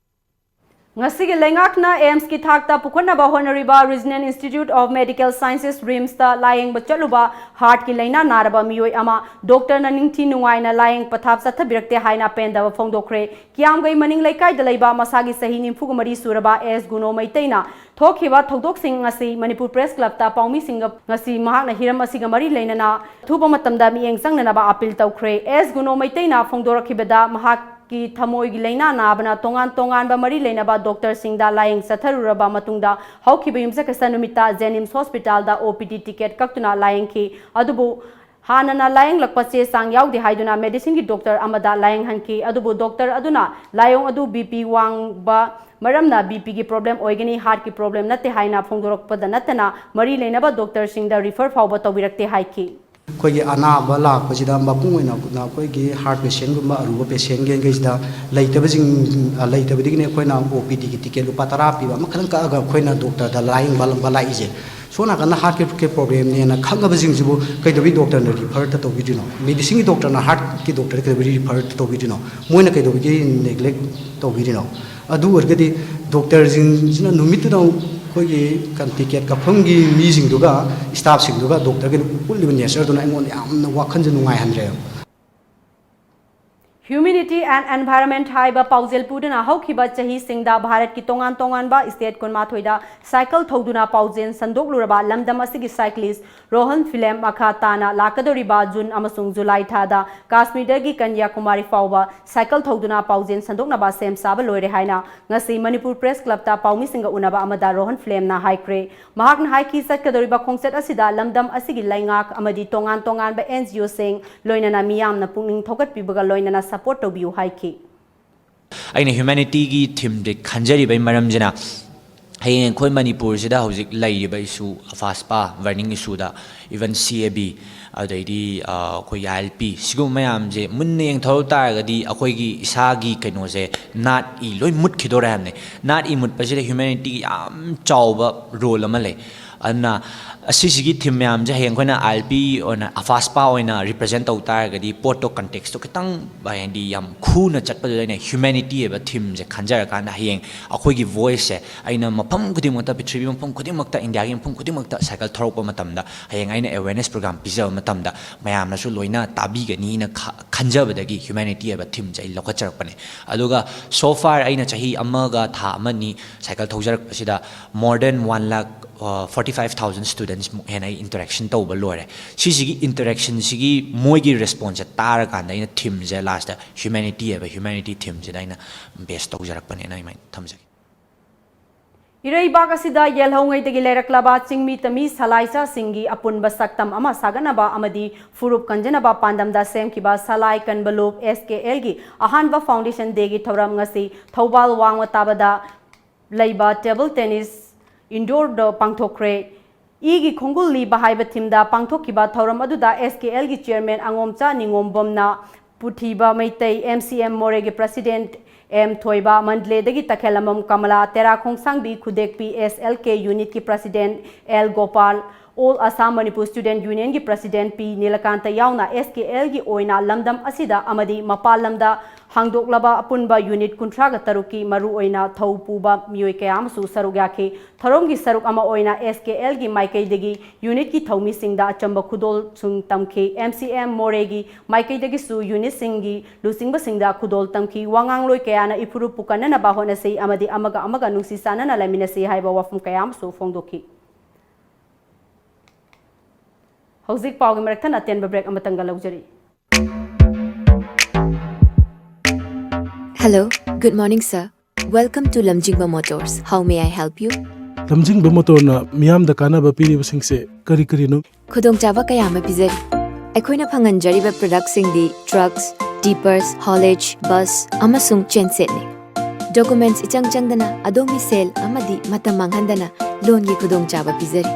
ꯉꯁꯤꯒꯤ ꯂꯩꯉꯥꯛꯅ ꯑꯦꯝꯁꯀꯤ ꯊꯥꯛꯇ ꯄꯨꯈꯠꯅꯕ ꯍꯣꯠꯅꯔꯤꯕ Regional Institute of Medical Sciences, ꯔꯤꯝꯁꯇ ꯂꯥꯌꯦꯡꯕ ꯆꯠꯂꯨꯕ ꯍꯥꯔꯠꯀꯤ ꯂꯥꯏꯅꯥ ꯅꯥꯔꯕ ꯃꯤꯑꯣꯏ ꯑꯃ ꯗꯣꯛꯇꯔꯅ ꯅꯤꯡꯊꯤ ꯅꯨꯡꯉꯥꯏꯅ ꯂꯥꯌꯦꯡ ꯄꯊꯥꯞ ꯆꯠꯊꯕꯤꯔꯛꯇꯦ ꯍꯥꯏꯅ ꯄꯦꯟꯗꯕ ꯐꯣꯡꯗꯣꯛꯈ꯭ꯔꯦ꯫ ꯀꯤꯌꯥꯝꯒꯩ ꯃꯅꯤꯡ ꯂꯩꯀꯥꯏꯗ ꯂꯩꯕ ꯃꯁꯥꯒꯤ ꯆꯍꯤ ꯅꯤꯐꯨꯒ ꯃꯔꯤ ꯁꯨꯔꯕ ꯑꯦꯁ ꯒꯨꯅꯣ ꯃꯩꯇꯩꯅ ꯊꯣꯛꯈꯤꯕ ꯊꯧꯗꯣꯛꯁꯤꯡ ꯑꯁꯤ ꯃꯅꯤꯄꯨꯔ ꯄ꯭ꯔꯦꯁ ꯀ꯭ꯂꯕꯇ ꯄꯥꯎꯃꯤꯁꯤꯡꯒ ꯉꯁꯤ ꯃꯍꯥꯛꯅ ꯍꯤꯔꯝ ꯑꯁꯤꯒ ꯃꯔꯤ ꯂꯩꯅꯅ ꯑꯊꯨꯕ ꯃꯇꯝꯗ ꯃꯤꯠꯌꯦꯡ ꯆꯪꯅꯅꯕ ꯑꯄꯤꯜ ꯇꯧꯈ꯭ꯔꯦ꯫ ꯑꯦꯁ ꯒꯨꯅꯣ ꯃꯩꯇꯩꯅ ꯐꯣꯡꯗꯣꯔꯛꯈꯤꯕꯗ, ꯃꯍꯥꯛꯀꯤ ꯊꯃꯣꯏꯒꯤ ꯂꯥꯏꯅꯥ ꯅꯥꯕꯅ ꯇꯣꯉꯥꯟ ꯇꯣꯉꯥꯟꯕ ꯃꯔꯤ ꯂꯩꯅꯕ ꯗꯣꯛꯇꯔꯁꯤꯡꯗ ꯂꯥꯌꯦꯡ ꯆꯠꯊꯔꯨꯔꯕ ꯃꯇꯨꯡꯗ, ꯍꯧꯈꯤꯕ ꯌꯨꯝꯁꯀꯩꯁ ꯅꯨꯃꯤꯠꯇ ꯖꯦꯅꯤꯝꯁ ꯍꯣꯁꯄꯤꯇꯥꯜꯗ ꯑꯣ ꯄꯤ ꯗꯤ ꯇꯤꯀꯦꯠ ꯀꯛꯇꯨꯅ ꯂꯥꯌꯦꯡꯈꯤ꯫ ꯑꯗꯨꯕꯨ ꯍꯥꯟꯅꯅ ꯂꯥꯌꯦꯡꯂꯛꯄ ꯆꯦ ꯆꯥꯡ ꯌꯥꯎꯗꯦ ꯍꯥꯏꯗꯨꯅ ꯃꯦꯗꯤꯁꯤꯟꯒꯤ ꯗꯣꯛꯇꯔ ꯑꯃꯗ ꯂꯥꯌꯦꯡꯍꯟꯈꯤ꯫ ꯑꯗꯨꯕꯨ ꯗꯣꯛꯇꯔ ꯑꯗꯨꯅ ꯂꯥꯏꯑꯣꯡ ꯑꯗꯨ ꯕꯤ ꯄꯤ ꯋꯥꯡꯕ ꯃꯔꯝꯅ ꯕꯤ ꯄꯤꯒꯤ ꯄ꯭ꯔꯣꯕ꯭ꯂꯦꯝ ꯑꯣꯏꯒꯅꯤ, ꯍꯥꯔꯠꯀꯤ ꯄ꯭ꯔꯣꯕ꯭ꯂꯦꯝ ꯅꯠꯇꯦ ꯍꯥꯏꯅ ꯐꯣꯡꯗꯣꯔꯛꯄꯗ ꯅꯠꯇꯅ ꯃꯔꯤ ꯂꯩꯅꯕ ꯗꯣꯛꯇꯔꯁꯤꯡꯗ ꯔꯤꯐꯔ ꯐꯥꯎꯕ ꯇꯧꯕꯤꯔꯛꯇꯦ ꯍꯥꯏꯈꯤ꯫ ꯑꯩꯈꯣꯏꯒꯤ ꯑꯅꯥꯕ ꯂꯥꯛꯄꯁꯤꯗ ꯃꯄꯨꯡ ꯑꯣꯏꯅ ꯑꯩꯈꯣꯏꯒꯤ ꯍꯥꯔꯠ ꯄꯦꯁꯦꯟꯒꯨꯝꯕ ꯑꯔꯨꯕ ꯄꯦꯁꯦꯟꯒꯩꯁꯤꯗ ꯂꯩꯇꯕꯁꯤꯡ, ꯂꯩꯇꯕꯗꯒꯤꯅꯦ ꯑꯩꯈꯣꯏꯅ ꯑꯣ ꯄꯤ ꯗꯤꯒꯤ ꯇꯤꯀꯦꯠ ꯂꯨꯄꯥ ꯇꯔꯥ ꯄꯤꯕ ꯑꯃꯈꯛꯇꯪ ꯀꯛꯑꯒ ꯑꯩꯈꯣꯏꯅ ꯗꯣꯛꯇꯔꯗ ꯂꯥꯌꯦꯡꯕ ꯂꯥꯛꯏꯁꯦ꯫ ꯁꯣꯝ ꯅꯥꯀꯟꯗ ꯍꯥꯔꯠꯀꯤ ꯄ꯭ꯔꯣꯕ꯭ꯂꯦꯝꯅꯦꯅ ꯈꯪꯉꯕꯁꯤꯡꯁꯤꯕꯨ ꯀꯩꯗꯧꯕꯩ ꯗꯣꯛꯇꯔꯅ ꯔꯤꯐꯔ ꯇꯧꯕꯤꯗ꯭ꯔꯤꯅꯣ? ꯃꯦꯗꯤꯁꯤꯟꯒꯤ ꯗꯣꯛꯇꯔꯅ ꯍꯥꯔꯠꯀꯤ ꯗꯣꯛꯇꯔꯗ ꯀꯩꯗꯧꯕꯩ ꯔꯤꯐꯔ ꯇꯧꯕꯤꯗ꯭ꯔꯤꯅꯣ? ꯃꯣꯏꯅ ꯀꯩꯗꯧꯕꯒꯤ ꯅꯦꯒ꯭ꯂꯦꯛ ꯇꯧꯕꯤꯔꯤꯅꯣ? ꯑꯗꯨ ꯑꯣꯏꯔꯒꯗꯤ ꯗꯣꯛꯇꯔꯁꯤꯡꯁꯤꯅ ꯅꯨꯃꯤꯠꯇꯨꯗ ꯑꯩꯈꯣꯏꯒꯤ ꯀ-, ꯇꯤꯀꯦꯠ ꯀꯛꯐꯝꯒꯤ ꯃꯤꯁꯤꯡꯗꯨꯒ ꯁ꯭ꯇꯥꯐꯁꯤꯡꯗꯨꯒ ꯗꯣꯛꯇꯔꯒꯤ ꯎꯠꯂꯤꯕ ꯅꯦꯆꯔꯗꯨꯅ ꯑꯩꯉꯣꯟꯗ ꯌꯥꯝꯅ ꯋꯥꯈꯜꯁꯦ ꯅꯨꯡꯉꯥꯏꯍꯟꯗ꯭ꯔꯦꯕ꯫ Humanity and Environment ꯍꯥꯏꯕ ꯄꯥꯎꯖꯦꯜ ꯄꯨꯗꯨꯅ ꯍꯧꯈꯤꯕ ꯆꯍꯤꯁꯤꯡꯗ ꯚꯥꯔꯠꯀꯤ ꯇꯣꯉꯥꯟ ꯇꯣꯉꯥꯟꯕ state ꯀꯨꯟꯃꯥꯊꯣꯏꯗ cycle ꯊꯧꯗꯨꯅ ꯄꯥꯎꯖꯦꯜ ꯁꯟꯗꯣꯛꯂꯨꯔꯕ ꯂꯝꯗꯝ ꯑꯁꯤꯒꯤ cyclist ꯔꯣꯍꯟ ꯐꯤꯂꯦꯝ ꯃꯈꯥ ꯇꯥꯅ ꯂꯥꯛꯀꯗꯧꯔꯤꯕ ꯖꯨꯟ ꯑꯃꯁꯨꯡ ꯖꯨꯂꯥꯏ ꯊꯥꯗ ꯀꯥꯁꯃꯤꯔꯗꯒꯤ ꯀꯟꯌꯥꯀꯨꯃꯥꯔꯤ ꯐꯥꯎꯕ cycle ꯊꯧꯗꯨꯅ ꯄꯥꯎꯖꯦꯜ ꯁꯟꯗꯣꯛꯅꯕ ꯁꯦꯝ ꯁꯥꯕ ꯂꯣꯏꯔꯦ ꯍꯥꯏꯅ ꯉꯁꯤ ꯃꯅꯤꯄꯨꯔ Press Clubꯇ ꯄꯥꯎꯃꯤꯁꯤꯡꯒ ꯎꯅꯕ ꯑꯃꯗ ꯔꯣꯍꯟ ꯐꯤꯂꯦꯝꯅ ꯍꯥꯏꯈ꯭ꯔꯦ꯫ ꯃꯍꯥꯛꯅ ꯍꯥꯏꯈꯤ, ꯆꯠꯀꯗꯧꯔꯤꯕ ꯈꯣꯡꯆꯠ ꯑꯁꯤꯗ ꯂꯝꯗꯝ ꯑꯁꯤꯒꯤ ꯂꯩꯉꯥꯛ ꯑꯃꯗꯤ ꯇꯣꯉꯥꯟ ꯇꯣꯉꯥꯟꯕ NGOꯁꯤꯡ, ꯂꯣꯏꯅꯅ ꯃꯤꯌꯥꯝꯅ ꯄꯨꯛꯅꯤꯡ ꯊꯧꯒꯠꯄꯤꯕꯒ ꯂꯣꯏꯅꯅ support ꯇꯧꯕꯤꯌꯨ ꯍꯥꯏꯈꯤ꯫ ꯑꯩꯅ humanityꯒꯤ themeꯁꯦ ꯈꯟꯖꯔꯤꯕꯒꯤ ꯃꯔꯝꯁꯤꯅ, ꯍꯌꯦꯡ ꯑꯩꯈꯣꯏ ꯃꯅꯤꯄꯨꯔꯁꯤꯗ ꯍꯧꯖꯤꯛ ꯂꯩꯔꯤꯕ issue, ꯑꯐꯥꯁꯄꯥ, burning issueꯗ, even CAB, ꯑꯗꯩꯗꯤ ꯑ, ꯑꯩꯈꯣꯏꯒꯤ ILP, ꯁꯤꯒꯨꯝꯕ ꯃꯌꯥꯝꯁꯦ ꯃꯨꯟꯅ ꯌꯦꯡꯊꯣꯛ ꯇꯥꯔꯒꯗꯤ ꯑꯩꯈꯣꯏꯒꯤ ꯏꯁꯥꯒꯤ ꯀꯩꯅꯣꯁꯦ, ꯅꯥꯠ ꯏ ꯂꯣꯏ ꯃꯨꯠꯈꯤꯗꯧꯔꯦ ꯍꯥꯏꯕꯅꯦ꯫ ꯅꯥꯠ ꯏ ꯃꯨꯠꯄꯁꯤꯗ humanityꯒꯤ ꯌꯥꯝ ꯆꯥꯎꯕ role ꯑꯃ ꯂꯩ꯫ ꯑꯗꯨꯅ ꯑꯁꯤꯁꯤꯒꯤ theme ꯃꯌꯥꯝꯁꯦ ꯍꯌꯦꯡ ꯑꯩꯈꯣꯏꯅ ILP ꯑꯣꯏꯅ, ꯑꯐꯥꯁꯄꯥ ꯑꯣꯏꯅ represent ꯇꯧ ꯇꯥꯔꯒꯗꯤ, ꯄꯣꯠꯇꯣ contextꯇꯣ ꯈꯤꯇꯪ, ꯍꯥꯏꯗꯤ, ꯌꯥꯝ ꯈꯨꯅ ꯆꯠꯄꯗꯨꯗ ꯑꯩꯅ humanity ꯍꯥꯏꯕ themeꯁꯦ ꯈꯟꯖꯔꯀꯥꯟꯗ, ꯍꯌꯦꯡ ꯑꯩꯈꯣꯏꯒꯤ voiceꯁꯦ ꯑꯩꯅ ꯃꯐꯝ ꯈꯨꯗꯤꯡꯃꯛꯇ, ꯄ꯭ꯔꯤꯊꯤꯕꯤ ꯃꯐꯝ ꯈꯨꯗꯤꯡꯃꯛꯇ, ꯏꯟꯗꯤꯌꯥꯒꯤ ꯃꯐꯝ ꯈꯨꯗꯤꯡꯃꯛꯇ cycle ꯊꯧꯔꯛꯄ ꯃꯇꯝꯗ, ꯍꯌꯦꯡ ꯑꯩꯅ awareness program ꯄꯤꯖꯕ ꯃꯇꯝꯗ ꯃꯌꯥꯝꯅꯁꯨ ꯂꯣꯏꯅ ꯇꯥꯕꯤꯒꯅꯤꯅ ꯈ-, ꯈꯟꯖꯕꯗꯒꯤ humanity ꯍꯥꯏꯕ themeꯁꯦ ꯑꯩ ꯂꯧꯈꯠꯆꯔꯛꯄꯅꯦ꯫ ꯑꯗꯨꯒ so far ꯑꯩꯅ ꯆꯍꯤ ꯑꯃꯒ ꯊꯥ ꯑꯃꯅꯤ cycle ꯊꯧꯖꯔꯛꯄꯁꯤꯗ more than one lakh forty five thousand studentsꯃꯨꯛ ꯍꯦꯟꯅ ꯑꯩ interaction ꯇꯧꯕ ꯂꯣꯏꯔꯦ꯫ ꯁꯤꯁꯤꯒꯤ interactionꯁꯤꯒꯤ ꯃꯣꯏꯒꯤ responseꯁꯦ ꯇꯥꯔꯀꯥꯟꯗ ꯑꯩꯅ themeꯁꯦ lastꯇ humanity ꯍꯥꯏꯕ humanity themeꯁꯤꯗ ꯑꯩꯅ base ꯇꯧꯖꯔꯛꯄꯅꯦꯅ ꯑꯩꯃꯥꯏꯅ ꯊꯝꯖꯒꯦ꯫ ꯏꯔꯩꯕꯥꯛ ꯑꯁꯤꯗ ꯌꯦꯜꯍꯧꯉꯩꯗꯒꯤ ꯂꯩꯔꯛꯂꯕ ꯆꯤꯡꯃꯤ ꯇꯝꯃꯤ ꯁꯂꯥꯏꯆꯥꯁꯤꯡꯒꯤ ꯑꯄꯨꯟꯕ ꯁꯛꯇꯝ ꯑꯃ ꯁꯥꯒꯠꯅꯕ ꯑꯃꯗꯤ ꯐꯨꯔꯨꯞ ꯀꯟꯖꯅꯕ ꯄꯥꯟꯗꯝꯗ ꯁꯦꯝꯈꯤꯕ ꯁꯂꯥꯏ ꯀꯟꯕ ꯂꯨꯞ, SKLꯒꯤ ꯑꯍꯥꯟꯕ foundation dayꯒꯤ ꯊꯧꯔꯝ ꯉꯁꯤ ꯊꯧꯕꯥꯜ ꯋꯥꯡꯃ ꯇꯥꯕꯗ ꯂꯩꯕ table tennis indoorꯗ ꯄꯥꯡꯊꯣꯛꯈ꯭ꯔꯦ꯫ ꯏꯒꯤ ꯈꯣꯡꯒꯨꯜ ꯂꯤꯕ ꯍꯥꯏꯕ themeꯗ ꯄꯥꯡꯊꯣꯛꯈꯤꯕ ꯊꯧꯔꯝ ꯑꯗꯨꯗ SKLꯒꯤ chairman ꯑꯉꯣꯝꯆꯥ ꯅꯤꯉꯣꯝꯕꯝꯅ ꯄꯨꯊꯤꯕ ꯃꯩꯇꯩ, MCM ꯃꯣꯔꯦꯒꯤ president M ꯊꯣꯏꯕ, ꯃꯟꯗꯂꯦꯗꯒꯤ ꯇꯈꯦꯂꯝꯕꯝ ꯀꯃꯂꯥ, ꯇꯦꯔꯥ ꯈꯣꯡꯁꯥꯡꯕꯤ ꯈꯨꯗꯦꯛꯄꯤ SLK unitꯀꯤ president L Gopal, All Assam Manipur Student Unionꯒꯤ President P Nilakanta ꯌꯥꯎꯅ SKLꯒꯤ ꯑꯣꯏꯅ ꯂꯝꯗꯝ ꯑꯁꯤꯗ ꯑꯃꯗꯤ ꯃꯄꯥꯟ ꯂꯝꯗ ꯍꯥꯡꯗꯣꯛꯂꯕ ꯑꯄꯨꯟꯕ unit ꯀꯨꯟꯊ꯭ꯔꯥꯒ ꯇꯔꯨꯛꯀꯤ ꯃꯔꯨꯑꯣꯏꯅ ꯊꯧ ꯄꯨꯕ ꯃꯤꯑꯣꯏ ꯀꯌꯥ ꯑꯃꯁꯨ ꯁꯔꯨꯛ ꯌꯥꯈꯤ꯫ ꯊꯧꯔꯝꯒꯤ ꯁꯔꯨꯛ ꯑꯃ ꯑꯣꯏꯅ SKLꯒꯤ ꯃꯥꯏꯀꯩꯗꯒꯤ unitꯀꯤ ꯊꯧꯃꯤꯁꯤꯡꯗ ꯑꯆꯝꯕ ꯈꯨꯗꯣꯜꯁꯨ ꯇꯝꯈꯤ꯫ MCM ꯃꯣꯔꯦꯒꯤ ꯃꯥꯏꯀꯩꯗꯒꯤꯁꯨ unitꯁꯤꯡꯒꯤ ꯂꯨꯆꯤꯡꯕꯁꯤꯡꯗ ꯈꯨꯗꯣꯜ ꯇꯝꯈꯤ꯫ ꯋꯥ ꯉꯥꯡꯂꯣꯏ ꯀꯌꯥꯅ ꯏꯐꯨꯔꯨꯞꯄꯨ ꯀꯟꯅꯅꯕ ꯍꯣꯠꯅꯁꯤ ꯑꯃꯗꯤ ꯑꯃꯒ ꯑꯃꯒ ꯅꯨꯡꯁꯤ ꯆꯥꯟꯅꯅ ꯂꯩꯃꯤꯟꯅꯁꯤ ꯍꯥꯏꯕ ꯋꯥꯐꯝ ꯀꯌꯥ ꯑꯃꯁꯨ ꯐꯣꯡꯗꯣꯛꯈꯤ꯫ ꯍꯧꯖꯤꯛ ꯄꯥꯎꯒꯤ ꯃꯔꯛꯊꯠꯅ ꯑꯇꯦꯟꯕ break ꯑꯃꯇꯪꯒ ꯂꯧꯖꯔꯤ꯫ Hello, good morning, sir. Welcome to Lamjingba Motors. How may I help you? ꯂꯝꯖꯤꯡꯕ ꯃꯣꯇꯣꯔꯅ ꯃꯤꯌꯥꯝꯗ ꯀꯥꯟꯅꯕ ꯄꯤꯔꯤꯕꯁꯤꯡꯁꯦ ꯀꯔꯤ ꯀꯔꯤꯅꯣ? ꯈꯨꯗꯣꯡꯆꯥꯕ ꯀꯌꯥ ꯑꯃ ꯄꯤꯖꯔꯤ꯫ ꯑꯩꯈꯣꯏꯅ ꯐꯪꯍꯟꯖꯔꯤꯕ productꯁꯤꯡꯗꯤ trucks, tippers, haulage, bus ꯑꯃꯁꯨꯡ gensetꯅꯤ꯫ Documents ꯏꯆꯪ ꯆꯪꯗꯅ ꯑꯗꯣꯝꯒꯤ ꯁꯦꯜ ꯑꯃꯗꯤ ꯃꯇꯝ ꯃꯥꯡꯍꯟꯗꯅ loanꯒꯤ ꯈꯨꯗꯣꯡꯆꯥꯕ ꯄꯤꯖꯔꯤ꯫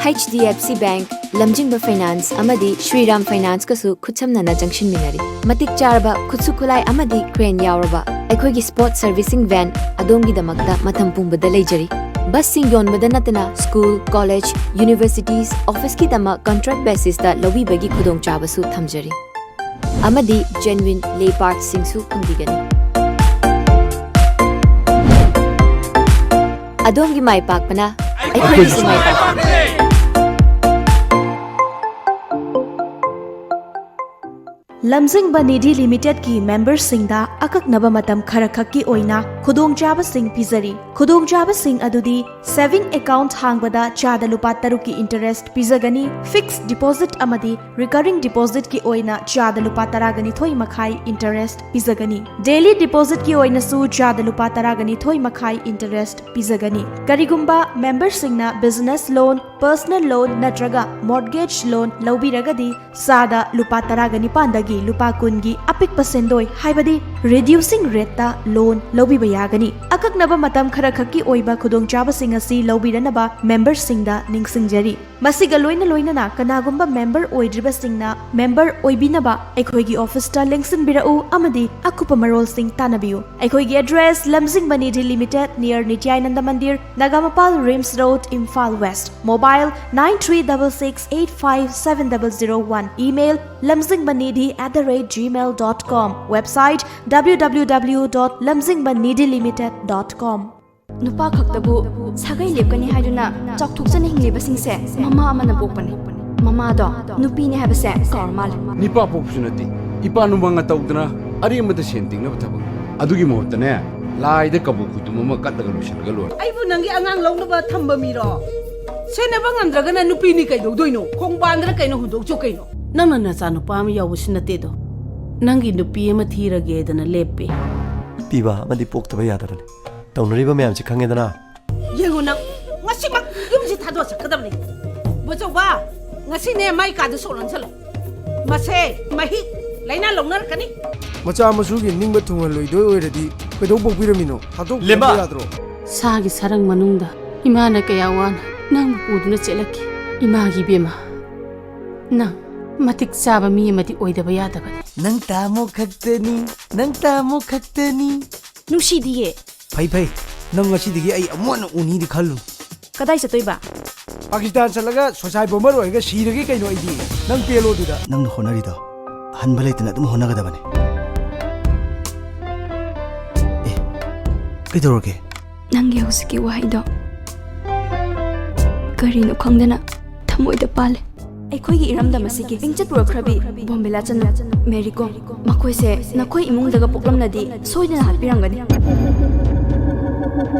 HDFC Bank, ꯂꯝꯖꯤꯡꯕ Finance ꯑꯃꯗꯤ Shriram Financeꯀꯁꯨ ꯈꯨꯠꯁꯝꯅꯅ ꯆꯪꯁꯤꯟꯃꯤꯟꯅꯔꯤ꯫ ꯃꯇꯤꯛ ꯆꯥꯔꯕ ꯈꯨꯠꯁꯨ ꯈꯨꯠꯂꯥꯏ ꯑꯃꯗꯤ crane ꯌꯥꯎꯔꯕ ꯑꯩꯈꯣꯏꯒꯤ sport servicing van ꯑꯗꯣꯝꯒꯤꯗꯃꯛꯇ ꯃꯇꯝ ꯄꯨꯝꯕꯗ ꯂꯩꯖꯔꯤ꯫ Busꯁꯤꯡ ꯌꯣꯟꯕꯗ ꯅꯠꯇꯅ school, college, universities, officeꯀꯤꯗꯃꯛ contract basisꯇ ꯂꯧꯕꯤꯕꯒꯤ ꯈꯨꯗꯣꯡꯆꯥꯕꯁꯨ ꯊꯝꯖꯔꯤ꯫ ꯑꯃꯗꯤ genuine lay partsꯁꯤꯡꯁꯨ ꯐꯪꯕꯤꯒꯅꯤ꯫ ꯑꯗꯣꯝꯒꯤ ꯃꯥꯏ ꯄꯥꯛꯄꯅ ꯑꯩꯈꯣꯏꯒꯤꯁꯨ ꯃꯥꯏ ꯄꯥꯛꯄꯅꯤ꯫ ꯂꯝꯖꯤꯡꯕ ꯅꯤꯙꯤ ꯂꯤꯃꯤꯇꯦꯗꯀꯤ ꯃꯦꯝꯕꯔꯁꯤꯡꯗ ꯑꯀꯛꯅꯕ ꯃꯇꯝ ꯈꯔꯈꯛꯀꯤ ꯑꯣꯏꯅ ꯈꯨꯗꯣꯡꯆꯥꯕꯁꯤꯡ ꯄꯤꯖꯔꯤ꯫ ꯈꯨꯗꯣꯡꯆꯥꯕꯁꯤꯡ ꯑꯗꯨꯗꯤ saving account ꯍꯥꯡꯕꯗ ꯆꯥꯗ ꯂꯨꯄꯥ ꯇꯔꯨꯛꯀꯤ interest ꯄꯤꯖꯒꯅꯤ꯫ Fixed deposit ꯑꯃꯗꯤ recurring depositꯀꯤ ꯑꯣꯏꯅ ꯆꯥꯗ ꯂꯨꯄꯥ ꯇꯔꯥꯒ ꯅꯤꯊꯣꯏ ꯃꯈꯥꯏ interest ꯄꯤꯖꯒꯅꯤ꯫ Daily depositꯀꯤ ꯑꯣꯏꯅꯁꯨ ꯆꯥꯗ ꯂꯨꯄꯥ ꯇꯔꯥꯒ ꯅꯤꯊꯣꯏ ꯃꯈꯥꯏ interest ꯄꯤꯖꯒꯅꯤ꯫ ꯀꯔꯤꯒꯨꯝꯕ ꯃꯦꯝꯕꯔꯁꯤꯡꯅ business loan, personal loan ꯅꯠꯇ꯭ꯔꯒ mortgage loan ꯂꯧꯕꯤꯔꯒꯗꯤ ꯆꯥꯗ ꯂꯨꯄꯥ ꯇꯔꯥꯒ ꯅꯤꯄꯥꯟꯗꯒꯤ ꯂꯨꯄꯥ ꯀꯨꯟꯒꯤ ꯑꯄꯤꯛꯄ ꯁꯦꯟꯗꯣꯏ, ꯍꯥꯏꯕꯗꯤ reducing rateꯇ loan ꯂꯧꯕꯤꯕ ꯌꯥꯒꯅꯤ꯫ ꯑꯀꯛꯅꯕ ꯃꯇꯝ ꯈꯔꯈꯛꯀꯤ ꯑꯣꯏꯕ ꯈꯨꯗꯣꯡꯆꯥꯕꯁꯤꯡ ꯑꯁꯤ ꯂꯧꯕꯤꯅꯅꯕ memberꯁꯤꯡꯗ ꯅꯤꯡꯁꯤꯡꯖꯔꯤ꯫ ꯃꯁꯤꯒ ꯂꯣꯏꯅ ꯂꯣꯏꯅꯅ ꯀꯅꯥꯒꯨꯝꯕ member ꯑꯣꯏꯗ꯭ꯔꯤꯕꯁꯤꯡꯅ member ꯑꯣꯏꯕꯤꯅꯕ ꯑꯩꯈꯣꯏꯒꯤ officeꯇ ꯂꯦꯡꯁꯤꯟꯕꯤꯔꯛꯎ ꯑꯃꯗꯤ ꯑꯀꯨꯞꯄ ꯃꯔꯣꯜꯁꯤꯡ ꯇꯥꯟꯅꯕꯤꯌꯨ꯫ ꯑꯩꯈꯣꯏꯒꯤ address: Lamjingba Nidhi Limited, near Nityanand Mandir, Nagamapal, RIMS road, Imphal west. Mobile: nine three double six eight five seven double zero one. Email: lamzingbanidhi at the rate gmail dot com. Website: www dot lamzingbanidhilimited dot com. ꯅꯨꯄꯥ ꯈꯛꯇꯕꯨ ꯁꯥꯒꯩ ꯂꯦꯞꯀꯅꯤ ꯍꯥꯏꯗꯨꯅ ꯆꯥꯎꯊꯣꯛꯆꯅ ꯍꯤꯡꯂꯤꯕꯁꯤꯡꯁꯦ ꯃꯃꯥ ꯑꯃꯅ ꯄꯣꯛꯄꯅꯤ꯫ ꯃꯃꯥꯗꯣ ꯅꯨꯄꯤꯅꯤ ꯍꯥꯏꯕꯁꯦ ꯀꯥꯎꯔ ꯃꯥꯜꯂꯦ꯫ ꯅꯤꯄꯥ ꯄꯣꯛꯄꯁꯨ ꯅꯠꯇꯦ, ꯏꯄꯥ ꯅꯨꯃꯥꯡꯅ ꯇꯧꯗꯅ ꯑꯔꯦꯝꯕꯗ ꯁꯦꯟ ꯇꯤꯡꯅꯕ ꯊꯕꯛ꯫ ꯑꯗꯨꯒꯤ ꯃꯍꯨꯠꯇꯅꯦ, ꯂꯥꯏꯗ ꯀꯕꯣꯛ ꯈꯨꯗꯨꯝ ꯑꯃ ꯀꯠꯂꯒ ꯂꯣꯏꯁꯤꯜꯂꯒ ꯂꯣꯏꯔꯦ꯫ ꯑꯩꯕꯨ ꯅꯪꯒꯤ ꯑꯉꯥꯡ ꯂꯧꯅꯕ ꯊꯝꯕ ꯃꯤꯔꯣ? ꯁꯦꯟꯅꯕ ꯉꯝꯗ꯭ꯔꯒꯅ ꯅꯨꯄꯤꯅꯤ ꯀꯩꯗꯧꯗꯣꯏꯅꯣ? ꯈꯣꯡꯕꯥꯟꯗꯔ ꯀꯩꯅꯣ ꯍꯨꯟꯗꯣꯛꯆꯧ ꯀꯩꯅꯣ? ꯅꯪꯅ ꯅꯆꯥ ꯅꯨꯄꯥ ꯑꯃ ꯌꯥꯎꯕꯁꯨ ꯅꯠꯇꯦꯗꯣ꯫ ꯅꯪꯒꯤ ꯅꯨꯄꯤ ꯑꯃ ꯊꯤꯔꯒꯦꯗꯅ ꯂꯦꯞꯄꯤ꯫ ꯄꯤꯕ ꯑꯃꯗꯤ ꯄꯣꯛꯇꯕ ꯌꯥꯗꯕꯅꯤ꯫ ꯇꯧꯅꯔꯤꯕ ꯃꯌꯥꯝꯁꯦ ꯈꯪꯉꯦꯗꯅ꯫ ꯌꯦꯡꯉꯨ ꯅꯪ, ꯉꯁꯤꯃꯛ ꯌꯨꯝꯁꯤ ꯊꯥꯗꯣꯛꯑ ꯆꯠꯀꯗꯕꯅꯤ꯫ ꯕꯣꯆꯧꯕ, ꯉꯁꯤꯅꯦ ꯃꯥꯏ ꯀꯥꯗ ꯁꯣꯛ ꯂꯣꯟꯁꯜꯂꯣ꯫ ꯃꯁꯦ ꯃꯍꯤꯛ ꯂꯥꯏꯅꯥ ꯂꯧꯅꯔꯛꯀꯅꯤ꯫ ꯃꯆꯥ ꯃꯁꯨꯒꯤ ꯅꯤꯡꯕ ꯊꯨꯡꯍꯜꯂꯣꯏꯗꯣꯏ ꯑꯣꯏꯔꯗꯤ ꯀꯩꯗꯧ ꯄꯣꯛꯄꯤꯔꯝꯃꯤꯅꯣ? ꯊꯥꯗꯣꯛꯄꯤꯔꯝꯕ ꯂꯦꯝꯕ! ꯌꯥꯗ꯭ꯔꯣ? ꯁꯥꯒꯤ ꯁꯔꯪ ꯃꯅꯨꯡꯗ ꯏꯃꯥꯅ ꯀꯌꯥ ꯋꯥꯅ ꯅꯪꯕꯨ ꯄꯨꯗꯨꯅ ꯆꯦꯜꯂꯛꯈꯤ꯫ ꯏꯃꯥꯒꯤ ꯏꯕꯦꯝꯃ, ꯅꯪ ꯃꯇꯤꯛ ꯆꯥꯕ ꯃꯤ ꯑꯃꯗꯤ ꯑꯣꯏꯗꯕ ꯌꯥꯗꯕꯅꯤ꯫ ꯅꯪ ꯇꯥꯃꯣ ꯈꯛꯇꯅꯤ, ꯅꯪ ꯇꯥꯃꯣ ꯈꯛꯇꯅꯤ꯫ ꯅꯨꯡꯁꯤꯗꯤꯌꯦ꯫ ꯐꯩ ꯐꯩ, ꯅꯪ ꯉꯁꯤꯗꯒꯤ ꯑꯩ ꯑꯃꯨꯛ ꯍꯟꯅ ꯎꯅꯤꯗꯤ ꯈꯜꯂꯨ꯫ ꯀꯗꯥꯏ ꯆꯠꯇꯣꯏꯕ? ꯄꯥꯀꯤꯁꯇꯥꯟ ꯆꯠꯂꯒ suicide bomber ꯑꯣꯏꯔꯒ ꯁꯤꯔꯒꯦ ꯀꯩꯅꯣ ꯑꯩꯗꯤ꯫ ꯅꯪ ꯄꯦꯜꯂꯣ ꯑꯗꯨꯗ꯫ ꯅꯪꯅ ꯍꯣꯠꯅꯔꯤꯗꯣ ꯑꯍꯟꯕ ꯂꯩꯇꯅ ꯑꯗꯨꯝ ꯍꯣꯠꯅꯒꯗꯕꯅꯤ꯫ ꯑꯦ, ꯀꯩꯗꯧꯔꯒꯦ? ꯅꯪꯒꯤ ꯍꯧꯖꯤꯛꯀꯤ ꯋꯥꯍꯩꯗꯣ ꯀꯔꯤꯅꯣ ꯈꯪꯗꯅ ꯊꯃꯣꯏꯗ ꯄꯥꯜꯂꯦ꯫ ꯑꯩꯈꯣꯏꯒꯤ ꯏꯔꯝꯗꯝ ꯑꯁꯤꯒꯤ ꯃꯤꯡꯆꯠ ꯄꯨꯔꯛꯈ꯭ꯔꯕꯤ ꯕꯣꯝꯕꯦ ꯂꯥꯆꯟꯅꯨ, ꯃꯦꯔꯤ ꯀꯣꯝ, ꯃꯈꯣꯏꯁꯦ ꯅꯈꯣꯏ ꯏꯃꯨꯡꯗꯒ ꯄꯣꯛꯂꯝꯂꯗꯤ ꯁꯣꯏꯗꯅ ꯍꯥꯠꯄꯤꯔꯝꯒꯅꯤ꯫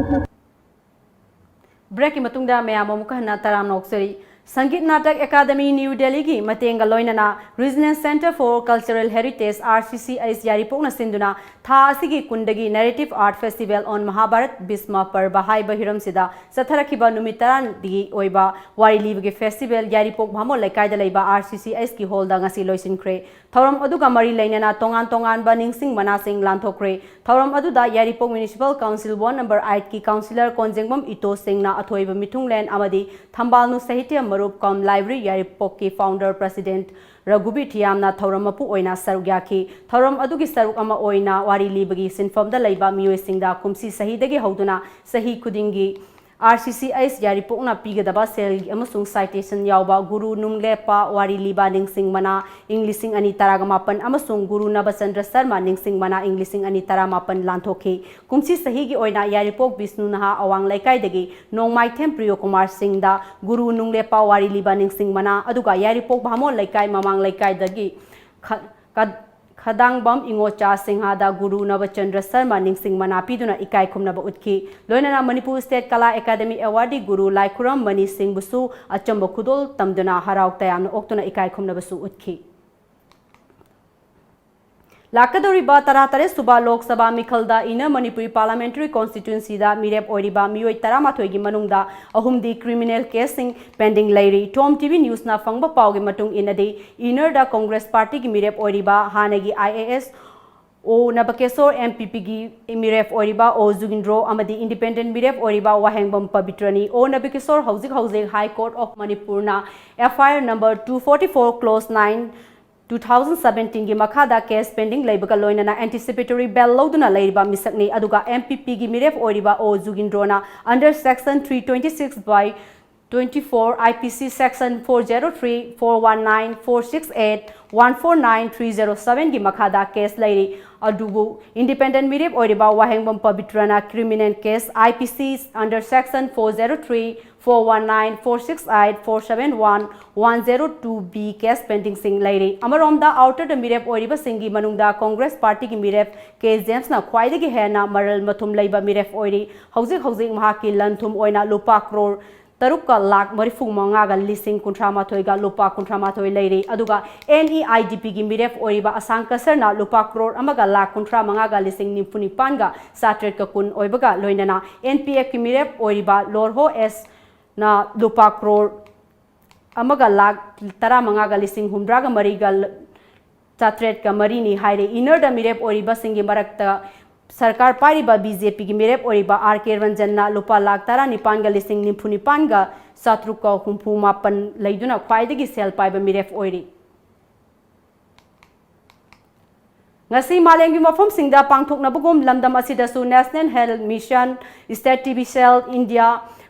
Breakꯀꯤ ꯃꯇꯨꯡꯗ ꯃꯌꯥꯝ ꯑꯃꯨꯛꯀ ꯍꯟꯅ ꯇꯔꯥꯝꯅ ꯑꯣꯛꯆꯔꯤ꯫ ꯁꯪꯒꯤꯠ ꯅꯥꯇꯛ ꯑꯦꯀꯥꯗꯃꯤ ꯅ꯭ꯌꯨ ꯗꯦꯜꯂꯤꯒꯤ ꯃꯇꯦꯡꯒ ꯂꯣꯏꯅꯅ Regional Centre for Cultural Heritage, R C C H, ꯌꯥꯏꯔꯤꯄꯣꯛꯅ ꯁꯤꯟꯗꯨꯅ ꯊꯥ ꯑꯁꯤꯒꯤ ꯀꯨꯟꯗꯒꯤ Narrative Art Festival on Mahabharat Bhisma Parva ꯍꯥꯏꯕ ꯍꯤꯔꯝꯁꯤꯗ ꯆꯠꯊꯔꯛꯈꯤꯕ ꯅꯨꯃꯤꯠ ꯇꯔꯥꯅꯤꯒꯤ ꯑꯣꯏꯕ ꯋꯥꯔꯤ ꯂꯤꯕꯒꯤ festival ꯌꯥꯏꯔꯤꯄꯣꯛ ꯚꯥꯃꯣꯟ ꯂꯩꯀꯥꯏꯗ ꯂꯩꯕ R C C H ꯀꯤ hall ꯗ ꯉꯁꯤ ꯂꯣꯏꯁꯤꯟꯈ꯭ꯔꯦ꯫ ꯊꯧꯔꯝ ꯑꯗꯨꯒ ꯃꯔꯤ ꯂꯩꯅꯅ ꯇꯣꯉꯥꯟ ꯇꯣꯉꯥꯟꯕ ꯅꯤꯡꯁꯤꯡ ꯃꯅꯥꯁꯤꯡ ꯂꯥꯟꯊꯣꯛꯈ꯭ꯔꯦ꯫ ꯊꯧꯔꯝ ꯑꯗꯨꯗ ꯌꯥꯏꯔꯤꯄꯣꯛ Municipal Council Ward number eight ꯀꯤ Councillor ꯀꯣꯟꯖꯦꯡꯕꯝ ꯏꯇꯣ ꯁꯤꯡꯅ ꯑꯊꯣꯏꯕ ꯃꯤꯊꯨꯡꯂꯦꯟ ꯑꯃꯗꯤ ꯊꯝꯕꯥꯜꯅꯨ ꯁꯥꯍꯤꯇ꯭ꯌ ꯃꯔꯨꯞ cum library ꯌꯥꯏꯔꯤꯄꯣꯛꯀꯤ founder president ꯔꯘꯨꯕꯤꯔ ꯊꯤꯌꯥꯝꯅ ꯊꯧꯔꯝ ꯃꯄꯨ ꯑꯣꯏꯅ ꯁꯔꯨꯛ ꯌꯥꯈꯤ꯫ ꯊꯧꯔꯝ ꯑꯗꯨꯒꯤ ꯁꯔꯨꯛ ꯑꯃ ꯑꯣꯏꯅ ꯋꯥꯔꯤ ꯂꯤꯕꯒꯤ ꯁꯤꯟꯐꯝꯗ ꯂꯩꯕ ꯃꯤꯑꯣꯏꯁꯤꯡꯗ ꯀꯨꯝꯁꯤ ꯆꯍꯤꯗꯒꯤ ꯍꯧꯗꯨꯅ ꯆꯍꯤ ꯈꯨꯗꯤꯡꯒꯤ R C C H ꯌꯥꯏꯔꯤꯄꯣꯛꯅ ꯄꯤꯒꯗꯕ ꯁꯦꯜꯒꯤ ꯑꯃꯁꯨꯡ citation ꯌꯥꯎꯕ ꯒꯨꯔꯨ ꯅꯨꯡꯂꯦꯞꯄ ꯋꯥꯔꯤ ꯂꯤꯕ ꯅꯤꯡꯁꯤꯡ ꯃꯅꯥ ꯏꯪ ꯂꯤꯁꯤꯡ ꯑꯅꯤ ꯇꯔꯥꯃꯥꯄꯟ ꯑꯃꯁꯨꯡ ꯒꯨꯔꯨ ꯅꯕꯆꯟꯗ꯭ꯔ ꯁꯔꯃ ꯅꯤꯡꯁꯤꯡ ꯃꯅꯥ ꯏꯪ ꯂꯤꯁꯤꯡ ꯑꯅꯤ ꯇꯔꯥꯃꯥꯄꯟ ꯂꯥꯟꯊꯣꯛꯈꯤ꯫ ꯀꯨꯝꯁꯤ ꯆꯍꯤꯒꯤ ꯑꯣꯏꯅ ꯌꯥꯏꯔꯤꯄꯣꯛ ꯕꯤꯁꯅꯨ ꯅꯍꯥ ꯑꯋꯥꯡ ꯂꯩꯀꯥꯏꯗꯒꯤ ꯅꯣꯡꯃꯥꯏꯊꯦꯝ ꯄ꯭ꯔꯤꯌꯣ ꯀꯨꯃꯥꯔ ꯁꯤꯡꯗ ꯒꯨꯔꯨ ꯅꯨꯡꯂꯦꯞꯄ ꯋꯥꯔꯤ ꯂꯤꯕ ꯅꯤꯡꯁꯤꯡ ꯃꯅꯥ, ꯑꯗꯨꯒ ꯌꯥꯏꯔꯤꯄꯣꯛ ꯚꯥꯃꯣꯟ ꯂꯩꯀꯥꯏ ꯃꯃꯥꯡ ꯂꯩꯀꯥꯏꯗꯒꯤ ꯈ-, ꯀ-, ꯈꯗꯥꯡꯕꯝ ꯏꯉꯣꯆꯥ ꯁꯤꯡꯍꯗ ꯒꯨꯔꯨ ꯅꯕꯆꯟꯗ꯭ꯔ ꯁꯔꯃ ꯅꯤꯡꯁꯤꯡ ꯃꯅꯥ ꯄꯤꯗꯨꯅ ꯏꯀꯥꯏ ꯈꯨꯝꯅꯕ ꯎꯠꯈꯤ꯫ ꯂꯣꯏꯅꯅ Manipur State Kala Academy Awardee ꯒꯨꯔꯨ ꯂꯥꯏꯈꯨꯔꯝ ꯃꯅꯤ ꯁꯤꯡꯕꯨꯁꯨ ꯑꯆꯝꯕ ꯈꯨꯗꯣꯜ ꯇꯝꯗꯨꯅ ꯍꯔꯥꯎ ꯇꯌꯥꯝꯅ ꯑꯣꯛꯇꯨꯅ ꯏꯀꯥꯏ ꯈꯨꯝꯅꯕꯁꯨ ꯎꯠꯈꯤ꯫ ꯂꯥꯛꯀꯗꯧꯔꯤꯕ ꯇꯔꯥꯇꯔꯦꯠ ꯁꯨꯕ Lok Sabha ꯃꯤꯈꯜꯗ Inner Manipuri Parliamentary Constituency ꯗ ꯃꯤꯔꯦꯞ ꯑꯣꯏꯔꯤꯕ ꯃꯤꯑꯣꯏ ꯇꯔꯥꯃꯥꯊꯣꯏꯒꯤ ꯃꯅꯨꯡꯗ ꯑꯍꯨꯝꯗꯤ criminal case ꯁꯤꯡ pending ꯂꯩꯔꯤ꯫ Tom T V News ꯅ ꯐꯪꯕ ꯄꯥꯎꯒꯤ ꯃꯇꯨꯡ ꯏꯟꯅꯗꯤ, Inner ꯗ Congress Party ꯒꯤ ꯃꯤꯔꯦꯞ ꯑꯣꯏꯔꯤꯕ ꯍꯥꯟꯅꯒꯤ I A S O ꯅꯕꯀꯦꯁꯣꯔ, M P P ꯒꯤ ꯃꯤꯔꯦꯞ ꯑꯣꯏꯔꯤꯕ O ꯖꯨꯒꯤꯟꯗ꯭ꯔꯣ ꯑꯃꯗꯤ independent ꯃꯤꯔꯦꯞ ꯑꯣꯏꯔꯤꯕ ꯋꯥꯍꯦꯡꯕꯝ ꯄꯕꯤꯇ꯭ꯔꯅꯤ꯫ O ꯅꯕꯀꯦꯁꯣꯔ ꯍꯧꯖꯤꯛ ꯍꯧꯖꯤꯛ High Court of Manipur ꯅ F I R number two forty-four clause nine two thousand seventeen ꯒꯤ ꯃꯈꯥꯗ case pending ꯂꯩꯕꯒ ꯂꯣꯏꯅꯅ anticipatory bail ꯂꯧꯗꯨꯅ ꯂꯩꯔꯤꯕ ꯃꯤꯁꯛꯅꯤ꯫ ꯑꯗꯨꯒ M P P ꯒꯤ ꯃꯤꯔꯦꯞ ꯑꯣꯏꯔꯤꯕ O ꯖꯨꯒꯤꯟꯗ꯭ꯔꯣꯅ under section three twenty-six by twenty-four I P C section four zero three, four one nine, four six eight, one four nine, three zero seven ꯒꯤ ꯃꯈꯥꯗ case ꯂꯩꯔꯤ꯫ ꯑꯗꯨꯕꯨ independent ꯃꯤꯔꯦꯞ ꯑꯣꯏꯔꯤꯕ ꯋꯥꯍꯦꯡꯕꯝ ꯄꯕꯤꯇ꯭ꯔꯅ criminal case I P C under section four zero three, four one nine, four six eight, four seven one, one zero two B case pending ꯁꯤꯡ ꯂꯩꯔꯤ꯫ ꯑꯃꯔꯣꯝꯗ outer ꯗ ꯃꯤꯔꯦꯞ ꯑꯣꯏꯔꯤꯕꯁꯤꯡꯒꯤ ꯃꯅꯨꯡꯗ Congress Party ꯒꯤ ꯃꯤꯔꯦꯞ K ꯖꯦꯝꯁꯅ ꯈ꯭ꯋꯥꯏꯗꯒꯤ ꯍꯦꯟꯅ ꯃꯔꯜ ꯃꯊꯨꯝ ꯂꯩꯕ ꯃꯤꯔꯦꯞ ꯑꯣꯏꯔꯤ꯫ ꯍꯧꯖꯤꯛ ꯍꯧꯖꯤꯛ ꯃꯍꯥꯛꯀꯤ ꯂꯟ ꯊꯨꯝ ꯑꯣꯏꯅ ꯂꯨꯄꯥ ꯀ꯭ꯔꯣꯔ ꯇꯔꯨꯛꯀ ꯂꯥꯛ ꯃꯔꯤꯐꯨ ꯃꯉꯥꯒ ꯂꯤꯁꯤꯡ ꯀꯨꯟꯊ꯭ꯔꯥ ꯃꯥꯊꯣꯏꯒ ꯂꯨꯄꯥ ꯀꯨꯟꯊ꯭ꯔꯥ ꯃꯥꯊꯣꯏ ꯂꯩꯔꯤ꯫ ꯑꯗꯨꯒ NEIDPꯒꯤ ꯃꯤꯔꯦꯞ ꯑꯣꯏꯔꯤꯕ ꯑꯁꯥꯡ ꯀꯁꯔꯅ ꯂꯨꯄꯥ ꯀ꯭ꯔꯣꯔ ꯑꯃꯒ ꯂꯥꯛ ꯀꯨꯟꯊ꯭ꯔꯥ ꯃꯉꯥꯒ ꯂꯤꯁꯤꯡ ꯅꯤꯐꯨ ꯅꯤꯄꯥꯟꯒ ꯆꯥꯇ꯭ꯔꯦꯠꯀ ꯀꯨꯟ ꯑꯣꯏꯕꯒ ꯂꯣꯏꯅꯅ NPFꯀꯤ ꯃꯤꯔꯦꯞ ꯑꯣꯏꯔꯤꯕ ꯂꯣꯔꯍꯣ ꯑꯦꯁꯅ ꯂꯨꯄꯥ ꯀ꯭ꯔꯣꯔ ꯑꯃꯒ ꯂꯥꯛ ꯇꯔꯥ ꯃꯉꯥꯒ ꯂꯤꯁꯤꯡ ꯍꯨꯝꯗ꯭ꯔꯥꯒ ꯃꯔꯤꯒ ꯆꯥꯇ꯭ꯔꯦꯠꯀ ꯃꯔꯤꯅꯤ ꯍꯥꯏꯔꯦ꯫ ꯏꯅꯔꯗ ꯃꯤꯔꯦꯞ ꯑꯣꯏꯔꯤꯕꯁꯤꯡꯒꯤ ꯃꯔꯛꯇ ꯁꯔꯀꯥꯔ ꯄꯥꯏꯔꯤꯕ BJPꯒꯤ ꯃꯤꯔꯦꯞ ꯑꯣꯏꯔꯤꯕ R K ꯔꯟꯖꯟꯅ ꯂꯨꯄꯥ ꯂꯥꯛ ꯇꯔꯥꯅꯤꯄꯥꯟꯒ ꯂꯤꯁꯤꯡ ꯅꯤꯐꯨ ꯅꯤꯄꯥꯟꯒ ꯆꯥꯇ꯭ꯔꯨꯛꯀ ꯍꯨꯝꯐꯨ ꯃꯥꯄꯟ ꯂꯩꯗꯨꯅ ꯈ꯭ꯋꯥꯏꯗꯒꯤ ꯁꯦꯜ ꯄꯥꯏꯕ ꯃꯤꯔꯦꯞ ꯑꯣꯏꯔꯤ꯫ ꯉꯁꯤ ꯃꯥꯂꯦꯝꯒꯤ ꯃꯐꯝꯁꯤꯡꯗ ꯄꯥꯡꯊꯣꯛꯅꯕꯒꯨꯝ ꯂꯝꯗꯝ ꯑꯁꯤꯗꯁꯨ National Health Mission, State TB Cell, India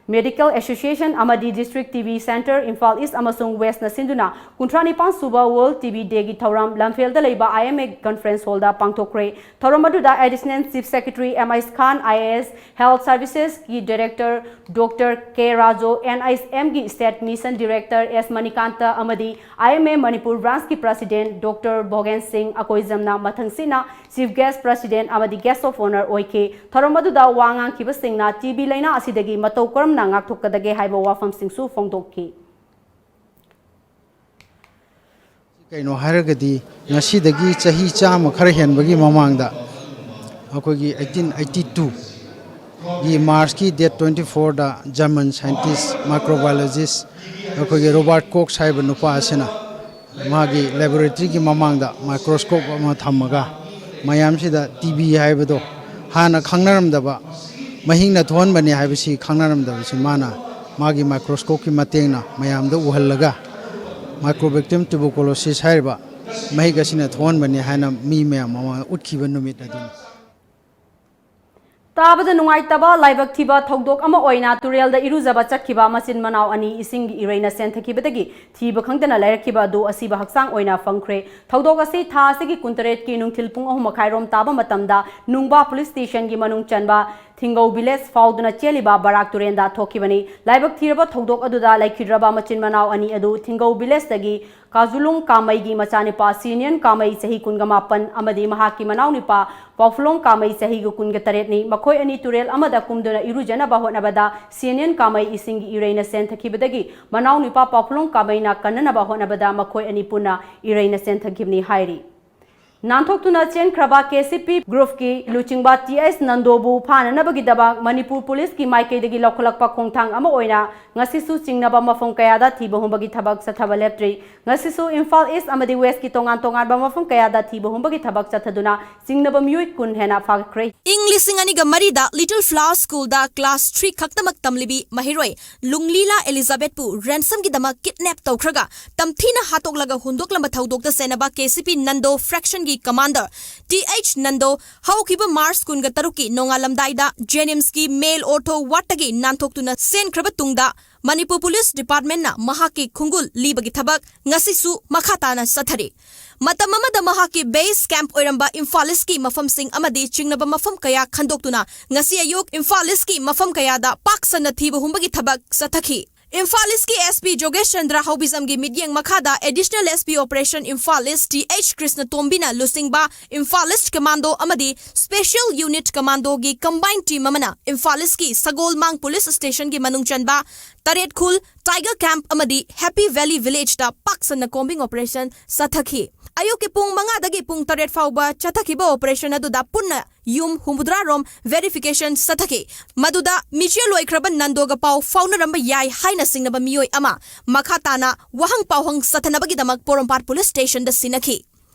Medical Association ꯑꯃꯗꯤ District TB Center ꯏꯝꯐꯥꯜ ꯏꯁ ꯑꯃꯁꯨꯡ ꯋꯦꯁꯅ ꯁꯤꯟꯗꯨꯅ ꯀꯨꯟꯊ꯭ꯔꯥ ꯅꯤꯄꯥꯟ ꯁꯨꯕ World TB Dayꯒꯤ ꯊꯧꯔꯝ ꯂꯝꯐꯦꯜꯗ ꯂꯩꯕ IMA Conference Hallꯗ ꯄꯥꯡꯊꯣꯛꯈ꯭ꯔꯦ꯫ ꯊꯧꯔꯝ ꯑꯗꯨꯗ Additional Chief Secretary M Ice Khan IAS, Health Servicesꯀꯤ Director Doctor K Rajo, NICMꯒꯤ State Mission Director S Manikanta ꯑꯃꯗꯤ IMA Manipur Branchꯀꯤ President Doctor Bhogen Singh ꯑꯀꯣꯏꯖꯝꯅ ꯃꯊꯪꯁꯤꯠꯅ Chief Guest, President ꯑꯃꯗꯤ Guest of Honour ꯑꯣꯏꯈꯤ꯫ ꯊꯧꯔꯝ ꯑꯗꯨꯗ ꯋꯥ ꯉꯥꯡꯈꯤꯕꯁꯤꯡꯅ TB ꯂꯩꯅꯥ ꯑꯁꯤꯗꯒꯤ ꯃꯇꯧ ꯀꯔꯝꯅ ꯉꯥꯛꯊꯣꯛꯀꯗꯒꯦ ꯍꯥꯏꯕ ꯋꯥꯐꯝꯁꯤꯡꯁꯨ ꯐꯣꯡꯗꯣꯛꯈꯤ꯫ ꯀꯩꯅꯣ ꯍꯥꯏꯔꯒꯗꯤ, ꯉꯁꯤꯗꯒꯤ ꯆꯍꯤ ꯆꯥꯝꯃ ꯈꯔ ꯍꯦꯟꯕꯒꯤ ꯃꯃꯥꯡꯗ, ꯑꯩꯈꯣꯏꯒꯤ eighteen eighty two ꯒꯤ Marchꯀꯤ date twenty fourꯗ German scientist, microbiologist, ꯑꯩꯈꯣꯏꯒꯤ Robert Koch ꯍꯥꯏꯕ ꯅꯨꯄꯥ ꯑꯁꯤꯅ ꯃꯥꯒꯤ laboratoryꯒꯤ ꯃꯃꯥꯡꯗ microscope ꯑꯃ ꯊꯝꯃꯒ, ꯃꯌꯥꯝꯁꯤꯗ TB ꯍꯥꯏꯕꯗꯣ ꯍꯥꯟꯅ ꯈꯪꯅꯔꯝꯗꯕ, ꯃꯍꯤꯛꯅ ꯊꯣꯛꯍꯟꯕꯅꯤ ꯍꯥꯏꯕꯁꯤ ꯈꯪꯅꯔꯝꯗꯕꯁꯤ ꯃꯥꯅ ꯃꯥꯒꯤ microscopeꯀꯤ ꯃꯇꯦꯡꯅ ꯃꯌꯥꯝꯗ ꯎꯍꯜꯂꯒ, Mycobacterium tuberculosis ꯍꯥꯏꯔꯤꯕ ꯃꯍꯤꯛ ꯑꯁꯤꯅ ꯊꯣꯛꯍꯟꯕꯅꯤ ꯍꯥꯏꯅ ꯃꯤ ꯃꯌꯥꯝ ꯃꯃꯥꯡꯗ ꯎꯠꯈꯤꯕ ꯅꯨꯃꯤꯠ ꯑꯗꯨꯅꯤ꯫ ꯇꯥꯕꯗ ꯅꯨꯡꯉꯥꯏꯇꯕ ꯂꯥꯏꯕꯛ ꯊꯤꯕ ꯊꯧꯗꯣꯛ ꯑꯃ ꯑꯣꯏꯅ ꯇꯨꯔꯦꯜꯗ ꯏꯔꯨꯖꯕ ꯆꯠꯈꯤꯕ ꯃꯆꯤꯟ ꯃꯅꯥꯎ ꯑꯅꯤ ꯏꯁꯤꯡꯒꯤ ꯏꯔꯩꯅ ꯆꯦꯟꯊꯈꯤꯕꯗꯒꯤ ꯊꯤꯕ ꯈꯪꯗꯅ ꯂꯩꯔꯛꯈꯤꯕ ꯑꯗꯨ ꯑꯁꯤꯕ ꯍꯛꯆꯥꯡ ꯑꯣꯏꯅ ꯐꯪꯈ꯭ꯔꯦ꯫ ꯊꯧꯗꯣꯛ ꯑꯁꯤ ꯊꯥ ꯑꯁꯤꯒꯤ ꯀꯨꯟꯇꯔꯦꯠꯀꯤ ꯅꯨꯡꯊꯤꯜ ꯄꯨꯡ ꯑꯍꯨꯝ ꯃꯈꯥꯏꯔꯣꯝ ꯇꯥꯕ ꯃꯇꯝꯗ ꯅꯨꯡꯕꯥ police stationꯒꯤ ꯃꯅꯨꯡ ꯆꯟꯕ ꯊꯤꯡꯒꯧ ꯚꯤꯂꯦꯖ ꯐꯥꯎꯗꯨꯅ ꯆꯦꯜꯂꯤꯕ ꯕꯔꯥꯛ ꯇꯨꯔꯦꯟꯗ ꯊꯣꯛꯈꯤꯕꯅꯤ꯫ ꯂꯥꯏꯕꯛ ꯊꯤꯔꯕ ꯊꯧꯗꯣꯛ ꯑꯗꯨꯗ ꯂꯩꯈꯤꯗ꯭ꯔꯕ ꯃꯆꯤꯟ ꯃꯅꯥꯎ ꯑꯅꯤ ꯑꯗꯨ ꯊꯤꯡꯒꯧ ꯚꯤꯂꯦꯖꯇꯒꯤ ꯀꯥꯖꯨꯂꯨꯡ ꯀꯥꯃꯩꯒꯤ ꯃꯆꯥꯅꯨꯄꯥ ꯁꯤꯅꯤꯌꯟ ꯀꯥꯃꯩ ꯆꯍꯤ ꯀꯨꯟꯒ ꯃꯥꯄꯟ ꯑꯃꯗꯤ ꯃꯍꯥꯛꯀꯤ ꯃꯅꯥꯎꯅꯨꯄꯥ ꯄꯥꯎꯐꯨꯂꯣꯡ ꯀꯥꯃꯩ ꯆꯍꯤꯒ ꯀꯨꯟꯒ ꯇꯔꯦꯠꯅꯤ꯫ ꯃꯈꯣꯏ ꯑꯅꯤ ꯇꯨꯔꯦꯜ ꯑꯃꯗ ꯀꯨꯝꯗꯨꯅ ꯏꯔꯨꯖꯅꯕ ꯍꯣꯠꯅꯕꯗ ꯁꯤꯅꯤꯌꯟ ꯀꯥꯃꯩ ꯏꯁꯤꯡꯒꯤ ꯏꯔꯩꯅ ꯆꯦꯟꯊꯈꯤꯕꯗꯒꯤ ꯃꯅꯥꯎꯅꯨꯄꯥ ꯄꯥꯎꯐꯨꯂꯣꯡ ꯀꯥꯃꯩꯅ ꯀꯟꯅꯅꯕ ꯍꯣꯠꯅꯕꯗ ꯃꯈꯣꯏ ꯑꯅꯤ ꯄꯨꯟꯅ ꯏꯔꯩꯅ ꯆꯦꯟꯊꯈꯤꯕꯅꯤ ꯍꯥꯏꯔꯤ꯫ ꯅꯥꯟꯊꯣꯛꯇꯨꯅ ꯆꯦꯟꯈ꯭ꯔꯕ ꯀꯦ ꯁꯤ ꯄꯤ ꯒ꯭ꯔꯨꯞꯀꯤ ꯂꯨꯆꯤꯡꯕ ꯇꯤ ꯑꯩꯆ ꯅꯟꯗꯣꯕꯨ ꯐꯥꯅꯅꯕꯒꯤꯗꯃꯛ ꯃꯅꯤꯄꯨꯔ ꯄꯨꯂꯤꯁꯀꯤ ꯃꯥꯏꯀꯩꯗꯒꯤ ꯂꯧꯈꯠꯂꯛꯄ ꯈꯣꯡꯊꯥꯡ ꯑꯃ ꯑꯣꯏꯅ ꯉꯁꯤꯁꯨ ꯆꯤꯡꯅꯕ ꯃꯐꯝ ꯀꯌꯥꯗ ꯊꯤꯕ ꯍꯨꯝꯕꯒꯤ ꯊꯕꯛ ꯆꯠꯊꯕ ꯂꯦꯞꯇ꯭ꯔꯤ꯫ ꯉꯁꯤꯁꯨ ꯏꯝꯐꯥꯜ ꯏꯁ ꯑꯃꯗꯤ ꯋꯦꯁꯀꯤ ꯇꯣꯉꯥꯟ ꯇꯣꯉꯥꯟꯕ ꯃꯐꯝ ꯀꯌꯥꯗ ꯊꯤꯕ ꯍꯨꯝꯕꯒꯤ ꯊꯕꯛ ꯆꯠꯊꯗꯨꯅ ꯆꯤꯡꯅꯕ ꯃꯤꯑꯣꯏ ꯀꯨꯟ ꯍꯦꯟꯅ ꯐꯥꯈ꯭ꯔꯦ꯫ ꯏꯪ ꯂꯤꯁꯤꯡ ꯑꯅꯤꯒ ꯃꯔꯤꯗ Little Flower Schoolꯗ class three ꯈꯛꯇꯃꯛ ꯇꯝꯂꯤꯕꯤ ꯃꯍꯩꯔꯣꯏ ꯂꯨꯡꯂꯤꯂꯥ ꯑꯦꯂꯤꯖꯥꯕꯦꯠꯄꯨ ransomꯒꯤꯗꯃꯛ kidnap ꯇꯧꯈ꯭ꯔꯒ ꯇꯝꯊꯤꯅ ꯍꯥꯠꯇꯣꯛꯂꯒ ꯍꯨꯟꯗꯣꯛꯂꯝꯕ ꯊꯧꯗꯣꯛꯇ ꯆꯦꯟꯅꯕ ꯀꯦ ꯁꯤ ꯄꯤ Nando fractionꯒꯤ commander T H Nando ꯍꯧꯈꯤꯕ March ꯀꯨꯟꯒ ꯇꯔꯨꯛꯀꯤ ꯅꯣꯡꯉꯥꯜꯂꯝꯗꯥꯏꯗ JNIMSꯀꯤ male ortho wardꯇꯒꯤ ꯅꯥꯟꯊꯣꯛꯇꯨꯅ ꯆꯦꯟꯈ꯭ꯔꯕ ꯇꯨꯡꯗ ꯃꯅꯤꯄꯨꯔ ꯄꯨꯂꯤꯁ departmentꯅ ꯃꯍꯥꯛꯀꯤ ꯈꯣꯡꯒꯨꯜ ꯂꯤꯕꯒꯤ ꯊꯕꯛ ꯉꯁꯤꯁꯨ ꯃꯈꯥ ꯇꯥꯅ ꯆꯠꯊꯔꯤ꯫ ꯃꯇꯝ ꯑꯃꯗ ꯃꯍꯥꯛꯀꯤ base camp ꯑꯣꯏꯔꯝꯕ ꯏꯝꯐꯥꯜ ꯏꯁꯀꯤ ꯃꯐꯝꯁꯤꯡ ꯑꯃꯗꯤ ꯆꯤꯡꯅꯕ ꯃꯐꯝ ꯀꯌꯥ ꯈꯟꯗꯣꯛꯇꯨꯅ ꯉꯁꯤ ꯑꯌꯨꯛ ꯏꯝꯐꯥꯜ ꯏꯁꯀꯤ ꯃꯐꯝ ꯀꯌꯥꯗ ꯄꯥꯛ ꯁꯟꯅ ꯊꯤꯕ ꯍꯨꯝꯕꯒꯤ ꯊꯕꯛ ꯆꯠꯊꯈꯤ꯫ ꯏꯝꯐꯥꯜ ꯏꯁꯀꯤ S P ꯖꯣꯒꯦꯁ ꯆꯟꯗ꯭ꯔ ꯍꯥꯎꯕꯤꯖꯝꯒꯤ ꯃꯤꯠꯌꯦꯡ ꯃꯈꯥꯗ Additional S P Operation Imphal east T H ꯀ꯭ꯔꯤꯁꯅ ꯇꯣꯝꯕꯤꯅ ꯂꯨꯆꯤꯡꯕ ꯏꯝꯐꯥꯜ ꯏꯁ ꯀꯃꯥꯟꯗꯣ ꯑꯃꯗꯤ Special Unit Commandoꯒꯤ combined team ꯑꯃꯅ ꯏꯝꯐꯥꯜ ꯏꯁꯀꯤ ꯁꯒꯣꯜꯃꯥꯡ ꯄꯨꯂꯤꯁ ꯁ꯭ꯇꯦꯁꯟꯒꯤ ꯃꯅꯨꯡ ꯆꯟꯕ ꯇꯔꯦꯠꯈꯨꯜ, Tiger Camp ꯑꯃꯗꯤ Happy Valley Villageꯇ ꯄꯥꯛ ꯁꯟꯅ combing operation ꯆꯠꯊꯈꯤ꯫ ꯑꯌꯨꯛꯀꯤ ꯄꯨꯡ ꯃꯉꯥꯗꯒꯤ ꯄꯨꯡ ꯇꯔꯦꯠ ꯐꯥꯎꯕ ꯆꯠꯊꯈꯤꯕ operation ꯑꯗꯨꯗ ꯄꯨꯟꯅ ꯌꯨꯝ ꯍꯨꯝꯐꯨꯇꯔꯥ ꯔꯣꯝ verification ꯆꯠꯊꯈꯤ꯫ ꯃꯗꯨꯗ ꯃꯤꯆꯦꯜ ꯑꯣꯏꯈ꯭ꯔꯕ ꯅꯟꯗꯣꯒ ꯄꯥꯎ ꯐꯥꯎꯅꯔꯝꯕ ꯌꯥꯏ ꯍꯥꯏꯅ ꯆꯤꯡꯅꯕ ꯃꯤꯑꯣꯏ ꯑꯃ ꯃꯈꯥ ꯇꯥꯅ ꯋꯥꯍꯪ ꯄꯥꯎꯍꯪ ꯆꯠꯊꯅꯕꯒꯤꯗꯃꯛ ꯄꯣꯔꯣꯝꯄꯥꯠ ꯄꯨꯂꯤꯁ ꯁ꯭ꯇꯦꯁꯟꯗ ꯁꯤꯟꯅꯈꯤ꯫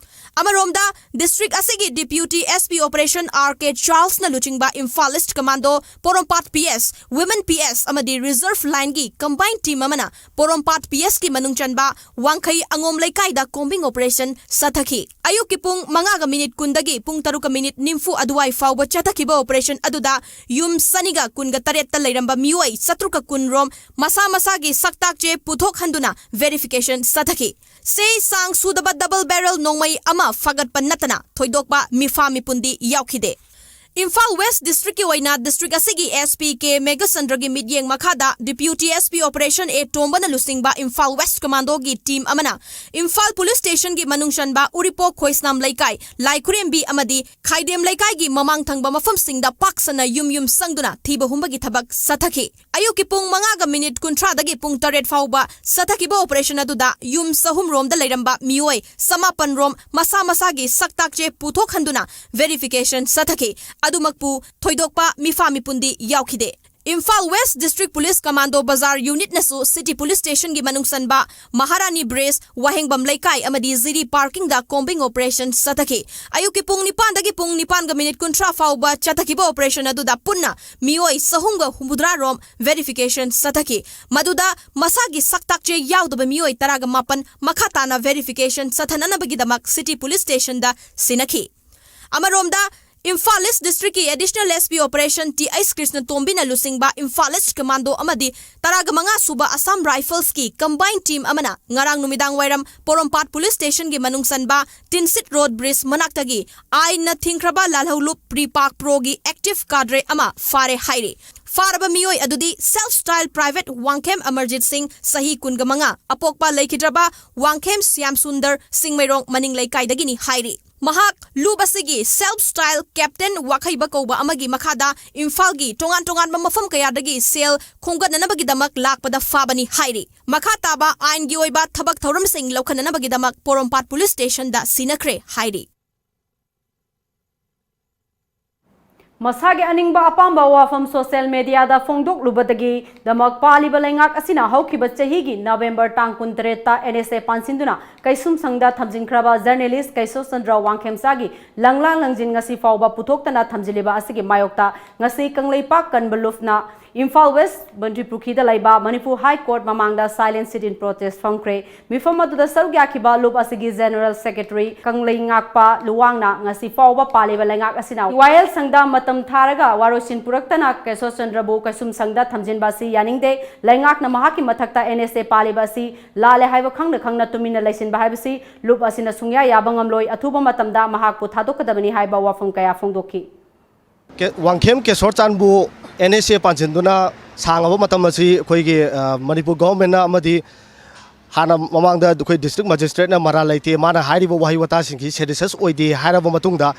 ꯑꯃꯔꯣꯝꯗ, district ꯑꯁꯤꯒꯤ Deputy S P Operation R K ꯆꯥꯔꯜꯁꯅ ꯂꯨꯆꯤꯡꯕ ꯏꯝꯐꯥꯜ ꯏꯁ ꯀꯃꯥꯟꯗꯣ, ꯄꯣꯔꯣꯝꯄꯥꯠ P S, Women P S ꯑꯃꯗꯤ Reserve Lineꯒꯤ combined team ꯑꯃꯅ ꯄꯣꯔꯣꯝꯄꯥꯠ P Sꯀꯤ ꯃꯅꯨꯡ ꯆꯟꯕ ꯋꯥꯡꯈꯩ ꯑꯉꯣꯝ ꯂꯩꯀꯥꯏꯗ combing operation ꯆꯠꯊꯈꯤ꯫ ꯑꯌꯨꯛꯀꯤ ꯄꯨꯡ ꯃꯉꯥꯒ ꯃꯤꯅꯤꯠ ꯀꯨꯟꯗꯒꯤ ꯄꯨꯡ ꯇꯔꯨꯛꯀ ꯃꯤꯅꯤꯠ ꯅꯤꯐꯨ ꯑꯗꯨꯋꯥꯏ ꯐꯥꯎꯕ ꯆꯠꯊꯈꯤꯕ operation ꯑꯗꯨꯗ ꯌꯨꯝ ꯆꯅꯤꯒ ꯀꯨꯟꯒ ꯇꯔꯦꯠꯇ ꯂꯩꯔꯝꯕ ꯃꯤꯑꯣꯏ ꯆꯥꯇ꯭ꯔꯨꯛꯀ ꯀꯨꯟ ꯔꯣꯝ ꯃꯁꯥ ꯃꯁꯥꯒꯤ ꯁꯛꯇꯥꯛ ꯆꯦ ꯄꯨꯊꯣꯛꯍꯟꯗꯨꯅ verification ꯆꯠꯊꯈꯤ꯫ ꯆꯦ ꯆꯥꯡ ꯁꯨꯗꯕ double barrel ꯅꯣꯡꯃꯩ ꯑꯃ ꯐꯥꯒꯠꯄ ꯅꯠꯇꯅ ꯊꯣꯏꯗꯣꯛꯄ ꯃꯤꯐꯥ ꯃꯤꯄꯨꯟꯗꯤ ꯌꯥꯎꯈꯤꯗꯦ꯫ ꯏꯝꯐꯥꯜ ꯋꯦꯁ ꯗꯤꯁꯇ꯭ꯔꯤꯛꯀꯤ ꯑꯣꯏꯅ ꯗꯤꯁꯇ꯭ꯔꯤꯛ ꯑꯁꯤꯒꯤ S P K ꯃꯦꯘꯆꯟꯗ꯭ꯔꯒꯤ ꯃꯤꯠꯌꯦꯡ ꯃꯈꯥꯗ Deputy S P Operation A ꯇꯣꯝꯕꯅ ꯂꯨꯆꯤꯡꯕ ꯏꯝꯐꯥꯜ ꯋꯦꯁ ꯀꯃꯥꯟꯗꯣꯒꯤ ꯇꯤꯝ ꯑꯃꯅ ꯏꯝꯐꯥꯜ ꯄꯨꯂꯤꯁ ꯁ꯭ꯇꯦꯁꯟꯒꯤ ꯃꯅꯨꯡ ꯆꯟꯕ ꯎꯔꯤꯄꯣꯛ ꯈꯣꯏꯁꯅꯥꯝ ꯂꯩꯀꯥꯏ, ꯂꯥꯏꯈꯨꯔꯦꯝꯕꯤ ꯑꯃꯗꯤ ꯈꯥꯏꯗꯦꯝ ꯂꯩꯀꯥꯏꯒꯤ ꯃꯃꯥꯡ ꯊꯪꯕ ꯃꯐꯝꯁꯤꯡꯗ ꯄꯥꯛ ꯁꯟꯅ ꯌꯨꯝ ꯌꯨꯝ ꯆꯪꯗꯨꯅ ꯊꯤꯕ ꯍꯨꯝꯕꯒꯤ ꯊꯕꯛ ꯆꯠꯊꯈꯤ꯫ ꯑꯌꯨꯛꯀꯤ ꯄꯨꯡ ꯃꯉꯥꯒ ꯃꯤꯅꯤꯠ ꯀꯨꯟꯊ꯭ꯔꯥꯗꯒꯤ ꯄꯨꯡ ꯇꯔꯦꯠ ꯐꯥꯎꯕ ꯆꯠꯊꯈꯤꯕ operation ꯑꯗꯨꯗ ꯌꯨꯝ ꯆꯍꯨꯝ ꯔꯣꯝꯗ ꯂꯩꯔꯝꯕ ꯃꯤꯑꯣꯏ ꯆꯃꯥꯄꯟ ꯔꯣꯝ ꯃꯁꯥ ꯃꯁꯥꯒꯤ ꯁꯛꯇꯥꯛ ꯆꯦ ꯄꯨꯊꯣꯛꯍꯟꯗꯨꯅ verification ꯆꯠꯊꯈꯤ꯫ ꯑꯗꯨꯃꯛꯄꯨ ꯊꯣꯏꯗꯣꯛꯄ ꯃꯤꯐꯥ ꯃꯤꯄꯨꯟꯗꯤ ꯌꯥꯎꯈꯤꯗꯦ꯫ Imphal west district police commando bazaar ꯌꯨꯅꯤꯠꯅꯁꯨ ꯁꯤꯇꯤ ꯄꯨꯂꯤꯁ ꯁ꯭ꯇꯦꯁꯟꯒꯤ ꯃꯅꯨꯡ ꯆꯟꯕ ꯃꯍꯥꯔꯥꯅꯤ ꯕ꯭ꯔꯤꯖ, ꯋꯥꯍꯦꯡꯕꯝ ꯂꯩꯀꯥꯏ ꯑꯃꯗꯤ ꯖꯤꯔꯤ ꯄꯥꯔꯀꯤꯡꯗ combing operation ꯆꯠꯊꯈꯤ꯫ ꯑꯌꯨꯛꯀꯤ ꯄꯨꯡ ꯅꯤꯄꯥꯟꯗꯒꯤ ꯄꯨꯡ ꯅꯤꯄꯥꯟꯒ ꯃꯤꯅꯤꯠ ꯀꯨꯟꯊ꯭ꯔꯥ ꯐꯥꯎꯕ ꯆꯠꯊꯈꯤꯕ operation ꯑꯗꯨꯗ ꯄꯨꯟꯅ ꯃꯤꯑꯣꯏ ꯆꯍꯨꯝꯒ ꯍꯨꯝꯐꯨꯇꯔꯥ ꯔꯣꯝ verification ꯆꯠꯊꯈꯤ꯫ ꯃꯗꯨꯗ ꯃꯁꯥꯒꯤ ꯁꯛꯇꯥꯛ ꯆꯦ ꯌꯥꯎꯗꯕ ꯃꯤꯑꯣꯏ ꯇꯔꯥꯒ ꯃꯥꯄꯟ ꯃꯈꯥ ꯇꯥꯅ verification ꯆꯠꯊꯅꯅꯕꯒꯤꯗꯃꯛ ꯁꯤꯇꯤ ꯄꯨꯂꯤꯁ ꯁ꯭ꯇꯦꯁꯟꯗ ꯁꯤꯟꯅꯈꯤ꯫ ꯑꯃꯔꯣꯝꯗ, ꯏꯝꯐꯥꯜ ꯏꯁ ꯗꯤꯁꯇ꯭ꯔꯤꯛꯀꯤ Additional S P Operation T H Krishna ꯇꯣꯝꯕꯤꯅ ꯂꯨꯆꯤꯡꯕ ꯏꯝꯐꯥꯜ ꯏꯁ ꯀꯃꯥꯟꯗꯣ ꯑꯃꯗꯤ ꯇꯔꯥꯒ ꯃꯉꯥ ꯁꯨꯕ ꯑꯁꯥꯝ ꯔꯥꯏꯐꯜꯁꯀꯤ combined team ꯑꯃꯅ ꯉꯔꯥꯡ ꯅꯨꯃꯤꯗꯥꯡ ꯋꯥꯏꯔꯝ ꯄꯣꯔꯣꯝꯄꯥꯠ ꯄꯨꯂꯤꯁ ꯁ꯭ꯇꯦꯁꯟꯒꯤ ꯃꯅꯨꯡ ꯆꯟꯕ ꯇꯤꯟꯁꯤꯠ ꯔꯣꯗ ꯕ꯭ꯔꯤꯖ ꯃꯅꯥꯛꯇꯒꯤ ꯑꯥꯏꯟꯅ ꯊꯤꯡꯈ꯭ꯔꯕ ꯂꯥꯜꯍꯧꯂꯨꯞ ꯄ꯭ꯔꯤꯄꯥꯛ ꯄ꯭ꯔꯣꯒꯤ active cadre ꯑꯃ ꯐꯥꯔꯦ ꯍꯥꯏꯔꯤ꯫ ꯐꯥꯔꯕ ꯃꯤꯑꯣꯏ ꯑꯗꯨꯗꯤ Self Style Private Wangkhem Amarjeet ꯁꯤꯡ, ꯆꯍꯤ ꯀꯨꯟꯒ ꯃꯉꯥ, ꯑꯄꯣꯛꯄ ꯂꯩꯈꯤꯗ꯭ꯔꯕ ꯋꯥꯡꯈꯦꯝ ꯁ꯭ꯌꯥꯝ ꯁꯨꯟꯗꯔ ꯁꯤꯡꯃꯩꯔꯣꯡ ꯃꯅꯤꯡ ꯂꯩꯀꯥꯏꯗꯒꯤꯅꯤ ꯍꯥꯏꯔꯤ꯫ ꯃꯍꯥꯛ ꯂꯨꯞ ꯑꯁꯤꯒꯤ Self Style Captain ꯋꯥꯈꯩꯕ ꯀꯧꯕ ꯑꯃꯒꯤ ꯃꯈꯥꯗ ꯏꯝꯐꯥꯜꯒꯤ ꯇꯣꯉꯥꯟ ꯇꯣꯉꯥꯟꯕ ꯃꯐꯝ ꯀꯌꯥꯗꯒꯤ ꯁꯦꯜ ꯈꯣꯝꯒꯠꯅꯅꯕꯒꯤꯗꯃꯛ ꯂꯥꯛꯄꯗ ꯐꯥꯕꯅꯤ ꯍꯥꯏꯔꯤ꯫ ꯃꯈꯥ ꯇꯥꯕ ꯑꯥꯏꯟꯒꯤ ꯑꯣꯏꯕ ꯊꯕꯛ ꯊꯧꯔꯝꯁꯤꯡ ꯂꯧꯈꯠꯅꯅꯕꯒꯤꯗꯃꯛ ꯄꯣꯔꯣꯝꯄꯥꯠ ꯄꯨꯂꯤꯁ ꯁ꯭ꯇꯦꯁꯟꯗ ꯁꯤꯟꯅꯈ꯭ꯔꯦ ꯍꯥꯏꯔꯤ꯫ ꯃꯁꯥꯒꯤ ꯑꯅꯤꯡꯕ ꯑꯄꯥꯝꯕ ꯋꯥꯐꯝ social mediaꯗ ꯐꯣꯡꯗꯣꯛꯂꯨꯕꯗꯒꯤꯗꯃꯛ ꯄꯥꯜꯂꯤꯕ ꯂꯩꯉꯥꯛ ꯑꯁꯤꯅ ꯍꯧꯈꯤꯕ ꯆꯍꯤꯒꯤ ꯅꯕꯦꯝꯕꯔ ꯇꯥꯡ ꯀꯨꯟꯇꯔꯦꯠꯇ N S A ꯄꯥꯟꯁꯤꯟꯗꯨꯅ ꯀꯩꯁꯨꯝꯁꯪꯗ ꯊꯝꯖꯤꯟꯈ꯭ꯔꯕ journalist ꯀꯩꯁꯣꯆꯟꯗ꯭ꯔ ꯋꯥꯡꯈꯦꯝꯆꯥꯒꯤ ꯂꯪꯂꯥ ꯂꯪꯖꯤꯟ ꯉꯁꯤ ꯐꯥꯎꯕ ꯄꯨꯊꯣꯛꯇꯅ ꯊꯝꯖꯤꯜꯂꯤꯕ ꯑꯁꯤꯒꯤ ꯃꯥꯌꯣꯛꯇ ꯉꯁꯤ ꯀꯪꯂꯩꯄꯥꯛ ꯀꯟꯕ ꯂꯨꯞꯅ ꯏꯝꯐꯥꯜ ꯋꯦꯁ ꯃꯟꯇ꯭ꯔꯤꯄꯨꯈ꯭ꯔꯤꯗ ꯂꯩꯕ ꯃꯅꯤꯄꯨꯔ ꯍꯥꯏ ꯀꯣꯔꯠ ꯃꯃꯥꯡꯗ silent sit-in protest ꯐꯝꯈ꯭ꯔꯦ꯫ ꯃꯤꯐꯝ ꯑꯗꯨꯗ ꯁꯔꯨꯛ ꯌꯥꯈꯤꯕ ꯂꯨꯞ ꯑꯁꯤꯒꯤ General Secretary ꯀꯪꯂꯩꯉꯥꯛꯄ ꯂꯨꯋꯥꯡꯅ ꯉꯁꯤ ꯐꯥꯎꯕ ꯄꯥꯜꯂꯤꯕ ꯂꯩꯉꯥꯛ ꯑꯁꯤꯅ ꯋꯥꯌꯦꯜ ꯁꯪꯗ ꯃꯇꯝ ꯊꯥꯔꯒ ꯋꯥꯔꯣꯏꯁꯤꯟ ꯄꯨꯔꯛꯇꯅ ꯀꯩꯁꯣꯆꯟꯗ꯭ꯔꯕꯨ ꯀꯩꯁꯨꯝ ꯁꯪꯗ ꯊꯝꯖꯤꯟꯕ ꯑꯁꯤ ꯌꯥꯅꯤꯡꯗꯦ꯫ ꯂꯩꯉꯥꯛꯅ ꯃꯍꯥꯛꯀꯤ ꯃꯊꯛꯇ N S A ꯄꯥꯜꯂꯤꯕ ꯑꯁꯤ ꯂꯥꯜꯂꯦ ꯍꯥꯏꯕ ꯈꯪꯅ ꯈꯪꯅ ꯇꯨꯃꯤꯟꯅ ꯂꯩꯁꯤꯟꯕ ꯍꯥꯏꯕꯁꯤ ꯂꯨꯞ ꯑꯁꯤꯅ ꯁꯨꯡꯌꯥ ꯌꯥꯕ ꯉꯝꯂꯣꯏ꯫ ꯑꯊꯨꯕ ꯃꯇꯝꯗ ꯃꯍꯥꯛꯄꯨ ꯊꯥꯗꯣꯛꯀꯗꯕꯅꯤ ꯍꯥꯏꯕ ꯋꯥꯐꯝ ꯀꯌꯥ ꯐꯣꯡꯗꯣꯛꯈꯤ꯫ ꯀꯦ- ꯋꯥꯡꯈꯦꯝ ꯀꯦꯁꯣꯔ ꯆꯥꯟꯕꯨ ꯑꯦꯟ ꯑꯦꯁ ꯑꯦ ꯄꯥꯟꯁꯤꯟꯗꯨꯅ ꯁꯥꯡꯉꯕ ꯃꯇꯝ ꯑꯁꯤ ꯑꯩꯈꯣꯏꯒꯤ, ꯑ, ꯃꯅꯤꯄꯨꯔ ꯒꯣꯚꯔꯟꯃꯦꯟꯠꯅ ꯑꯃꯗꯤ ꯍꯥꯟꯅ ꯃꯃꯥꯡꯗ ꯑꯩꯈꯣꯏ ꯗꯤꯁꯇ꯭ꯔꯤꯛ ꯃꯦꯖꯤꯁꯇ꯭ꯔꯦꯠꯅ ꯃꯔꯥꯜ ꯂꯩꯇꯦ, ꯃꯥꯅ ꯍꯥꯏꯔꯤꯕ ꯋꯥꯍꯩ ꯋꯥꯇꯥꯁꯤꯡꯁꯤ ꯁꯦꯇꯤꯁꯐꯥꯏ ꯑꯣꯏꯗꯦ ꯍꯥꯏꯔꯕ ꯃꯇꯨꯡꯗ,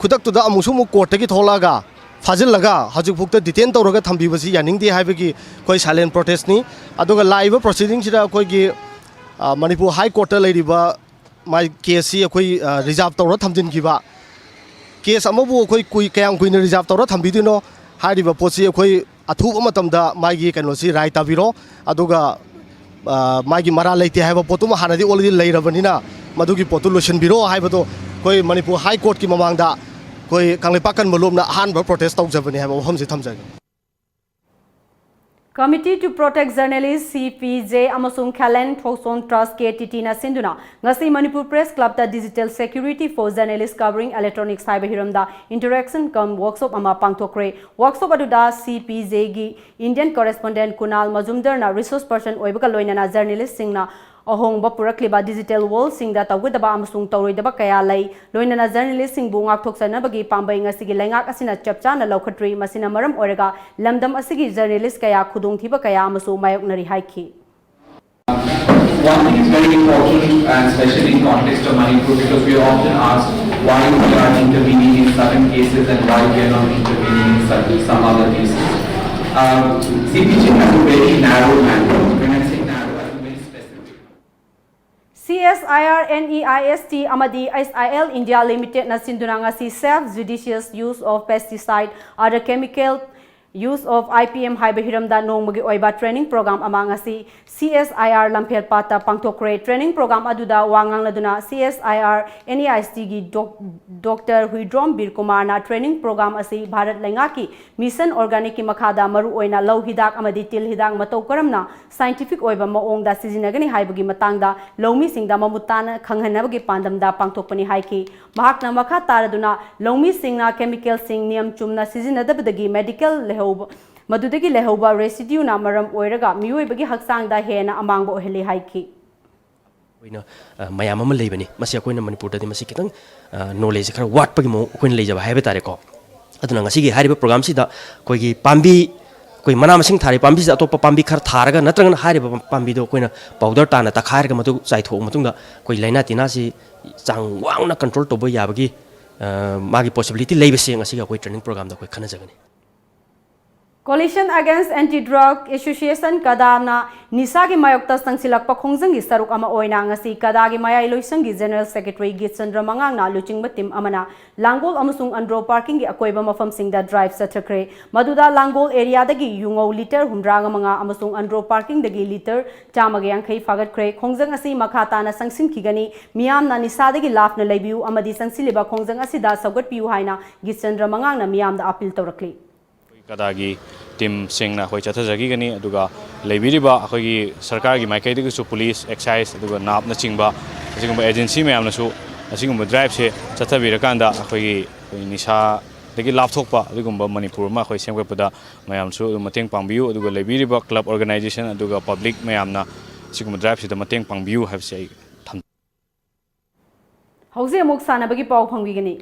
ꯈꯨꯗꯛꯇꯨꯗ ꯑꯃꯨꯛꯁꯨ ꯑꯃꯨꯛ ꯀꯣꯔꯠꯇꯒꯤ ꯊꯣꯛꯂꯛꯑꯒ ꯐꯥꯖꯤꯜꯂꯒ ꯍꯧꯖꯤꯛꯐꯥꯎꯗ ꯗꯤꯇꯦꯟ ꯇꯧꯔꯒ ꯊꯝꯕꯤꯕꯁꯤ ꯌꯥꯅꯤꯡꯗꯦ ꯍꯥꯏꯕꯒꯤ ꯑꯩꯈꯣꯏ ꯁꯥꯏꯂꯦꯟ ꯄ꯭ꯔꯣꯇꯦꯁꯅꯤ꯫ ꯑꯗꯨꯒ ꯂꯥꯛꯏꯕ ꯄ꯭ꯔꯣꯁꯤꯗꯤꯡꯁꯤꯗ ꯑꯩꯈꯣꯏꯒꯤ, ꯑ, ꯃꯅꯤꯄꯨꯔ ꯍꯥꯏ ꯀꯣꯔꯠꯇ ꯂꯩꯔꯤꯕ ꯃꯥꯒꯤ ꯀꯦꯁꯁꯤ ꯑꯩꯈꯣꯏ, ꯑ, ꯔꯤꯖꯥꯔꯚ ꯇꯧꯔ ꯊꯝꯖꯤꯟꯈꯤꯕ꯫ ꯀꯦꯁ ꯑꯃꯕꯨ ꯑꯩꯈꯣꯏ ꯀꯨꯏ-, ꯀꯌꯥꯝ ꯀꯨꯏꯅ ꯔꯤꯖꯥꯔꯚ ꯇꯧꯔ ꯊꯝꯕꯤꯗꯣꯏꯅꯣ ꯍꯥꯏꯔꯤꯕ ꯄꯣꯠꯁꯤ ꯑꯩꯈꯣꯏ ꯑꯊꯨꯕ ꯃꯇꯝꯗ ꯃꯥꯒꯤ ꯀꯩꯅꯣꯁꯤ ꯔꯥꯏ ꯇꯥꯕꯤꯔꯣ꯫ ꯑꯗꯨꯒ, ꯑ, ꯃꯥꯒꯤ ꯃꯔꯥꯜ ꯂꯩꯇꯦ ꯍꯥꯏꯕ ꯄꯣꯠꯇꯨꯃ ꯍꯥꯟꯅꯗꯤ already ꯂꯩꯔꯕꯅꯤꯅ ꯃꯗꯨꯒꯤ ꯄꯣꯠꯇꯨ ꯂꯣꯏꯁꯤꯟꯕꯤꯔꯣ ꯍꯥꯏꯕꯗꯣ ꯑꯩꯈꯣꯏ ꯃꯅꯤꯄꯨꯔ ꯍꯥꯏ ꯀꯣꯔꯠꯀꯤ ꯃꯃꯥꯡꯗ ꯑꯩꯈꯣꯏ ꯀꯪꯂꯩꯄꯥꯛ ꯀꯟꯕ ꯂꯨꯞꯅ ꯑꯍꯥꯟꯕ ꯄ꯭ꯔꯣꯇꯦꯁ ꯇꯧꯖꯕꯅꯤ ꯍꯥꯏꯕ ꯋꯥꯐꯝꯁꯤ ꯊꯝꯖꯒꯦ꯫ Committee to Protect Journalists, C P J, ꯑꯃꯁꯨꯡ Khalen Thokson Trust, K T T, ꯅ ꯁꯤꯟꯗꯨꯅ ꯉꯁꯤ ꯃꯅꯤꯄꯨꯔ ꯄ꯭ꯔꯦꯁ ꯀ꯭ꯂꯕꯇ Digital Security for Journalists Covering Electronics ꯍꯥꯏꯕ ꯍꯤꯔꯝꯗ interaction cum workshop ꯑꯃ ꯄꯥꯡꯊꯣꯛꯈ꯭ꯔꯦ꯫ Workshop ꯑꯗꯨꯗ C P J ꯒꯤ Indian correspondent ꯀꯨꯅꯥꯜ ꯃꯖꯨꯝꯗꯔꯅ resource person ꯑꯣꯏꯕꯒ ꯂꯣꯏꯅꯅ ꯖꯔꯅꯦꯂꯤꯁꯁꯤꯡꯅ ꯑꯍꯣꯡꯕ ꯄꯨꯔꯛꯂꯤꯕ digital world ꯁꯤꯡꯗ ꯇꯧꯒꯗꯕ ꯑꯃꯁꯨꯡ ꯇꯧꯔꯣꯏꯗꯕ ꯀꯌꯥ ꯂꯩ, ꯂꯣꯏꯅꯅ ꯖꯔꯅꯦꯂꯤꯁꯁꯤꯡꯕꯨ ꯉꯥꯛꯊꯣꯛꯆꯅꯕꯒꯤ ꯄꯥꯝꯕꯩ ꯉꯁꯤꯒꯤ ꯂꯩꯉꯥꯛ ꯑꯁꯤꯅ ꯆꯞ ꯆꯥꯅ ꯂꯧꯈꯠꯇ꯭ꯔꯤ꯫ ꯃꯁꯤꯅ ꯃꯔꯝ ꯑꯣꯏꯔꯒ ꯂꯝꯗꯝ ꯑꯁꯤꯒꯤ ꯖꯔꯅꯦꯂꯤꯁ ꯀꯌꯥ ꯈꯨꯗꯣꯡꯊꯤꯕ ꯀꯌꯥ ꯑꯃꯁꯨ ꯃꯥꯌꯣꯛꯅꯔꯤ ꯍꯥꯏꯈꯤ꯫ One thing is very important, and especially in context of Manipur, because we are often asked why we are intervening in certain cases and why we are not intervening in certain, some other cases. Um, C P J has a very narrow mandate. When I say narrow, I mean very specific. C S I R N E I S T ꯑꯃꯗꯤ S I L India Limited ꯅ ꯁꯤꯟꯗꯨꯅ ꯉꯁꯤ Safe Judicious Use of Pesticide, Other Chemical Use of I P M ꯍꯥꯏꯕ ꯍꯤꯔꯝꯗ ꯅꯣꯡꯃꯒꯤ ꯑꯣꯏꯕ training program ꯑꯃ ꯉꯁꯤ C S I R ꯂꯝꯐꯦꯜꯄꯥꯠꯇ ꯄꯥꯡꯊꯣꯛꯈ꯭ꯔꯦ꯫ Training program ꯑꯗꯨꯗ ꯋꯥ ꯉꯥꯡꯂꯗꯨꯅ C S I R N E I S T ꯒꯤ Doctor ꯍꯨꯏꯗ꯭ꯔꯣꯝ ꯕꯤꯔꯀꯨꯃꯥꯔꯅ training program ꯑꯁꯤ ꯚꯥꯔꯠ ꯂꯩꯉꯥꯛꯀꯤ Mission Organic ꯀꯤ ꯃꯈꯥꯗ ꯃꯔꯨꯑꯣꯏꯅ ꯂꯧ ꯍꯤꯗꯥꯛ ꯑꯃꯗꯤ ꯇꯤꯜ ꯍꯤꯗꯥꯛ ꯃꯇꯧ ꯀꯔꯝꯅ scientific ꯑꯣꯏꯕ ꯃꯑꯣꯡꯗ ꯁꯤꯖꯤꯟꯅꯒꯅꯤ ꯍꯥꯏꯕꯒꯤ ꯃꯇꯥꯡꯗ ꯂꯧꯃꯤꯁꯤꯡꯗ ꯃꯃꯨꯠ ꯇꯥꯅ ꯈꯪꯍꯟꯅꯕꯒꯤ ꯄꯥꯟꯗꯝꯗ ꯄꯥꯡꯊꯣꯛꯄꯅꯤ ꯍꯥꯏꯈꯤ꯫ ꯃꯍꯥꯛꯅ ꯃꯈꯥ ꯇꯥꯔꯗꯨꯅ ꯂꯧꯃꯤꯁꯤꯡꯅ chemical ꯁꯤꯡ ꯅꯤꯌꯝ ꯆꯨꯝꯅ ꯁꯤꯖꯤꯟꯅꯗꯕꯗꯒꯤ medical ꯂꯩꯍꯧꯕ, ꯃꯗꯨꯗꯒꯤ ꯂꯩꯍꯧꯕ residue ꯅ ꯃꯔꯝ ꯑꯣꯏꯔꯒ ꯃꯤꯑꯣꯏꯕꯒꯤ ꯍꯛꯆꯥꯡꯗ ꯍꯦꯟꯅ ꯑꯃꯥꯡꯕ ꯑꯣꯏꯍꯜꯂꯤ ꯍꯥꯏꯈꯤ꯫ ꯑꯣꯏꯅ, ꯑ, ꯃꯌꯥꯝ ꯑꯃ ꯂꯩꯕꯅꯤ꯫ ꯃꯁꯤ ꯑꯩꯈꯣꯏꯅ ꯃꯅꯤꯄꯨꯔꯗꯗꯤ ꯃꯁꯤ ꯈꯤꯇꯪ, ꯑ, knowledge ꯁꯦ ꯈꯔ ꯋꯥꯠꯄꯒꯤ ꯃꯑꯣꯡ ꯑꯩꯈꯣꯏꯅ ꯂꯩꯖꯕ ꯍꯥꯏꯕ ꯇꯥꯔꯦꯀꯣ꯫ ꯑꯗꯨꯅ ꯉꯁꯤꯒꯤ ꯍꯥꯏꯔꯤꯕ ꯄ꯭ꯔꯣꯒ꯭ꯔꯥꯝꯁꯤꯗ ꯑꯩꯈꯣꯏꯒꯤ ꯄꯥꯝꯕꯤ, ꯑꯩꯈꯣꯏ ꯃꯅꯥ ꯃꯁꯤꯡ ꯊꯥꯔꯤꯕ ꯄꯥꯝꯕꯤꯁꯤꯗ ꯑꯇꯣꯞꯄ ꯄꯥꯝꯕꯤ ꯈꯔ ꯊꯥꯔꯒ, ꯅꯠꯇ꯭ꯔꯒꯅ ꯍꯥꯏꯔꯤꯕ ꯄꯥꯝꯕꯤꯗꯣ ꯑꯩꯈꯣꯏꯅ ꯄꯥꯎꯗꯔ ꯇꯥꯅ ꯇꯛꯈꯥꯏꯔꯒ ꯃꯗꯨ ꯆꯥꯏꯊꯣꯛꯑ ꯃꯇꯨꯡꯗ ꯑꯩꯈꯣꯏ ꯂꯥꯏꯅꯥ ꯇꯤꯟꯅꯥꯁꯤ ꯆꯥꯡ ꯋꯥꯡꯅ ꯀꯟꯇ꯭ꯔꯣꯜ ꯇꯧꯕ ꯌꯥꯕꯒꯤ, ꯑ, ꯃꯥꯒꯤ ꯄꯣꯁꯤꯕꯤꯂꯤꯇꯤ ꯂꯩꯕꯁꯦ ꯉꯁꯤꯒꯤ ꯑꯩꯈꯣꯏ ꯇ꯭ꯔꯦꯅꯤꯡ ꯄ꯭ꯔꯣꯒ꯭ꯔꯥꯝꯗ ꯑꯩꯈꯣꯏ ꯈꯟꯅꯖꯒꯅꯤ꯫ Coalition Against Anti-Drug Association, ꯀꯗꯥꯅ ꯅꯤꯁꯥꯒꯤ ꯃꯥꯌꯣꯛꯇ ꯆꯪꯁꯤꯜꯂꯛꯄ ꯈꯣꯡꯖꯪꯒꯤ ꯁꯔꯨꯛ ꯑꯃ ꯑꯣꯏꯅ ꯉꯁꯤ ꯀꯗꯥꯒꯤ ꯃꯌꯥꯏ ꯂꯣꯏꯁꯪꯒꯤ ꯖꯦꯅꯔꯦꯜ ꯁꯦꯀ꯭ꯔꯦꯇꯔꯤ ꯒꯤꯠꯆꯟꯗ꯭ꯔ ꯃꯉꯥꯡꯅ ꯂꯨꯆꯤꯡꯕ ꯇꯤꯝ ꯑꯃꯅ ꯂꯥꯡꯒꯣꯜ ꯑꯃꯁꯨꯡ ꯑꯟꯗ꯭ꯔꯣ ꯄꯥꯔꯀꯤꯡꯒꯤ ꯑꯀꯣꯏꯕ ꯃꯐꯝꯁꯤꯡꯗ ꯗ꯭ꯔꯥꯏꯚ ꯆꯠꯊꯈ꯭ꯔꯦ꯫ ꯃꯗꯨꯗ ꯂꯥꯡꯒꯣꯜ ꯑꯦꯔꯤꯌꯥꯗꯒꯤ ꯌꯨꯉꯧ ꯂꯤꯇꯔ ꯍꯨꯝꯗ꯭ꯔꯥꯒ ꯃꯉꯥ ꯑꯃꯁꯨꯡ ꯑꯟꯗ꯭ꯔꯣ ꯄꯥꯔꯀꯤꯡꯗꯒꯤ ꯂꯤꯇꯔ ꯆꯥꯝꯃꯒ ꯌꯥꯡꯈꯩ ꯐꯥꯒꯠꯈ꯭ꯔꯦ꯫ ꯈꯣꯡꯖꯪ ꯑꯁꯤ ꯃꯈꯥ ꯇꯥꯅ ꯆꯪꯁꯤꯟꯈꯤꯒꯅꯤ꯫ ꯃꯤꯌꯥꯝꯅ ꯅꯤꯁꯥꯗꯒꯤ ꯂꯥꯞꯅ ꯂꯩꯕꯤꯌꯨ ꯑꯃꯗꯤ ꯆꯪꯁꯤꯜꯂꯤꯕ ꯈꯣꯡꯖꯪ ꯑꯁꯤꯗ ꯁꯧꯒꯠꯄꯤꯌꯨ ꯍꯥꯏꯅ ꯒꯤꯠꯆꯟꯗ꯭ꯔ ꯃꯉꯥꯡꯅ ꯃꯤꯌꯥꯝꯗ ꯑꯥꯄꯤꯜ ꯇꯧꯔꯛꯂꯤ꯫ ꯀꯗꯥꯒꯤ ꯇꯤꯝꯁꯤꯡꯅ ꯑꯩꯈꯣꯏ ꯆꯠꯊꯖꯈꯤꯒꯅꯤ, ꯑꯗꯨꯒ ꯂꯩꯕꯤꯔꯤꯕ ꯑꯩꯈꯣꯏꯒꯤ ꯁꯔꯀꯥꯔꯒꯤ ꯃꯥꯏꯀꯩꯗꯒꯤꯁꯨ ꯄꯨꯂꯤꯁ, ꯑꯦꯛꯁꯥꯏꯖ, ꯑꯗꯨꯒ ꯅꯥꯞꯅꯆꯤꯡꯕ ꯑꯁꯤꯒꯨꯝꯕ ꯑꯦꯖꯦꯟꯁꯤ ꯃꯌꯥꯝꯅꯁꯨ ꯑꯁꯤꯒꯨꯝꯕ ꯗ꯭ꯔꯥꯏꯚꯁꯦ ꯆꯠꯊꯕꯤꯔꯀꯥꯟꯗ ꯑꯩꯈꯣꯏꯒꯤ, ꯑꯩꯈꯣꯏ ꯅꯤꯁꯥꯗꯒꯤ ꯂꯥꯞꯊꯣꯛꯄ ꯑꯗꯨꯒꯨꯝꯕ ꯃꯅꯤꯄꯨꯔ ꯑꯃ ꯑꯩꯈꯣꯏ ꯁꯦꯝꯒꯠꯄꯗ ꯃꯌꯥꯝꯁꯨ ꯑꯗꯨꯝ ꯃꯇꯦꯡ ꯄꯥꯡꯕꯤꯌꯨ, ꯑꯗꯨꯒ ꯂꯩꯕꯤꯔꯤꯕ ꯀ꯭ꯂꯕ ꯑꯣꯔꯒꯅꯥꯏꯖꯦꯁꯟ ꯑꯗꯨꯒ ꯄꯕ꯭ꯂꯤꯛ ꯃꯌꯥꯝꯅ ꯁꯤꯒꯨꯝꯕ ꯗ꯭ꯔꯥꯏꯚꯁꯤꯗ ꯃꯇꯦꯡ ꯄꯥꯡꯕꯤꯌꯨ ꯍꯥꯏꯕꯁꯦ ꯑꯩ ꯊꯝꯖꯒꯦ꯫ ꯍꯧꯖꯤꯛ ꯑꯃꯨꯛ ꯁꯥꯟꯅꯕꯒꯤ ꯄꯥꯎ ꯐꯪꯕꯤꯒꯅꯤ꯫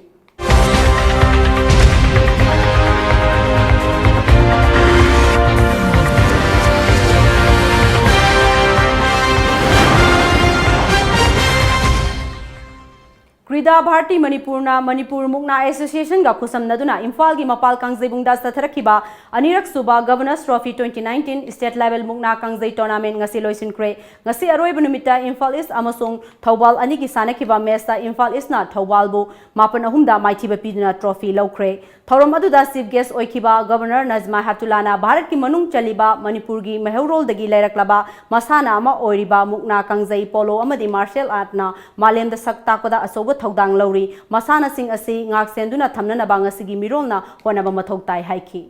ꯀ꯭ꯔꯤꯗꯥ ꯚꯥꯔꯇꯤ ꯃꯅꯤꯄꯨꯔꯅ ꯃꯅꯤꯄꯨꯔ ꯃꯨꯛꯅꯥ ꯑꯦꯁꯣꯁꯤꯌꯦꯁꯟꯒ ꯈꯨꯠꯁꯝꯅꯗꯨꯅ ꯏꯝꯐꯥꯜꯒꯤ ꯃꯄꯥꯜ ꯀꯥꯡꯖꯩꯕꯨꯡꯗ ꯆꯠꯊꯔꯛꯈꯤꯕ ꯑꯅꯤꯔꯛ ꯁꯨꯕ Governor's Trophy twenty nineteen State Level ꯃꯨꯛꯅꯥ ꯀꯥꯡꯖꯩ Tournament ꯉꯁꯤ ꯂꯣꯏꯁꯤꯟꯈ꯭ꯔꯦ꯫ ꯉꯁꯤ ꯑꯔꯣꯏꯕ ꯅꯨꯃꯤꯠꯇ ꯏꯝꯐꯥꯜ ꯏꯁ ꯑꯃꯁꯨꯡ ꯊꯧꯕꯥꯜ ꯑꯅꯤꯒꯤ ꯁꯥꯟꯅꯈꯤꯕ ꯃꯦꯆꯇ ꯏꯝꯐꯥꯜ ꯏꯁꯅ ꯊꯧꯕꯥꯜꯕꯨ ꯃꯥꯄꯟ ꯑꯍꯨꯝꯗ ꯃꯥꯏꯊꯤꯕ ꯄꯤꯗꯨꯅ ꯇ꯭ꯔꯣꯐꯤ ꯂꯧꯈ꯭ꯔꯦ꯫ ꯊꯧꯔꯝ ꯑꯗꯨꯗ ꯆꯤꯐ ꯒꯦꯁ ꯑꯣꯏꯈꯤꯕ ꯒꯕꯔꯅꯔ ꯅꯖꯃꯥ ꯍꯦꯞꯇꯨꯂꯥꯅ ꯚꯥꯔꯠꯀꯤ ꯃꯅꯨꯡ ꯆꯜꯂꯤꯕ ꯃꯅꯤꯄꯨꯔꯒꯤ ꯃꯩꯍꯧꯔꯣꯜꯗꯒꯤ ꯂꯩꯔꯛꯂꯕ ꯃꯁꯥꯟꯅ ꯑꯃ ꯑꯣꯏꯔꯤꯕ ꯃꯨꯛꯅꯥ ꯀꯥꯡꯖꯩ, ꯄꯣꯂꯣ ꯑꯃꯗꯤ ꯃꯥꯔꯁꯤꯌꯦꯜ ꯑꯥꯔꯠꯅ ꯃꯥꯂꯦꯝꯗ ꯁꯛ ꯇꯥꯛꯄꯗ ꯑꯆꯧꯕ ꯊꯧꯗꯥꯡ ꯂꯧꯔꯤ꯫ ꯃꯁꯥꯟꯅꯁꯤꯡ ꯑꯁꯤ ꯉꯥꯛ ꯁꯦꯟꯗꯨꯅ ꯊꯝꯅꯅꯕ ꯉꯁꯤꯒꯤ ꯃꯤꯔꯣꯜꯅ ꯍꯣꯠꯅꯕ ꯃꯊꯧ ꯇꯥꯏ ꯍꯥꯏꯈꯤ꯫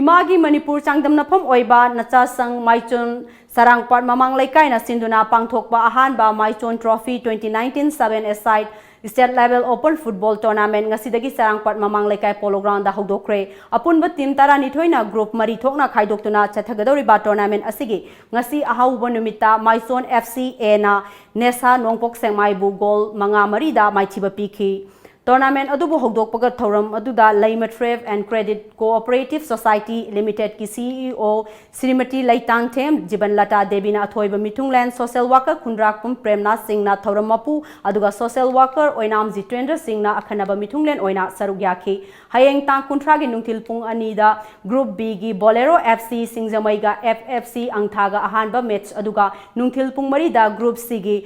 ꯏꯃꯥꯒꯤ ꯃꯅꯤꯄꯨꯔ ꯆꯥꯡꯗꯝꯅꯐꯝ ꯑꯣꯏꯕ ꯅꯆꯥꯁꯪ ꯃꯥꯏꯆꯣꯟ ꯆꯔꯥꯡꯄꯥꯠ ꯃꯃꯥꯡ ꯂꯩꯀꯥꯏꯅ ꯁꯤꯟꯗꯨꯅ ꯄꯥꯡꯊꯣꯛꯄ ꯑꯍꯥꯟꯕ ꯃꯥꯏꯆꯣꯟ Trophy twenty nineteen seven-a-side State Level Open Football Tournament ꯉꯁꯤꯗꯒꯤ ꯆꯔꯥꯡꯄꯥꯠ ꯃꯃꯥꯡ ꯂꯩꯀꯥꯏ ꯄꯣꯂꯣ ꯒ꯭ꯔꯥꯎꯟꯗ ꯍꯧꯗꯣꯛꯈ꯭ꯔꯦ꯫ ꯑꯄꯨꯟꯕ ꯇꯤꯝ ꯇꯔꯥꯅꯤꯊꯣꯏꯅ ꯒ꯭ꯔꯨꯞ ꯃꯔꯤ ꯊꯣꯛꯅ ꯈꯥꯏꯗꯣꯛꯇꯨꯅ ꯆꯠꯊꯒꯗꯧꯔꯤꯕ ꯇꯣꯔꯅꯥꯃꯦꯟ ꯑꯁꯤꯒꯤ ꯉꯁꯤ ꯑꯍꯧꯕ ꯅꯨꯃꯤꯠꯇ ꯃꯥꯏꯆꯣꯟ F C A-ꯅ ꯅꯦꯁꯥ ꯅꯣꯡꯄꯣꯛ ꯁꯦꯛꯃꯥꯏꯕꯨ ꯒꯣꯜ ꯃꯉꯥ ꯃꯔꯤꯗ ꯃꯥꯏꯊꯤꯕ ꯄꯤꯈꯤ꯫ Tournament ꯑꯗꯨꯕꯨ ꯍꯧꯗꯣꯛꯄꯒ ꯊꯧꯔꯝ ꯑꯗꯨꯗ Leima Trade and Credit Cooperative Society Limited ꯀꯤ CEO ꯁ꯭ꯔꯤꯃꯇꯤ ꯂꯩꯇꯥꯡꯊꯦꯝ ꯖꯤꯕꯟꯂꯇꯥ ꯗꯦꯕꯤꯅ ꯑꯊꯣꯏꯕ ꯃꯤꯊꯨꯡꯂꯦꯟ social worker ꯈꯨꯟꯗ꯭ꯔꯥꯛꯄꯝ ꯄ꯭ꯔꯦꯝꯅꯥꯊ ꯁꯤꯡꯅ ꯊꯧꯔꯝ ꯃꯄꯨ ꯑꯗꯨꯒ social worker ꯑꯣꯏꯅꯥꯝ ꯖꯤꯇꯦꯟꯗ꯭ꯔ ꯁꯤꯡꯅ ꯑꯈꯟꯅꯕ ꯃꯤꯊꯨꯡꯂꯦꯟ ꯑꯣꯏꯅ ꯁꯔꯨꯛ ꯌꯥꯈꯤ꯫ ꯍꯌꯦꯡ ꯇꯥꯡ ꯀꯨꯟꯊ꯭ꯔꯥꯒꯤ ꯅꯨꯡꯊꯤꯜ ꯄꯨꯡ ꯑꯅꯤꯗ Group B ꯒꯤ Bolero F C ꯁꯤꯡꯖꯃꯩꯒ F F C ꯑꯪꯊꯥꯒ ꯑꯍꯥꯟꯕ match ꯑꯗꯨꯒ ꯅꯨꯡꯊꯤꯜ ꯄꯨꯡ ꯃꯔꯤꯗ Group C ꯒꯤ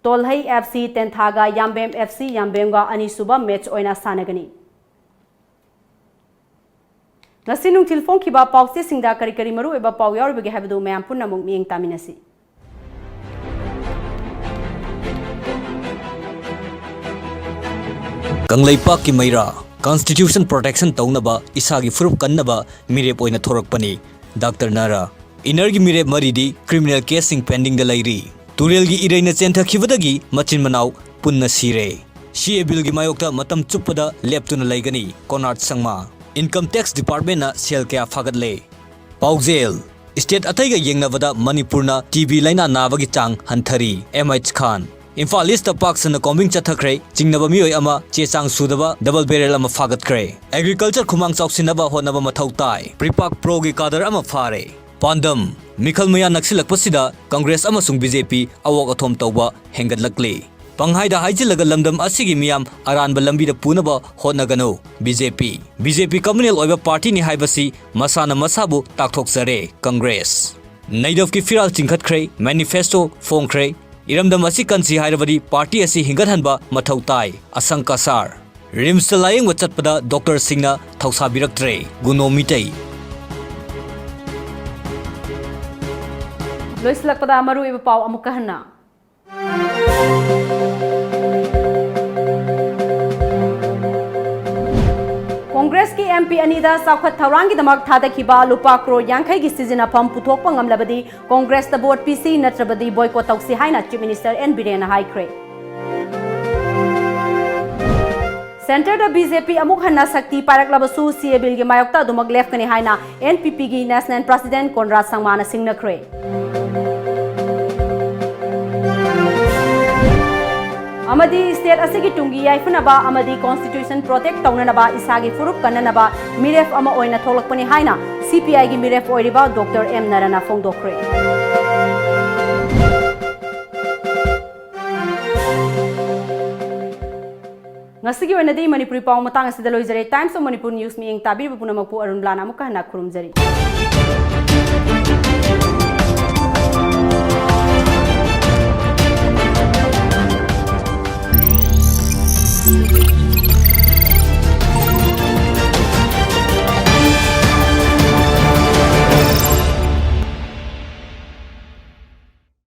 ꯇꯣꯜꯍꯩ F C ꯇꯦꯟꯊꯥꯒ ꯌꯥꯝꯕꯦꯝ F C ꯌꯥꯝꯕꯦꯝꯒ ꯑꯅꯤꯁꯨꯕ match ꯑꯣꯏꯅ ꯁꯥꯟꯅꯒꯅꯤ꯫ ꯉꯁꯤ ꯅꯨꯡꯊꯤꯜ ꯐꯣꯡꯈꯤꯕ ꯄꯥꯎꯆꯦꯁꯤꯡꯗ ꯀꯔꯤ ꯀꯔꯤ ꯃꯔꯨꯑꯣꯏꯕ ꯄꯥꯎ ꯌꯥꯎꯔꯤꯕꯒꯦ ꯍꯥꯏꯕꯗꯨ ꯃꯌꯥꯝ ꯄꯨꯟꯅ ꯑꯃꯨꯛ ꯃꯤꯠꯌꯦꯡ ꯇꯥꯃꯤꯟꯅꯁꯤ꯫ ꯀꯪꯂꯩꯄꯥꯛꯀꯤ ꯃꯩꯔꯥ, constitution protection ꯇꯧꯅꯕ ꯏꯁꯥꯒꯤ ꯐꯨꯔꯨꯞ ꯀꯟꯅꯕ ꯃꯤꯔꯦꯞ ꯑꯣꯏꯅ ꯊꯣꯔꯛꯄꯅꯤ꯫ ꯗꯥꯛꯇꯔ ꯅꯥꯔꯥ꯫ ꯏꯟꯅꯔꯒꯤ ꯃꯤꯔꯦꯞ ꯃꯔꯤꯗꯤ criminal caseꯁꯤꯡ pendingꯗ ꯂꯩꯔꯤ꯫ ꯇꯨꯔꯦꯜꯒꯤ ꯏꯔꯩꯅ ꯆꯦꯟꯊꯈꯤꯕꯗꯒꯤ ꯃꯆꯤꯟ ꯃꯅꯥꯎ ꯄꯨꯟꯅ ꯁꯤꯔꯦ꯫ CABILꯒꯤ ꯃꯥꯌꯣꯛꯇ ꯃꯇꯝ ꯆꯨꯞꯄꯗ ꯂꯦꯞꯇꯨꯅ ꯂꯩꯒꯅꯤ, ꯀꯣꯅꯥꯔꯗ ꯁꯪꯃꯥ꯫ Income Tax Departmentꯅ ꯁꯦꯜ ꯀꯌꯥ ꯐꯥꯒꯠꯂꯦ? ꯄꯥꯎꯖꯦꯜ: state ꯑꯇꯩꯒ ꯌꯦꯡꯅꯕꯗ ꯃꯅꯤꯄꯨꯔꯅ TB ꯂꯥꯏꯅꯥ ꯅꯥꯕꯒꯤ ꯆꯥꯡ ꯍꯟꯊꯔꯤ, M H ꯈꯥꯟ꯫ ꯏꯝꯐꯥꯜ ꯏꯁꯇ ꯄꯥꯛ ꯁꯟꯅ combing ꯆꯠꯊꯈ꯭ꯔꯦ, ꯆꯤꯡꯅꯕ ꯃꯤꯑꯣꯏ ꯑꯃ ꯆꯦ ꯆꯥꯡ ꯁꯨꯗꯕ double barrel ꯑꯃ ꯐꯥꯒꯠꯈ꯭ꯔꯦ꯫ Agriculture ꯈꯨꯃꯥꯡ ꯆꯥꯎꯁꯤꯟꯅꯕ ꯍꯣꯠꯅꯕ ꯃꯊꯧ ꯇꯥꯏ, ꯄ꯭ꯔꯤꯄꯥꯛ ꯄ꯭ꯔꯣꯒꯤ ꯀꯥꯗꯔ ꯑꯃ ꯐꯥꯔꯦ꯫ ꯄꯥꯟꯗꯝ: ꯃꯤꯈꯜ ꯃꯌꯥ ꯅꯛꯁꯤꯜꯂꯛꯄꯁꯤꯗ ꯀꯪꯒ꯭ꯔꯦꯁ ꯑꯃꯁꯨꯡ BJP ꯑꯋꯣꯛ ꯑꯊꯣꯝ ꯇꯧꯕ ꯍꯦꯟꯒꯠꯂꯛꯂꯤ꯫ ꯄꯪꯍꯥꯏꯗ ꯍꯥꯏꯖꯤꯜꯂꯒ ꯂꯝꯗꯝ ꯑꯁꯤꯒꯤ ꯃꯤꯌꯥꯝ ꯑꯔꯥꯟꯕ ꯂꯝꯕꯤꯗ ꯄꯨꯅꯕ ꯍꯣꯠꯅꯒꯅꯨ꯫ BJP, BJP communal ꯑꯣꯏꯕ partyꯅꯤ ꯍꯥꯏꯕꯁꯤ ꯃꯁꯥꯅ ꯃꯁꯥꯕꯨ ꯇꯥꯛꯊꯣꯛꯆꯔꯦ꯫ ꯀꯪꯒ꯭ꯔꯦꯁ꯫ ꯅꯩꯗꯕꯀꯤ ꯐꯤꯔꯥꯜ ꯆꯤꯡꯈꯠꯈ꯭ꯔꯦ, manifesto ꯐꯣꯡꯈ꯭ꯔꯦ꯫ ꯏꯔꯝꯗꯝ ꯑꯁꯤ ꯀꯟꯁꯤ ꯍꯥꯏꯔꯕꯗꯤ party ꯑꯁꯤ ꯍꯤꯡꯒꯠꯍꯟꯕ ꯃꯊꯧ ꯇꯥꯏ꯫ ꯑꯁꯪ ꯀꯁꯥꯔ꯫ RIMSꯇ ꯂꯥꯌꯦꯡꯕ ꯆꯠꯄꯗ doctorꯁꯤꯡꯅ ꯊꯧꯁꯥꯕꯤꯔꯛꯇ꯭ꯔꯦ꯫ ꯒꯨꯅꯣ ꯃꯤꯇꯩ꯫ ꯂꯣꯏꯁꯤꯜꯂꯛꯄꯗ ꯃꯔꯨꯑꯣꯏꯕ ꯄꯥꯎ ꯑꯃꯨꯛꯀ ꯍꯟꯅ꯫ ꯀꯣꯡꯒ꯭ꯔꯦꯁꯀꯤ MP ꯑꯅꯤꯗ ꯆꯥꯎꯈꯠ ꯊꯧꯔꯥꯡꯒꯤꯗꯃꯛ ꯊꯥꯗꯈꯤꯕ ꯂꯨꯄꯥ ꯀ꯭ꯔꯣꯔ ꯌꯥꯡꯈꯩꯒꯤ ꯁꯤꯖꯤꯟꯅꯐꯝ ꯄꯨꯊꯣꯛꯄ ꯉꯝꯂꯕꯗꯤ ꯀꯣꯡꯒ꯭ꯔꯦꯁꯇ vote ꯄꯤꯁꯤ, ꯅꯠꯇ꯭ꯔꯕꯗꯤ boycott ꯇꯧꯁꯤ ꯍꯥꯏꯅ Chief Minister N ꯕꯤꯔꯦꯟꯅ ꯍꯥꯏꯈ꯭ꯔꯦ꯫ Centreꯗ BJP ꯑꯃꯨꯛ ꯍꯟꯅ ꯁꯛꯇꯤ ꯄꯥꯏꯔꯛꯂꯕꯁꯨ CABILꯒꯤ ꯃꯥꯌꯣꯛꯇ ꯑꯗꯨꯃꯛ ꯂꯦꯞꯀꯅꯤ ꯍꯥꯏꯅ NPPꯒꯤ National President ꯀꯣꯟꯔꯥꯗ ꯁꯪꯃꯥꯅ ꯁꯤꯡꯅꯈ꯭ꯔꯦ꯫ ꯑꯃꯗꯤ state ꯑꯁꯤꯒꯤ ꯇꯨꯡꯒꯤ ꯌꯥꯏꯐꯅꯕ ꯑꯃꯗꯤ constitution protect ꯇꯧꯅꯅꯕ ꯏꯁꯥꯒꯤ ꯐꯨꯔꯨꯞ ꯀꯟꯅꯅꯕ ꯃꯤꯔꯦꯞ ꯑꯃ ꯑꯣꯏꯅ ꯊꯣꯛꯂꯛꯄꯅꯤ ꯍꯥꯏꯅ C P I ꯒꯤ ꯃꯤꯔꯦꯞ ꯑꯣꯏꯔꯤꯕ Doctor M ꯅꯔꯥꯅ ꯐꯣꯡꯗꯣꯛꯈ꯭ꯔꯦ꯫ ꯉꯁꯤꯒꯤ ꯑꯣꯏꯅꯗꯤ ꯃꯅꯤꯄꯨꯔꯤ ꯄꯥꯎ ꯃꯇꯥꯡ ꯑꯁꯤꯗ ꯂꯣꯏꯖꯔꯦ꯫ Times of Manipur News ꯃꯤꯠꯌꯦꯡ ꯇꯥꯕꯤꯔꯤꯕ ꯄꯨꯝꯅꯃꯛꯄꯨ ꯑꯔꯨꯟ ꯕ꯭ꯂꯥꯅ ꯑꯃꯨꯛꯀ ꯍꯟꯅ ꯈꯨꯔꯨꯝꯖꯔꯤ꯫